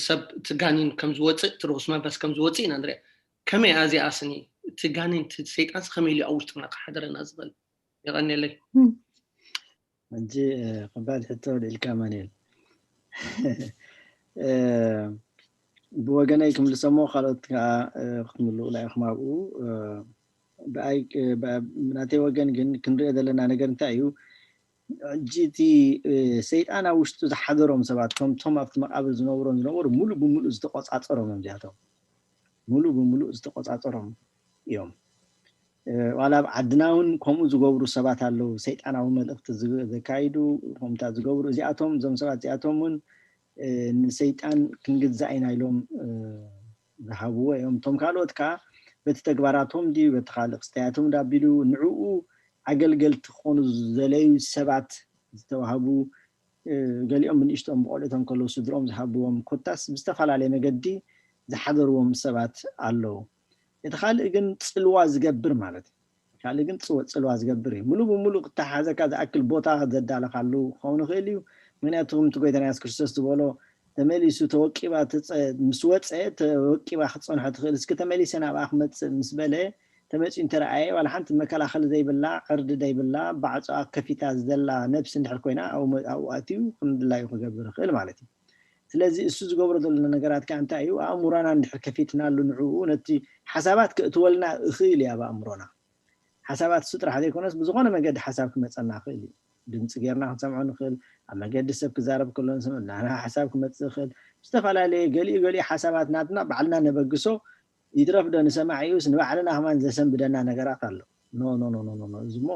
ሰብ እቲ ጋኒን ከም ዝወፅእ እቲ ርኩስ መንፈስ ከም ዝወፅእ ኢና ንሪኣ። ከመይ እያ እዚኣ ስኒ እቲ ጋኒን እቲ ሰይጣንስ ከመይ ኢሉ ኣብ ውሽጥና ክሓደረና ዝኽእል? የቐንየለይ። ሕጂ ከባድ ሕቶ ልኢልካ ማንኤል። ብወገነይ ክምልሰሞ ካልኦት ከዓ ክትምልኡ ኢኹም ኣብኡ። ብኣይ ናተይ ወገን ግን ክንሪኦ ዘለና ነገር እንታይ እዩ? ሕጂ እቲ ሰይጣን ኣብ ውሽጡ ዝሓደሮም ሰባት ከምቶም ኣብቲ መቃብር ዝነብሮም ዝነበሩ ሙሉእ ብሙሉእ ዝተቆፃፀሮም እዮም እዚኣቶም። ሙሉእ ብሙሉእ ዝተቆፃፀሮም እዮም። ዋላ ኣብ ዓድና እውን ከምኡ ዝገብሩ ሰባት ኣለዉ። ሰይጣናዊ መልእኽቲ ዘካይዱ ከምታት ዝገብሩ እዚኣቶም እዞም ሰባት እዚኣቶም እውን ንሰይጣን ክንግዛእ ኢና ኢሎም ዝሃብዎ እዮም። እቶም ካልኦት ከዓ በቲ ተግባራቶም ድዩ በቲ ካልእ ክስተያቶም ዳቢሉ ንዕኡ ኣገልገልቲ ክኾኑ ዝደለዩ ሰባት ዝተዋህቡ፣ ገሊኦም ብንእሽቶም ብቆልዑቶም ከለዉ ስድሮም ዝሃብዎም ኮታስ ብዝተፈላለየ መገዲ ዝሓደርዎም ሰባት ኣለዉ። እቲ ካልእ ግን ፅልዋ ዝገብር ማለት እዩ። ካልእ ግን ፅልዋ ዝገብር እዩ። ሙሉ ብሙሉ ክተሓዘካ ዝኣክል ቦታ ዘዳለካሉ ክኸውን ይኽእል እዩ። ምክንያቱ ከምቲ ጎይታና የሱስ ክርስቶስ ዝበሎ ተመሊሱ ተወቂባ ምስ ወፀ ተወቂባ ክትፀንሖ ትኽእል። እስኪ ተመሊሰ ናብኣ ክመፅእ ምስ በለ ተመፂኡ እንተረኣየ ዋላ ሓንቲ መከላኸሊ ዘይብላ ዕርዲ ዘይብላ ባዕፅኣ ከፊታ ዝደላ ነብሲ እንድሕር ኮይና ኣብኡ ኣትዩ ከም ድላዩ ክገብር ይኽእል ማለት እዩ። ስለዚ እሱ ዝገብሮ ዘሎ ነገራት ከዓ እንታይ እዩ? ኣእምሮና እንድሕር ከፊትናሉ ንዕኡ ነቲ ሓሳባት ከእትወልና እኽእል እዩ ኣብ ኣእምሮና። ሓሳባት እሱ ጥራሕ ዘይኮነስ ብዝኾነ መገዲ ሓሳብ ክመፀና ይኽእል እዩ። ድምፂ ጌርና ክንሰምዖ ንኽእል፣ ኣብ መገዲ ሰብ ክዛረብ ከሎ ንሰምዕ ናና ሓሳብ ክመፅእ ይኽእል። ዝተፈላለየ ገሊኡ ገሊኡ ሓሳባት ናትና ባዕልና ነበግሶ ይትረፍ ዶ ንሰማዒኡስ ንባዕልና ከማን ዘሰንብደና ነገራት ኣሎ። ኖ ኖ ኖ ኖ እዚ ሞ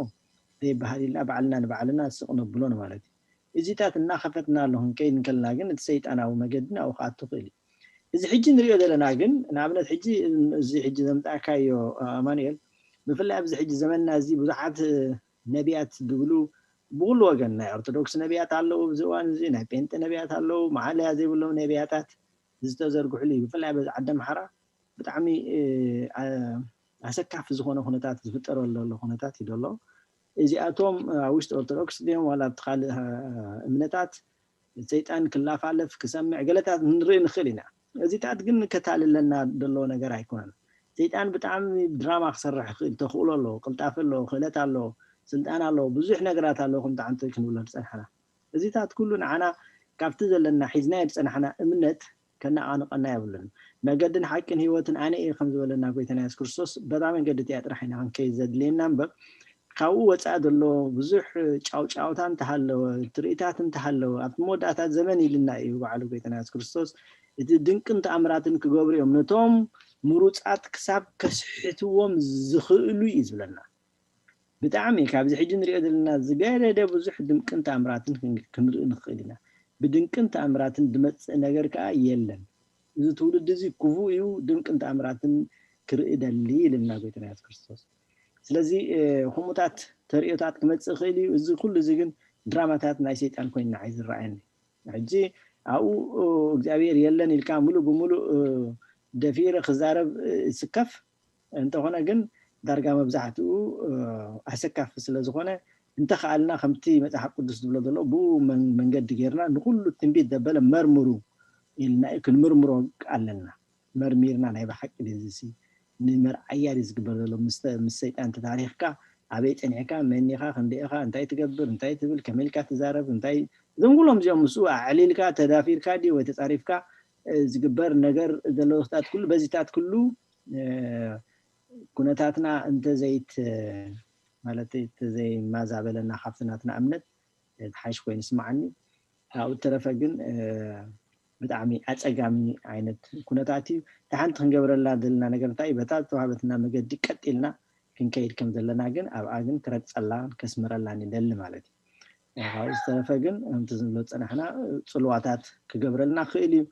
ዘይበሃል ኢልና ባዕልና ንባዕልና ስቕ ነብሎን ማለት እዩ። እዚታት እናኸፈትና ኣሎ ክንከይድ እንከልና ግን እቲ ሰይጣናዊ መገዲ ናብኡ ክኣቱ ይኽእል እዩ። እዚ ሕጂ ንሪኦ ዘለና ግን ንኣብነት ሕጂ እዚ ሕጂ ዘምፃእካዮ ኣማኑኤል ብፍላይ ኣብዚ ሕጂ ዘመንና እዚ ብዙሓት ነቢያት ዝብሉ ብኩሉ ወገን ናይ ኦርቶዶክስ ነቢያት ኣለዉ፣ ኣብዚ እዋን እዚ ናይ ጴንጤ ነቢያት ኣለዉ፣ መዓለያ ዘይብሎም ነቢያታት ዝተዘርግሕሉ እዩ። ብፍላይ በዚ ዓዲ ኣምሓራ ብጣዕሚ ኣሰካፊ ዝኾነ ኩነታት ዝፍጠረሉ ዘሎ ኩነታት እዩ ዘሎ። እዚኣቶም ኣብ ውሽጢ ኦርቶዶክስ ድዮም ዋላ ኣብቲ ካልእ እምነታት ሰይጣን ክላፋለፍ ክሰምዕ ገለታት ንርኢ ንኽእል ኢና። እዚታት ግን ከታልለና ዘለዎ ነገር ኣይኮነን። ሰይጣን ብጣዕሚ ድራማ ክሰርሕ ይኽእል፣ ተኽእሎ ኣለዎ፣ ቅልጣፈ ኣለዎ፣ ክእለት ኣለዎ፣ ስልጣን ኣለዎ፣ ብዙሕ ነገራት ኣለዎ ከምቲ ዓንተወይ ክንብሎ ዝፀናሕና። እዚታት ኩሉ ንዓና ካብቲ ዘለና ሒዝናዮ ዝፀናሕና እምነት ከነቓንቐና የብሉን። መገድን ሓቅን ህይወትን ኣነ እየ ከም ዝበለና ጎይታና የሱስ ክርስቶስ በታ መንገዲ እቲኣ ጥራሕ ኢና ክንከይድ ዘድልየና እምበር ካብኡ ወፃኢ ዘሎ ብዙሕ ጫውጫውታ እንተሃለወ ትርኢታት እንተሃለወ ኣብቲ መወዳእታ ዘመን ኢልና እዩ ባዕሉ ጎይታና የሱስ ክርስቶስ እቲ ድንቅን ተኣምራትን ክገብሩ እዮም ነቶም ምሩፃት ክሳብ ከስሕትዎም ዝኽእሉ እዩ ዝብለና። ብጣዕሚ ካብዚ ሕጂ ንሪኦ ዘለና ዝገደደ ብዙሕ ድንቅን ተኣምራትን ክንርኢ ንኽእል ኢና። ብድንቅን ተኣምራትን ዝመፅእ ነገር ከዓ የለን። እዚ ትውልዲ እዚ ክፉእ እዩ፣ ድንቅን ተኣምራትን ክርኢ ደሊ ኢልና ጎይታና የሱስ ክርስቶስ። ስለዚ ከምኡታት ተርእዮታት ክመፅእ ይኽእል እዩ። እዚ ኩሉ እዚ ግን ድራማታት ናይ ሰይጣን ኮይንና እዩ ዝረኣየኒ። ሕጂ ኣብኡ እግዚኣብሔር የለን ኢልካ ሙሉእ ብሙሉእ ደፊረ ክዛረብ ይስከፍ። እንተኾነ ግን ዳርጋ መብዛሕትኡ ኣሰካፊ ስለ ዝኾነ እንተኸኣልና ከምቲ መፅሓፍ ቅዱስ ዝብሎ ዘሎ ብኡ መንገዲ ጌርና ንኩሉ ትንቢት ዘበለ መርምሩ ኢልና እዩ ክንምርምሮ ኣለና። መርሚርና ናይ ብሓቂ ድዚ ንመርዓያ ድዩ ዝግበር ዘሎ ምስ ሰይጣን ተታሪኽካ ኣበይ ጸኒሕካ፣ መን ኢኻ፣ ክንደይ ኢኻ፣ እንታይ ትገብር፣ እንታይ ትብል፣ ከመይ ኢልካ ትዛረብ፣ እንታይ፣ እዞም ኩሎም እዚኦም ምስኡ ኣዕሊልካ፣ ተዳፊርካ ድዩ ወይ ተጻሪፍካ፣ እ፣ ዝግበር ነገር ዘለዎታት ኩሉ፣ በዚታት ኩሉ፣ እ፣ ኩነታትና እንተዘይት-፣ ማለት እንተዘይማዛበለና ካብቲ ናትና እምነት፣ እ፣ ዝሓይሽ ኮይኑ ይስምዓኒ። ካብኡ ተረፈ ግን፣ እ፣ ብጣዕሚ ኣጸጋሚ ዓይነት ኩነታት እዩ። እቲ ሓንቲ ክንገብረላ ዘለና ነገር እንታይ እዩ? በታ ዝተዋህበትና መገዲ ቀጥ ኢልና ክንከይድ ከም ዘለና ግን ኣብኣ ግን ክረግጸላን ከስምረላን ይደሊ ማለት እዩ። ካብኡ ዝተረፈ ግን ከምቲ ዝንብሎ ዝጸናሕና ጽልዋታት ክገብረልና ክእል እዩ።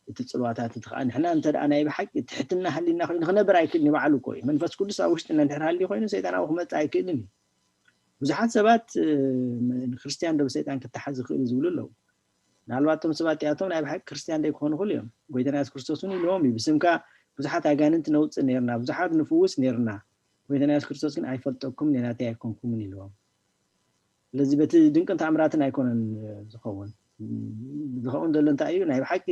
እቲ ጽልዋታት እቲ ከዓ ንሕና እንተ ደኣ ናይ ብሓቂ ትሕትና ሃሊና ኮይኑ ክነብር ኣይክእልን እዩ። ባዕሉ እኮ እዩ። መንፈስ ቅዱስ ኣብ ውሽጥና እንድሕር ሃልዩ ኮይኑ ሰይጣን ኣብኡ ክመጽእ ኣይክእልን እዩ። ብዙሓት ሰባት፣ እ፣ ንክርስትያን ዶ ብሰይጣን ክተሓዝ ይኽእል እዩ ዝብሉ ኣለዉ። ምናልባት እቶም ሰባት እዚኣቶም ናይ ብሓቂ ክርስትያን ዘይክኾኑ ይኽእሉ እዮም። ጎይታና የሱስ ክርስቶስ እውን ኢልዎም እዩ፣ "ብስምካ ብዙሓት ኣጋንንት ነውጽእ ነይርና፣ ብዙሓት ንፍውስ ነይርና፣ ጎይታና የሱስ ክርስቶስ ግን ኣይፈልጠኩምን፣ ናይ ናተይ ኣይኮንኩምን" ኢልዎም። ስለዚ በቲ ድንቅን ተኣምራትን ኣይኮነን፣ እ፣ ዝኸውን። ዝኸውን ዘሎ እንታይ እዩ? ናይ ብሓቂ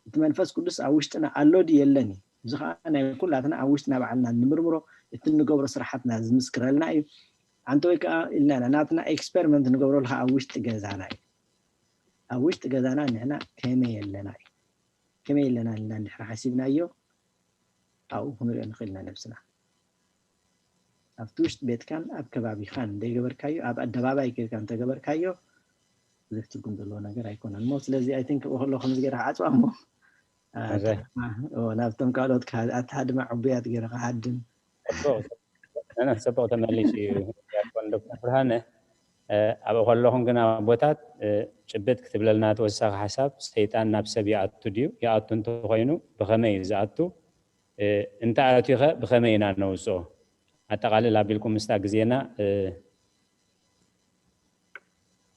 እቲ መንፈስ ቅዱስ ኣብ ውሽጥና ኣሎ ድዩ የለን እዩ። እዚ ኸዓ ናይ ኩላትና ኣብ ውሽጥና ባዕልና ንምርምሮ፣ እቲ እንገብሮ ስራሓትና ዝምስክረልና እዩ። ኣንተ ወይ ከዓ ኢልና ኢና፣ ናትና ኤክስፐሪመንት ንገብረሉ ኸዓ ኣብ ውሽጢ ገዛና እዩ። ኣብ ውሽጢ ገዛና ንሕና ከመይ ኣለና እዩ። ከመይ ኣለና ኢልና እንድሕር ሓሲብናዮ፣ ኣብኡ ክንሪኦ ንኽእል ኢና ነብስና። ኣብቲ ውሽጢ ቤትካን ኣብ ከባቢኻን እንተይገበርካዮ፣ ኣብ ኣደባባይ ጌርካ እንተገበርካዮ፣ ብዙሕ ትርጉም ዘለዎ ነገር ኣይኮነን እሞ፣ ስለዚ ኣይ ቲንክ ከሎ ከምዚ ገይረ ክዓጽዋ እሞ፣ እ፣ ኣረ። እ፣ ናብቶም ካልኦት ክሃ-፣ ኣተሃድማ ዕቡያት ገይረ ክሃድም። ጽቡቕ፣ ጽቡቕ። ነነ፣ ጽቡቕ ተመሊሱ እዩ ዲያቆን ዶክተር ብርሃነ። እ፣ ኣብኡ ከለኹም ግን ኣቦታት፣ እ፣ ጭብጥ ክትብለልና ተወሳኺ ሓሳብ፣ ሰይጣን ናብ ሰብ ይኣቱ ድዩ? ይኣቱ እንተኾይኑ ብኸመይ እዩ ዝኣቱ? እ፣ እንተኣትዩኸ ብኸመይ ኢና ነውፅኦ? ኣጠቓልል ኣቢልኩም ምስታ ግዜና፣ እ፣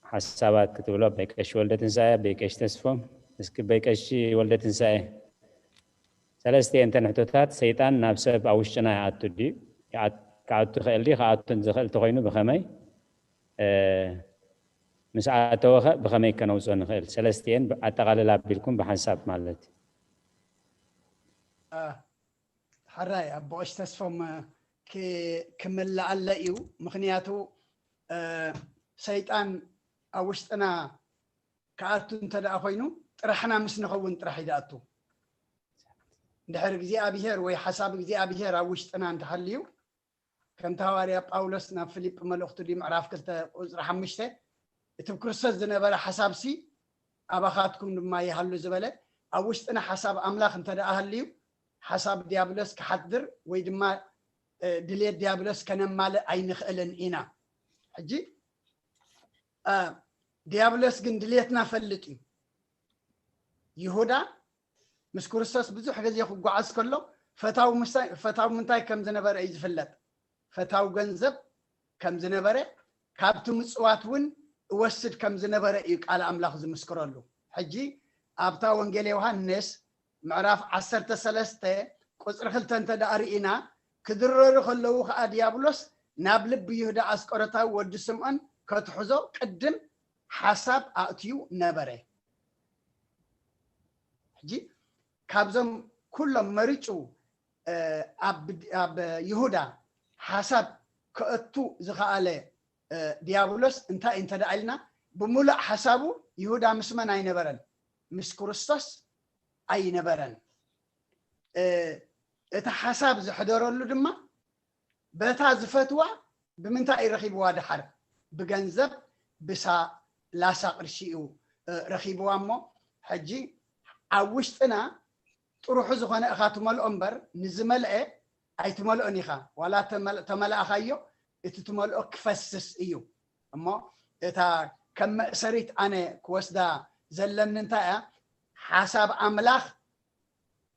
ሓሳባት ክትብሎ ኣቦይ ቀሺ ወልደ ትንሳኤ፣ ኣቦይ ቀሺ ተስፎም። እስኪ ኣቦይ ቀሺ ወልደ ትንሳኤ፣ ሰለስቲኤን እተን ሕቶታት፣ ሰይጣን ናብ ሰብ ኣብ ውሽጥና ይኣቱ ድዩ? ይኣት-፣ ክኣቱ ይኽእል ድዩ? ክኣቱ ዝኽእል እንተኾይኑ ብኸመይ? እ፣ ምስ ኣተወኸ ብኸመይ ከነውፅኦ ንኽእል? ሰለስቲኤን ብ-፣ ኣጠቓልላ ኣቢልኩም ብሓንሳብ ማለት እዩ። እ፣ ሕራይ ኣቦ ቀሺ ተስፎም፣ እ፣ ክ-፣ ክምልኣለ እዩ። ምኽንያቱ፣ እ፣ ሰይጣን ኣብ ውሽጥና ክኣቱ እንተ ደኣ ኮይኑ፣ ጥራሕና ምስ ንኸውን ጥራሕ እዩ ዝኣቱ። እንድሕር እግዚኣብሄር ወይ ሓሳብ እግዚኣብሄር ኣብ ውሽጥና እንተሃልዩ፣ ከምቲ ሃዋርያ ጳውሎስ ናብ ፊልጲ መልእኽቱ ድዩ ምዕራፍ ክልተ ቁጽሪ ሓሙሽተ፣ እቲ ብክርስቶስ ዝነበረ ሓሳብሲ ኣባኻትኩም ድማ ይሃሉ ዝበለ፣ ኣብ ውሽጥና ሓሳብ ኣምላኽ እንተ ደኣ ሃልዩ፣ ሓሳብ ዲያብሎስ ክሓድር ወይ ድማ፣ እ፣ ድልየት ዲያብሎስ ከነማልእ ኣይንኽእልን ኢና። ሕጂ፣ እ፣ ዲያብሎስ ግን ድልየትና ፈልጥ እዩ። ይሁዳ ምስ ክርስቶስ ብዙሕ ግዜ ክጓዓዝ ከሎ ፈታዊ ምሳይ-፣ ፈታዊ ምንታይ ከም ዝነበረ እዩ ዝፍለጥ። ፈታዊ ገንዘብ ከም ዝነበረ፣ ካብቲ ምጽዋት እውን እወስድ ከም ዝነበረ እዩ ቃል ኣምላኽ ዝምስክረሉ። ሕጂ ኣብታ ወንጌል ዮሃንስ ምዕራፍ ዓሰርተ ሰለስተ ቁጽሪ ክልተ እንተ ደኣ ርኢና፣ ክድረሩ ከለዉ ኸኣ ዲያብሎስ ናብ ልቢ ይሁዳ ኣስቆሮታዊ ወዲ ስምዖን ከትሕዞ ቅድም ሓሳብ ኣእትዩ ነበረ። ሕጂ ካብዞም ኩሎም መሪጹ፣ እ፣ ኣብ፣ ኣብ ይሁዳ ሓሳብ ከእቱ ዝኸኣለ፣ እ፣ ዲያብሎስ እንታይ እንተ ደኣ ኢልና፣ ብምሉእ ሓሳቡ ይሁዳ ምስ መን ኣይነበረን? ምስ ክርስቶስ ኣይነበረን። እ፣ እቲ ሓሳብ ዘሕደረሉ ድማ በታ ዝፈትዋ ብምንታይ እዩ ረኺብዋ? ደሓር ብገንዘብ ብሳላሳ ቅርሺ እዩ፣ እ፣ ረኺብዋ። እሞ ሕጂ ኣብ ውሽጥና ጥሩሑ ዝኾነ ኢኻ ትመልኦ እምበር፣ ንዝመልአ ኣይትመልኦን ኢኻ። ዋላ ተመል-፣ ተመላእኻዮ፣ እቲ ትመልኦ ክፈስስ እዩ። እሞ እታ ከም መእሰሪት ኣነ ክወስዳ ዘለኒ እንታይ እያ? ሓሳብ ኣምላኽ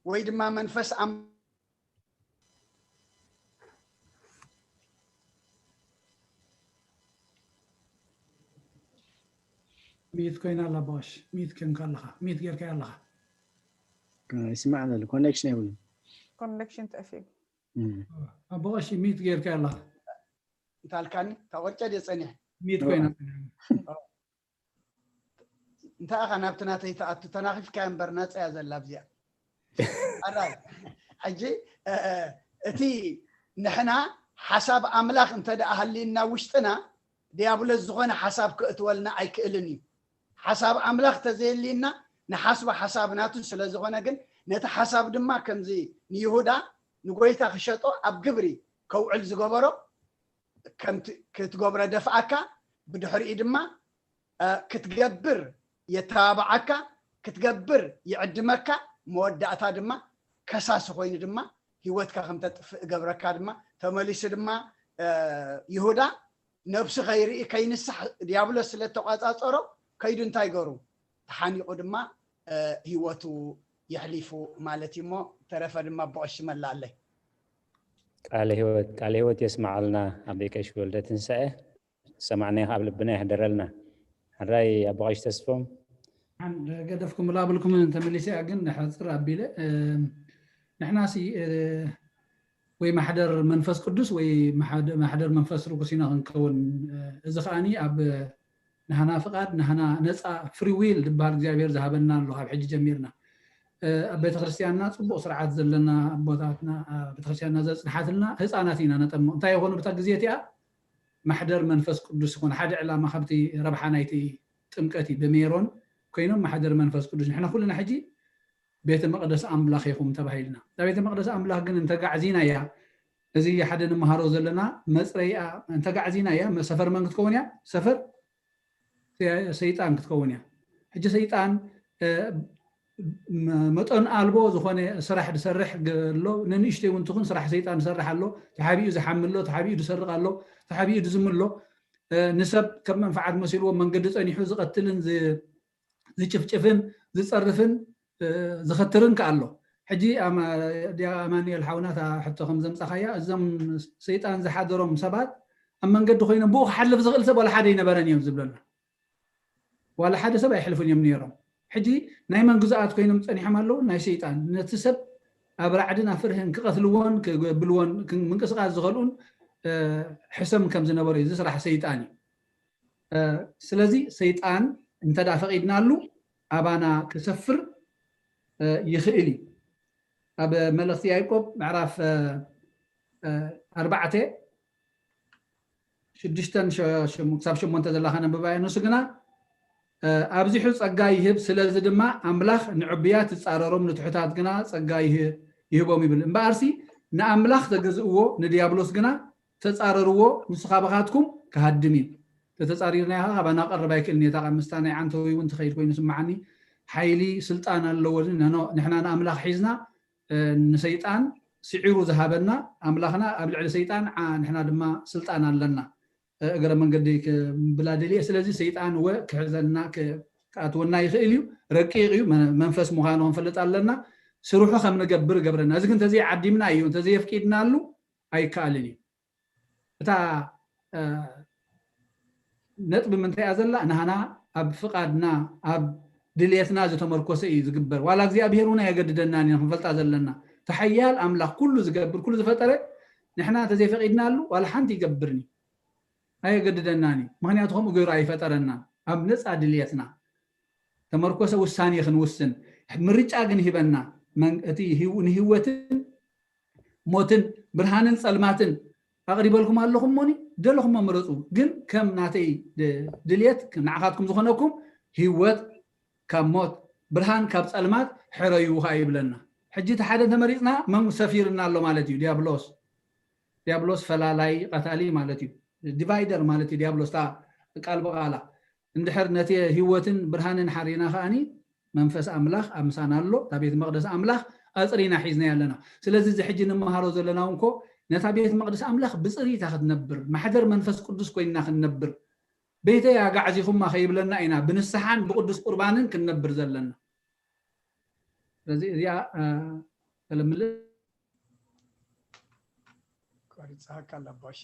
ወይ ድማ መንፈስ ኣም-፣ ሚት ኮይና ኣላ ባሽ፣ ሚት ኮንካ ኣለኻ፣ ሚት ጌርካያ ኣለኻ። ይስማዕ ዘሎ ኮኔክሽን የብሉን። ኮኔክሽን ጠፊኡ። እም። ኣቦ ቀሺ ሚት ጌርካያ ኣለኻ። እንታልካኒ ካብ ወርጨ ድየ ጸኒሐ? ሚት ኮይና። እንታይ ኢኻ ናብቲ ናተይ ትኣቱ? ተናኺፍካያ እምበር ናጻ እያ ዘላ ኣብዚኣ። ኣራይ፣ ሕጂ፣ እ፣ እ፣ እቲ ንሕና ሓሳብ ኣምላኽ እንተ ደኣ ሃልዩና ውሽጥና፣ ዲያብሎስ ዝኾነ ሓሳብ ክእትወልና ኣይክእልን እዩ። ሓሳብ ኣምላኽ ተዘየልዩና፣ ንሓስቦ ሓሳብ ናቱ ስለ ዝኾነ ግን፣ ነቲ ሓሳብ ድማ ከምዚ ንይሁዳ ንጎይታ ክሸጦ ኣብ ግብሪ ከውዕል ዝገበሮ፣ ከምቲ ክትገብሮ ደፍኣካ፣ ብድሕሪኡ ድማ ክትገብር የተባብዓካ፣ ክትገብር ይዕድመካ። መወዳእታ ድማ ከሳሲ ኮይኑ ድማ ህይወትካ ከም ተጥፍእ እገብረካ። ድማ ተመሊሱ ድማ ይሁዳ ነብሱ ከይርኢ ከይንሳሕ ዲያብሎስ ስለ ተቋጻጸሮ፣ ከይዱ እንታይ ገሩ? ተሓኒቑ ድማ ህይወቱ የሕሊፉ ማለት እዩ። እሞ ተረፈ ድማ ብቐሺ መላኣለይ። ቃለ ህይወት ቃለ ህይወት የስማዓልና። ኣቦይ ቀሺ ወልደ ትንሳኤ ሰማዕና ካብ ልብና ይሕደረልና። ሕራይ ኣቦ ቀሺ ተስፎም። ገደፍኩም ላብልኩም ተመሊሰ ግን ሕፅር ኣቢለ ንሕና ሲ ወይ ማሕደር መንፈስ ቅዱስ ወይ ማሕደር መንፈስ ርኩስ ኢና ክንከውን። እዚ ከዓኒ ኣብ ናህና ፍቃድ ናህና ነፃ ፍሪ ዊል ዝበሃል እግዚኣብሔር ዝሃበና ኣሎ። ካብ ሕጂ ጀሚርና ኣብ ቤተክርስትያንና ፅቡቅ ስርዓት ዘለና ኣቦታትና ቤተክርስትያንና ዘፅንሓትልና ህፃናት ኢና ነጠምቕ። እንታይ ይኾኑ ብታ ግዜ እቲኣ ማሕደር መንፈስ ቅዱስ ይኾን ሓደ ዕላማ ካብቲ ረብሓ ናይቲ ጥምቀት እዩ። ብሜሮን ኮይኖም ማሕደር መንፈስ ቅዱስ ንሕና ኩልና ሕጂ ቤተ መቅደስ ኣምላኽ ኢኹም ተባሂልና። እዛ ቤተ መቅደስ ኣምላኽ ግን እንተጋዕዚና እያ እዚ ሓደ ንመሃሮ ዘለና መፅረይኣ እንተጋዕዚና እያ ሰፈር መን ክትከውን እያ? ሰፈር ሰይጣን ክትከውን እያ። ሕጂ ሰይጣን መጠን ኣልቦ ዝኾነ ስራሕ ዝሰርሕ ኣሎ። ንንእሽተይ እውን ትኹን ስራሕ ሰይጣን ዝሰርሕ ኣሎ። ተሓቢኡ ዝሓሚ ኣሎ፣ ተሓቢኡ ዝሰርቕ ኣሎ፣ ተሓቢኡ ዝዝም ኣሎ። ንሰብ ከም መንፈዓት መሲልዎ መንገዲ ፀኒሑ ዝቐትልን ዝጭፍጭፍን ዝፀርፍን ዝኸትርን ከ ኣሎ። ሕጂ ኣማኑኤል ሓውና እታ ሕቶ ከም ዘምፃኻያ እዞም ሰይጣን ዝሓደሮም ሰባት ኣብ መንገዲ ኮይኖም ብኡ ክሓልፍ ዝኽእል ሰብ ዋላ ሓደ ኣይነበረን እዮም ዝብለና። ዋላ ሓደ ሰብ ኣይሕልፉን እዮም ነይሮም። ሕጂ ናይ መን ግዙኣት ኮይኖም ፀኒሖም ኣለዉ? ናይ ሰይጣን። ነቲ ሰብ ኣብ ራዕድን ኣብ ፍርህን ክቐትልዎን ክብልዎን ምንቅስቃስ ዝኸልኡን ሕሰም ከም ዝነበሩ እዩ። እዚ ስራሕ ሰይጣን እዩ። ስለዚ ሰይጣን እንተ ደኣ ፈቒድናሉ ኣባና ክሰፍር ይኽእል እዩ። ኣብ መልእኽቲ ያዕቆብ ምዕራፍ ኣርባዕተ ሽዱሽተን ክሳብ ሸሞንተ ዘላ ከነንብባ እያ። ንሱ ግና ኣብዚሑ ጸጋ ይህብ፣ ስለዚ ድማ ኣምላኽ ንዕቡያት ይጻረሮም፣ ንትሑታት ግና ጸጋ ይህቦም ይብል። እምበኣርሲ ንኣምላኽ ተገዝእዎ፣ ንድያብሎስ ግና ተጻረርዎ፣ ንሱ ካባኻትኩም ክሃድም እዩ። ተተጻሪርናዮ ከዓ ካባና ክቐርብ ኣይክእልን እዩ። እታ ምስታ ናይ ዓንተወይ እውን ትኸይድ ኮይኑ ስምዓኒ። ሓይሊ ስልጣን ኣለዎ። ንሕና ንኣምላኽ ሒዝና ንሰይጣን ስዒሩ ዝሃበና ኣምላኽና ኣብ ልዕሊ ሰይጣን ንሕና ድማ ስልጣን ኣለና። እግረ መንገዲ ክብላ ደልየ። ስለዚ ሰይጣን ወ ክሕዘና ክኣትወና ይኽእል እዩ። ረቂቕ እዩ። መንፈስ ምዃኑ ክንፈልጥ ኣለና። ስርሑ ከም ንገብር ገብረና። እዚ ግን እንተዘይዓዲምና እዩ፣ እንተዘየፍቂድናሉ ኣይከኣልን እዩ። እታ ነጥቢ ምንታይ እያ ዘላ? ናህና ኣብ ፍቓድና ኣብ ድልየትና ዝተመርኮሰ እዩ ዝግበር። ዋላ እግዚኣብሔር እውን ኣየገድደናን ኢና ክንፈልጣ ዘለና። እቲ ሓያል ኣምላኽ ኩሉ ዝገብር ኩሉ ዝፈጠረ ንሕና እንተዘይፈቒድናሉ ዋላ ሓንቲ ይገብርን እዩ። ኣየገድደናን እዩ። ምኽንያቱ ከምኡ ገይሩ ኣይፈጠረናን። ኣብ ነፃ ድልየትና ተመርኮሰ ውሳኔ ክንውስን ምርጫ ግን ሂበና። እቲ ንህይወትን ሞትን ብርሃንን ጸልማትን ኣቕሪበልኩም ኣለኹም እሞኒ ደለኹሞ ምረፁ። ግን ከም ናተይ ድልየት ንዓኻትኩም ዝኾነኩም ህይወት ካብ ሞት ብርሃን ካብ ጸልማት ሕረዩ ከዓ ይብለና። ሕጂ እቲ ሓደ እንተመሪፅና መን ሰፊርና ኣሎ ማለት እዩ? ዲያብሎስ። ዲያብሎስ ፈላላይ ቀታሊ ማለት እዩ። ዲቫይደር ማለት እዩ ዲያብሎስ እታ ቃል ብቓላ። እንድሕር ነቲ ህይወትን ብርሃንን ሓሪና ከዓኒ መንፈስ ኣምላኽ ኣብ ምሳና ኣሎ። እታ ቤት መቕደስ ኣምላኽ ኣፅሪና ሒዝና ኣለና። ስለዚ እዚ ሕጂ ንምሃሮ ዘለና እውን ኮ ነታ ቤት መቕደስ ኣምላኽ ብፅሪታ ክትነብር ማሕደር መንፈስ ቅዱስ ኮይንና ክንነብር ቤተይ ኣጋዕዚኹማ ከይብለና ኢና ብንስሓን ብቅዱስ ቁርባንን ክንነብር ዘለና። ስለዚ እዚኣ ተለምልእ ቆሪፅሃካ ኣለባሽ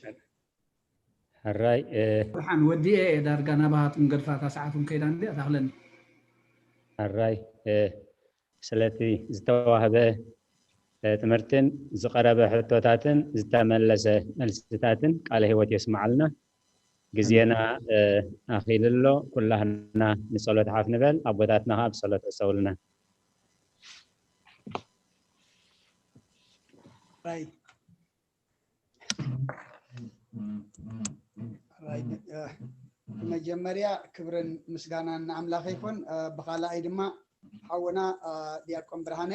ሕራይ ብሓን ወዲኤ እየ ዳርጋ ናባሃትኩም ገድፋታ ሰዓትኩም ከይዳ እንዲ ኣታክለኒ ሕራይ ስለቲ ዝተዋህበ ትምህርትን ዝቐረበ ሕቶታትን ዝተመለሰ መልስታትን ቃለ ህይወት የስማዓልና። ግዜና ኣኺሉ ኣሎ። ኩላህና ንጸሎት ሓፍ ንበል። ኣቦታትና ከዓ ብጸሎት ዕጸውልና። ራይ ብመጀመርያ ክብርን ምስጋናን ንኣምላኽ ይኹን። ብኻልኣይ ድማ ሓውና ዲያቆን ብርሃነ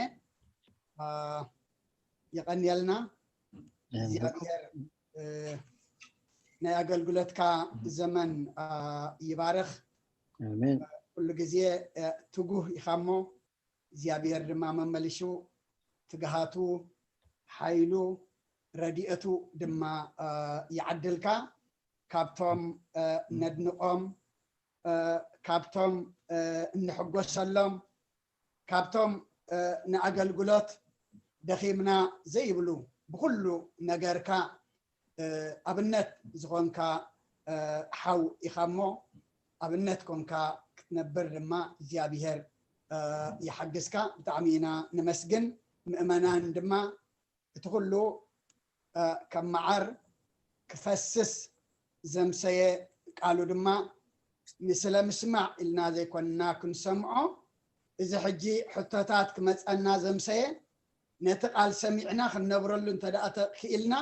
የቐንየልና። እግዚኣብሔር ናይ ኣገልግሎትካ ዘመን ይባርኽ። ኩሉ ግዜ ትጉህ ኢኻ እሞ እግዚኣብሔር ድማ መመሊሹ ትግሃቱ፣ ሓይሉ፣ ረድኤቱ ድማ ይዓድልካ። ካብቶም ነድንቖም፣ ካብቶም እንሕጎሰሎም፣ ካብቶም ንኣገልግሎት ደኺምና ዘይብሉ፣ ብኹሉ ነገርካ ኣብነት ዝኾንካ ሓው ኢኻ እሞ ኣብነት ኮንካ ክትነብር ድማ እግዚኣብሔር ይሓግዝካ። ብጣዕሚ ኢና ነመስግን። ምእመናን ድማ እቲ ኩሉ ከም መዓር ክፈስስ ዘምሰየ ቃሉ ድማ ንስለ ምስማዕ ኢልና ዘይኮንና ክንሰምዖ፣ እዚ ሕጂ ሕቶታት ክመጸና ዘምሰየ ነቲ ቃል ሰሚዕና ክንነብረሉ እንተ ደኣ ተኽኢልና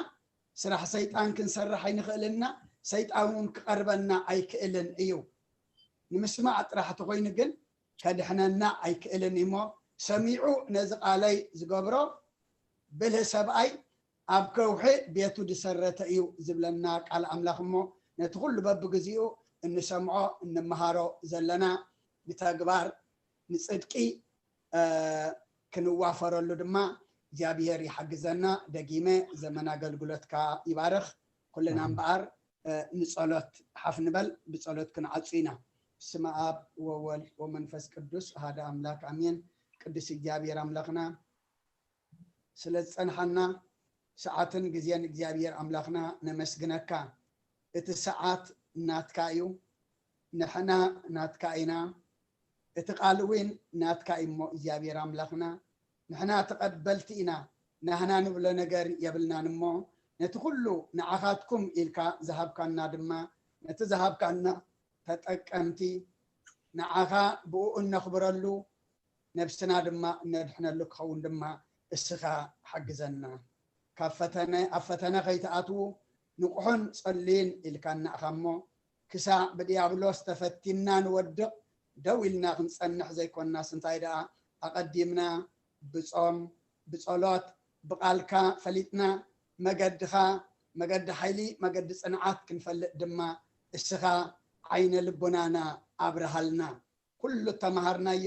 ስራሕ ሰይጣን ክንሰርሕ ኣይንኽእልና፣ ሰይጣን እውን ክቐርበና ኣይክእልን እዩ። ንምስማዕ ጥራሕ ተኾይኑ ግን ከድሕነና ኣይክእልን እሞ ሰሚዑ ነዚ ቃለይ ዝገብሮ ብልህ ሰብኣይ ኣብ ከውሒ ቤቱ ዝሰረተ እዩ ዝብለና ቃል ኣምላኽ እሞ ነቲ ኩሉ በብግዚኡ እንሰምዖ እንመሃሮ ዘለና ብተግባር ንጽድቂ ክንዋፈረሉ ድማ እግዚኣብሔር ይሓግዘና። ደጊመ ዘመን ኣገልግሎትካ ይባርኽ። ኩልና እምበኣር ንጸሎት ሓፍ ንበል፣ ብጸሎት ክንዓጹ ኢና። ስመ ኣብ ወወልድ ወመንፈስ ቅዱስ ኣሃደ ኣምላክ ኣሜን። ቅዱስ እግዚኣብሔር ኣምላኽና ስለ ዝጸንሓና ሰዓትን ግዜን እግዚኣብሔር ኣምላኽና ነመስግነካ። እቲ ሰዓት ናትካ እዩ፣ ንሕና ናትካ ኢና። እቲ ቃል እውን ናትካ እዩ እሞ እግዚኣብሔር ኣምላኽና ንሕና ተቐበልቲ ኢና። ናህና ንብሎ ነገር የብልናን እሞ ነቲ ኩሉ ንዓኻትኩም ኢልካ ዝሃብካና ድማ ነቲ ዝሃብካና ተጠቀምቲ ንዓኻ ብኡ እነኽብረሉ ነብስና ድማ እነድሕነሉ ክኸውን ድማ እስኻ ሓግዘና። ካብ ፈተነ ኣብ ፈተነ ከይትኣትዉ ንቑሑን ጸልይን ኢልካና ኢኻ እሞ ክሳዕ ብድያብሎስ ተፈቲንና ንወድቕ ደው ኢልና ክንጸንሕ ዘይኮንናስ እንታይ ደኣ ኣቐዲምና ብጾም ብጸሎት ብቓልካ ፈሊጥና መገድኻ መገዲ ሓይሊ መገዲ ጽንዓት ክንፈልጥ ድማ እስኻ ዓይነ ልቦናና ኣብርሃልና። ኩሉ እተመሃርናዮ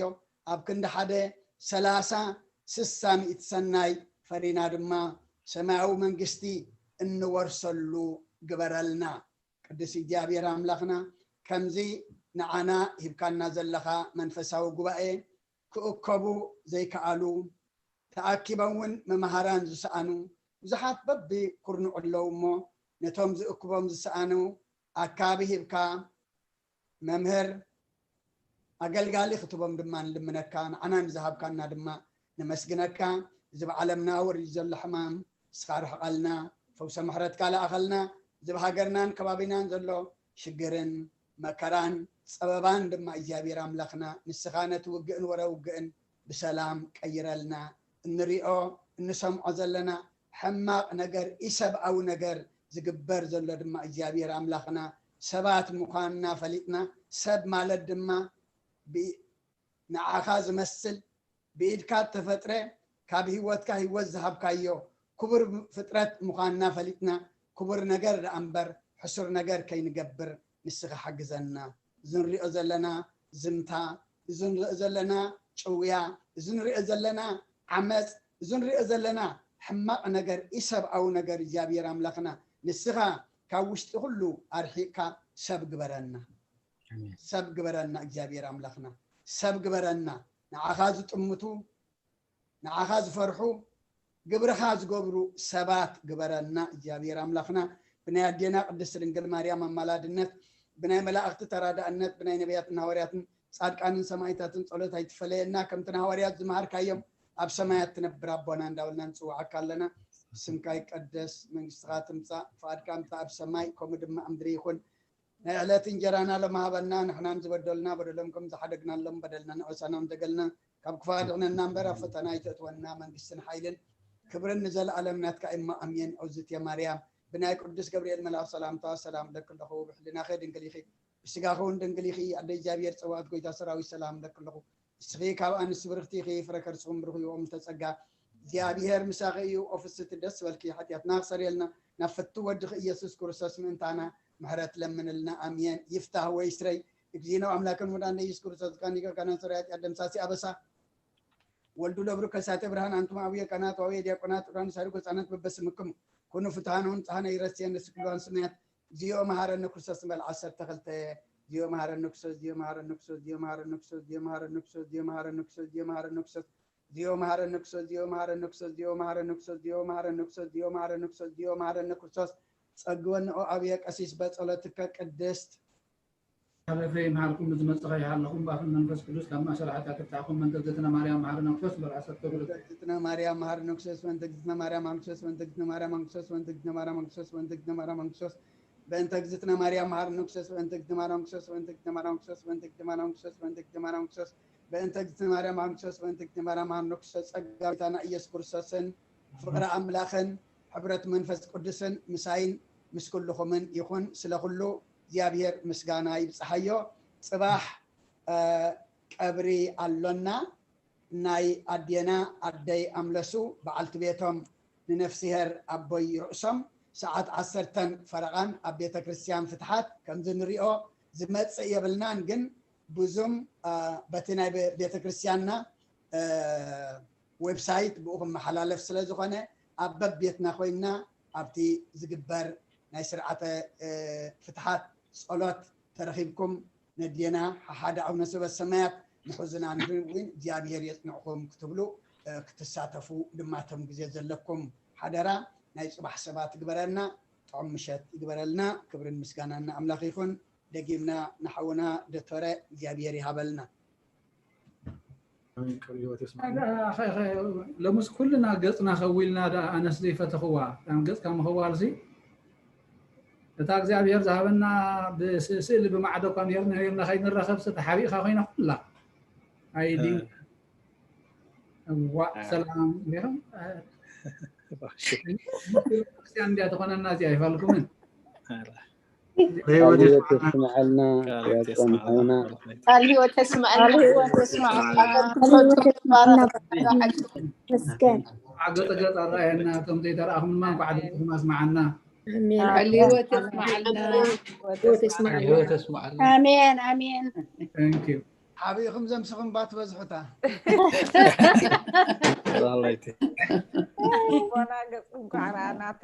ኣብ ክንዲ ሓደ ሰላሳ ስሳ ሚእቲ ሰናይ ፈሪና ድማ ሰማያዊ መንግስቲ እንወርሰሉ ግበረልና። ቅዱስ እግዚኣብሔር ኣምላኽና ከምዚ ንዓና ሂብካና ዘለኻ መንፈሳዊ ጉባኤ ክእከቡ ዘይከኣሉ ተኣኪቦም እውን መምሃራን ዝሰኣኑ ብዙሓት በቢ ኩርንዑ ኣለዉ እሞ ነቶም ዝእክቦም ዝሰኣኑ ኣካቢ ሂብካ መምህር ኣገልጋሊ ክትቦም ድማ ንልምነካ ንዓና ንዝሃብካና ድማ ነመስግነካ። እዚ ብዓለምና ወሪዱ ዘሎ ሕማም እስኻ ርሕቐልና፣ ፈውሰ ምሕረትካ ለኣኸልና። እዚ ብሃገርናን ከባቢናን ዘሎ ሽግርን መከራን ጸበባን ድማ እግዚኣብሔር ኣምላኽና ንስኻ ነቲ ውግእን ወረ ውግእን ብሰላም ቀይረልና። እንሪኦ እንሰምዖ ዘለና ሕማቕ ነገር ኢሰብኣዊ ነገር ዝግበር ዘሎ ድማ እግዚኣብሔር ኣምላኽና ሰባት ምዃንና ፈሊጥና ሰብ ማለት ድማ ንዓኻ ዝመስል ብኢድካ እተፈጥረ ካብ ህይወትካ ህይወት ዝሃብካዮ ክቡር ፍጥረት ምዃንና ፈሊጥና ክቡር ነገር ደኣ እምበር ሕሱር ነገር ከይንገብር ንስኻ ሓግዘና። እዚ ንሪኦ ዘለና ዝምታ፣ እዚ ንሪኦ ዘለና ጭውያ፣ እዚ ንሪኦ ዘለና ዓመፅ፣ እዚ ንሪኦ ዘለና ሕማቕ ነገር ኢሰብኣዊ ነገር እግዚኣብሔር ኣምላኽና ንስኻ ካብ ውሽጢ ኩሉ ኣርሒቕካ ሰብ ግበረና። ሰብ ግበረና እግዚኣብሔር ኣምላኽና ሰብ ግበረና። ንዓኻ ዝጥምቱ ንዓኻ ዝፈርሑ ግብርኻ ዝገብሩ ሰባት ግበረና እግዚኣብሔር ኣምላኽና። ብናይ ኣዴና ቅድስት ድንግል ማርያም ኣማላድነት ብናይ መላእኽቲ ተራዳእነት ብናይ ነቢያትን ሃዋርያትን ጻድቃንን ሰማይታትን ጸሎት ኣይትፈለየና። ከምቲ ንሃዋርያት ዝመሃርካዮም ኣብ ሰማያት ትነብር ኣቦና እንዳበልና ንጽውዓካ ኣለና። ስምካ ይቀደስ፣ መንግስትኻ ትምጻእ፣ ፍቓድካ ምጻእ ኣብ ሰማይ ከምኡ ድማ ኣብ ምድሪ ይኹን። ናይ ዕለት እንጀራና ሎም ሃበና፣ ንሕናን ዝበደሉና በደሎም ከም ዝሓደግናሎም በደልና ንዕሳና ንተገልና ካብ ክፉእ ኣድሕነና እምበር ኣብ ፈተና ኣይተእትወና፣ መንግስትን ሓይልን ክብርን ንዘለኣለም ናትካ እሞ ኣሜን። ኦዝት የማርያም ናይ ቅዱስ ገብርኤል መልኣኽ ሰላምታ ሰላም ለኪ ኣለኹ። ብሕልናኸ ድንግል ኢኺ፣ ብስጋኸ እውን ድንግል ኢኺ። ኣደ እግዚኣብሔር ጸባኦት ጎይታ ሰራዊት ሰላም ለኪ ኣለኹ። ንስኺ ካብ ኣንስቲ ብርኽቲ ኢኺ፣ ፍረ ከርስኹም ብሩኽ እዩ ኦም ዝተጸጋ እግዚኣብሔር ምሳኺ እዩ። ኦ ፍስቲ ደስ በልኪ፣ ሓጢኣትና ክሰርየልና ናብ ፍቱ ወድኺ ኢየሱስ ክርስቶስ ምእንታና ምሕረት ለምንልና። ኣሜን። ይፍታህ ወይ ስረይ እግዚእነ አምላክን ወዳነ ኢየሱስ ክርስቶስ ካኒቀ ካናን ሰራያት ያደምሳሲ አበሳ ወልዱ ለብሩ ከሳቴ ብርሃን አንቱም አብየ ካህናት ወአብየ ዲያቆናት ዑራን ሳሪ ጎጻናት በበስምክም ኩኑ ፍትሃን ወንጽሃነ ይረስየን ንስክልዋን ስምያት ዚዮ መሃረነ ክርስቶስ ንበል ዓሰርተ ክልተ ዚዮ መሃረነ ክርስቶስ ዚዮ መሃረነ ክርስቶስ ዚዮ መሃረነ ክርስቶስ ዚዮ መሃረነ ክርስቶስ ዚዮ መሃረነ ክርስቶስ ዚዮ መሃረነ ክርስቶስ ዚዮ መሃረነ ክርስቶስ ዚዮ መሃረነ ክርስቶስ ዚዮ መሃረነ ክርስቶስ ዚዮ መሃረነ ክርስቶስ ዚዮ መሃረነ ክርስቶስ ዚዮ መሃረነ ክርስቶስ ጸግወንኦ ኣብየ ቀሲስ በጸሎትከ ቅድስት ኣበፈይ መሃርኩም ብዝመጽኻ ይሃለኹም ባፍን መንፈስ ቅዱስ ካብ ማእሰር ሓጢኣት ይፍታሕኩም። መንተ እግዝእትነ ማርያም መሃርነ ክርስቶስ በልዓሰብ ተብሎ እግዝእትነ ማርያም መሃርነ ክርስቶስ ወንተ እግዝእትነ ማርያም መሃርነ ክርስቶስ ወንተ እግዝእትነ ማርያም መሃርነ ክርስቶስ ወንተ እግዝእትነ ማርያም መሃርነ ክርስቶስ ወንተ እግዝእትነ ማርያም መሃርነ ክርስቶስ በእንተ እግዝእትነ ማርያም መሃርነ ክርስቶስ ወንተ እግዝእትነ ማርያም መሃርነ ክርስቶስ ወንተ እግዝእትነ ማርያም መሃርነ ክርስቶስ በእንተ እግዝእትነ ማርያም መሃርነ ክርስቶስ ጸጋ ጎይታና ኢየሱስ ክርስቶስን ፍቕሪ ኣምላኽን ሕብረት መንፈስ ቅዱስን ምሳይን ምስ ኩልኹምን ይኹን። ስለ ኩሉ እግዚኣብሔር ምስጋና ይብጽሓዮ። ጽባሕ ቀብሪ ኣሎና። ናይ ኣዴና ኣደይ ኣምለሱ በዓልቲ ቤቶም ንነፍስሄር ኣቦይ ርእሶም ሰዓት ዓሰርተን ፈረቓን ኣብ ቤተ ክርስቲያን ፍትሓት ከምዚ ንሪኦ ዝመጽእ የብልናን፣ ግን ብዙም በቲ ናይ ቤተ ክርስቲያንና ዌብሳይት ብኡ ክመሓላለፍ ስለ ዝኾነ ኣብ በቤትና ኮይንና ኣብቲ ዝግበር ናይ ስርዓተ ፍትሓት ጸሎት ተረኺብኩም ነድሌና ሓደ ኣቡነ ሰበሰማያት ንሕዙና ንድን እውን እግዚኣብሔር የጽንዕኹም ክትብሉ ክትሳተፉ ድማ ቶም ግዜ ዘለኩም ሓደራ ናይ ጽባሕ ሰባት ይግበረልና። ጥዑም ምሸት ይግበረልና። ክብርን ምስጋናን ንኣምላኽ ይኹን። ደጊምና ንሓውና ዶክተረ እግዚኣብሔር ይሃበልና። ሎምስ ኩልና ገፅና ከዊልና ዳ ኣነስ ዘይፈተኽዋ ም ገፅካ ምኸዋልሲ እታ እግዚኣብሔር ዝሃበና ብስእሊ ብማዕዶ እኳ ነርና ነርና ከይንረኸብ ተሓቢእካ ኮይና ኩላ ኣይዲ ዋእ ሰላም ም ክርስቲያን እንዲያ ተኾነና እዚኣ ይፋልኩምን ህይወት የስምዓልና ያቆምና ቃል ህይወት ተስምዐና። መስገን ገጠገጥ ኣረኣየና እቶም ዘይተረኣኹም ድማ እንኳዕ ድምፅኹም ኣስምዓና። ቃል ህይወት የስምዓልና። ኣሜን ኣሜን። Thank you። ሓቢእኹም ዘምስኹም ባ ትበዝሑታ ቦና ገፅኩም ከዓ ረኣናተ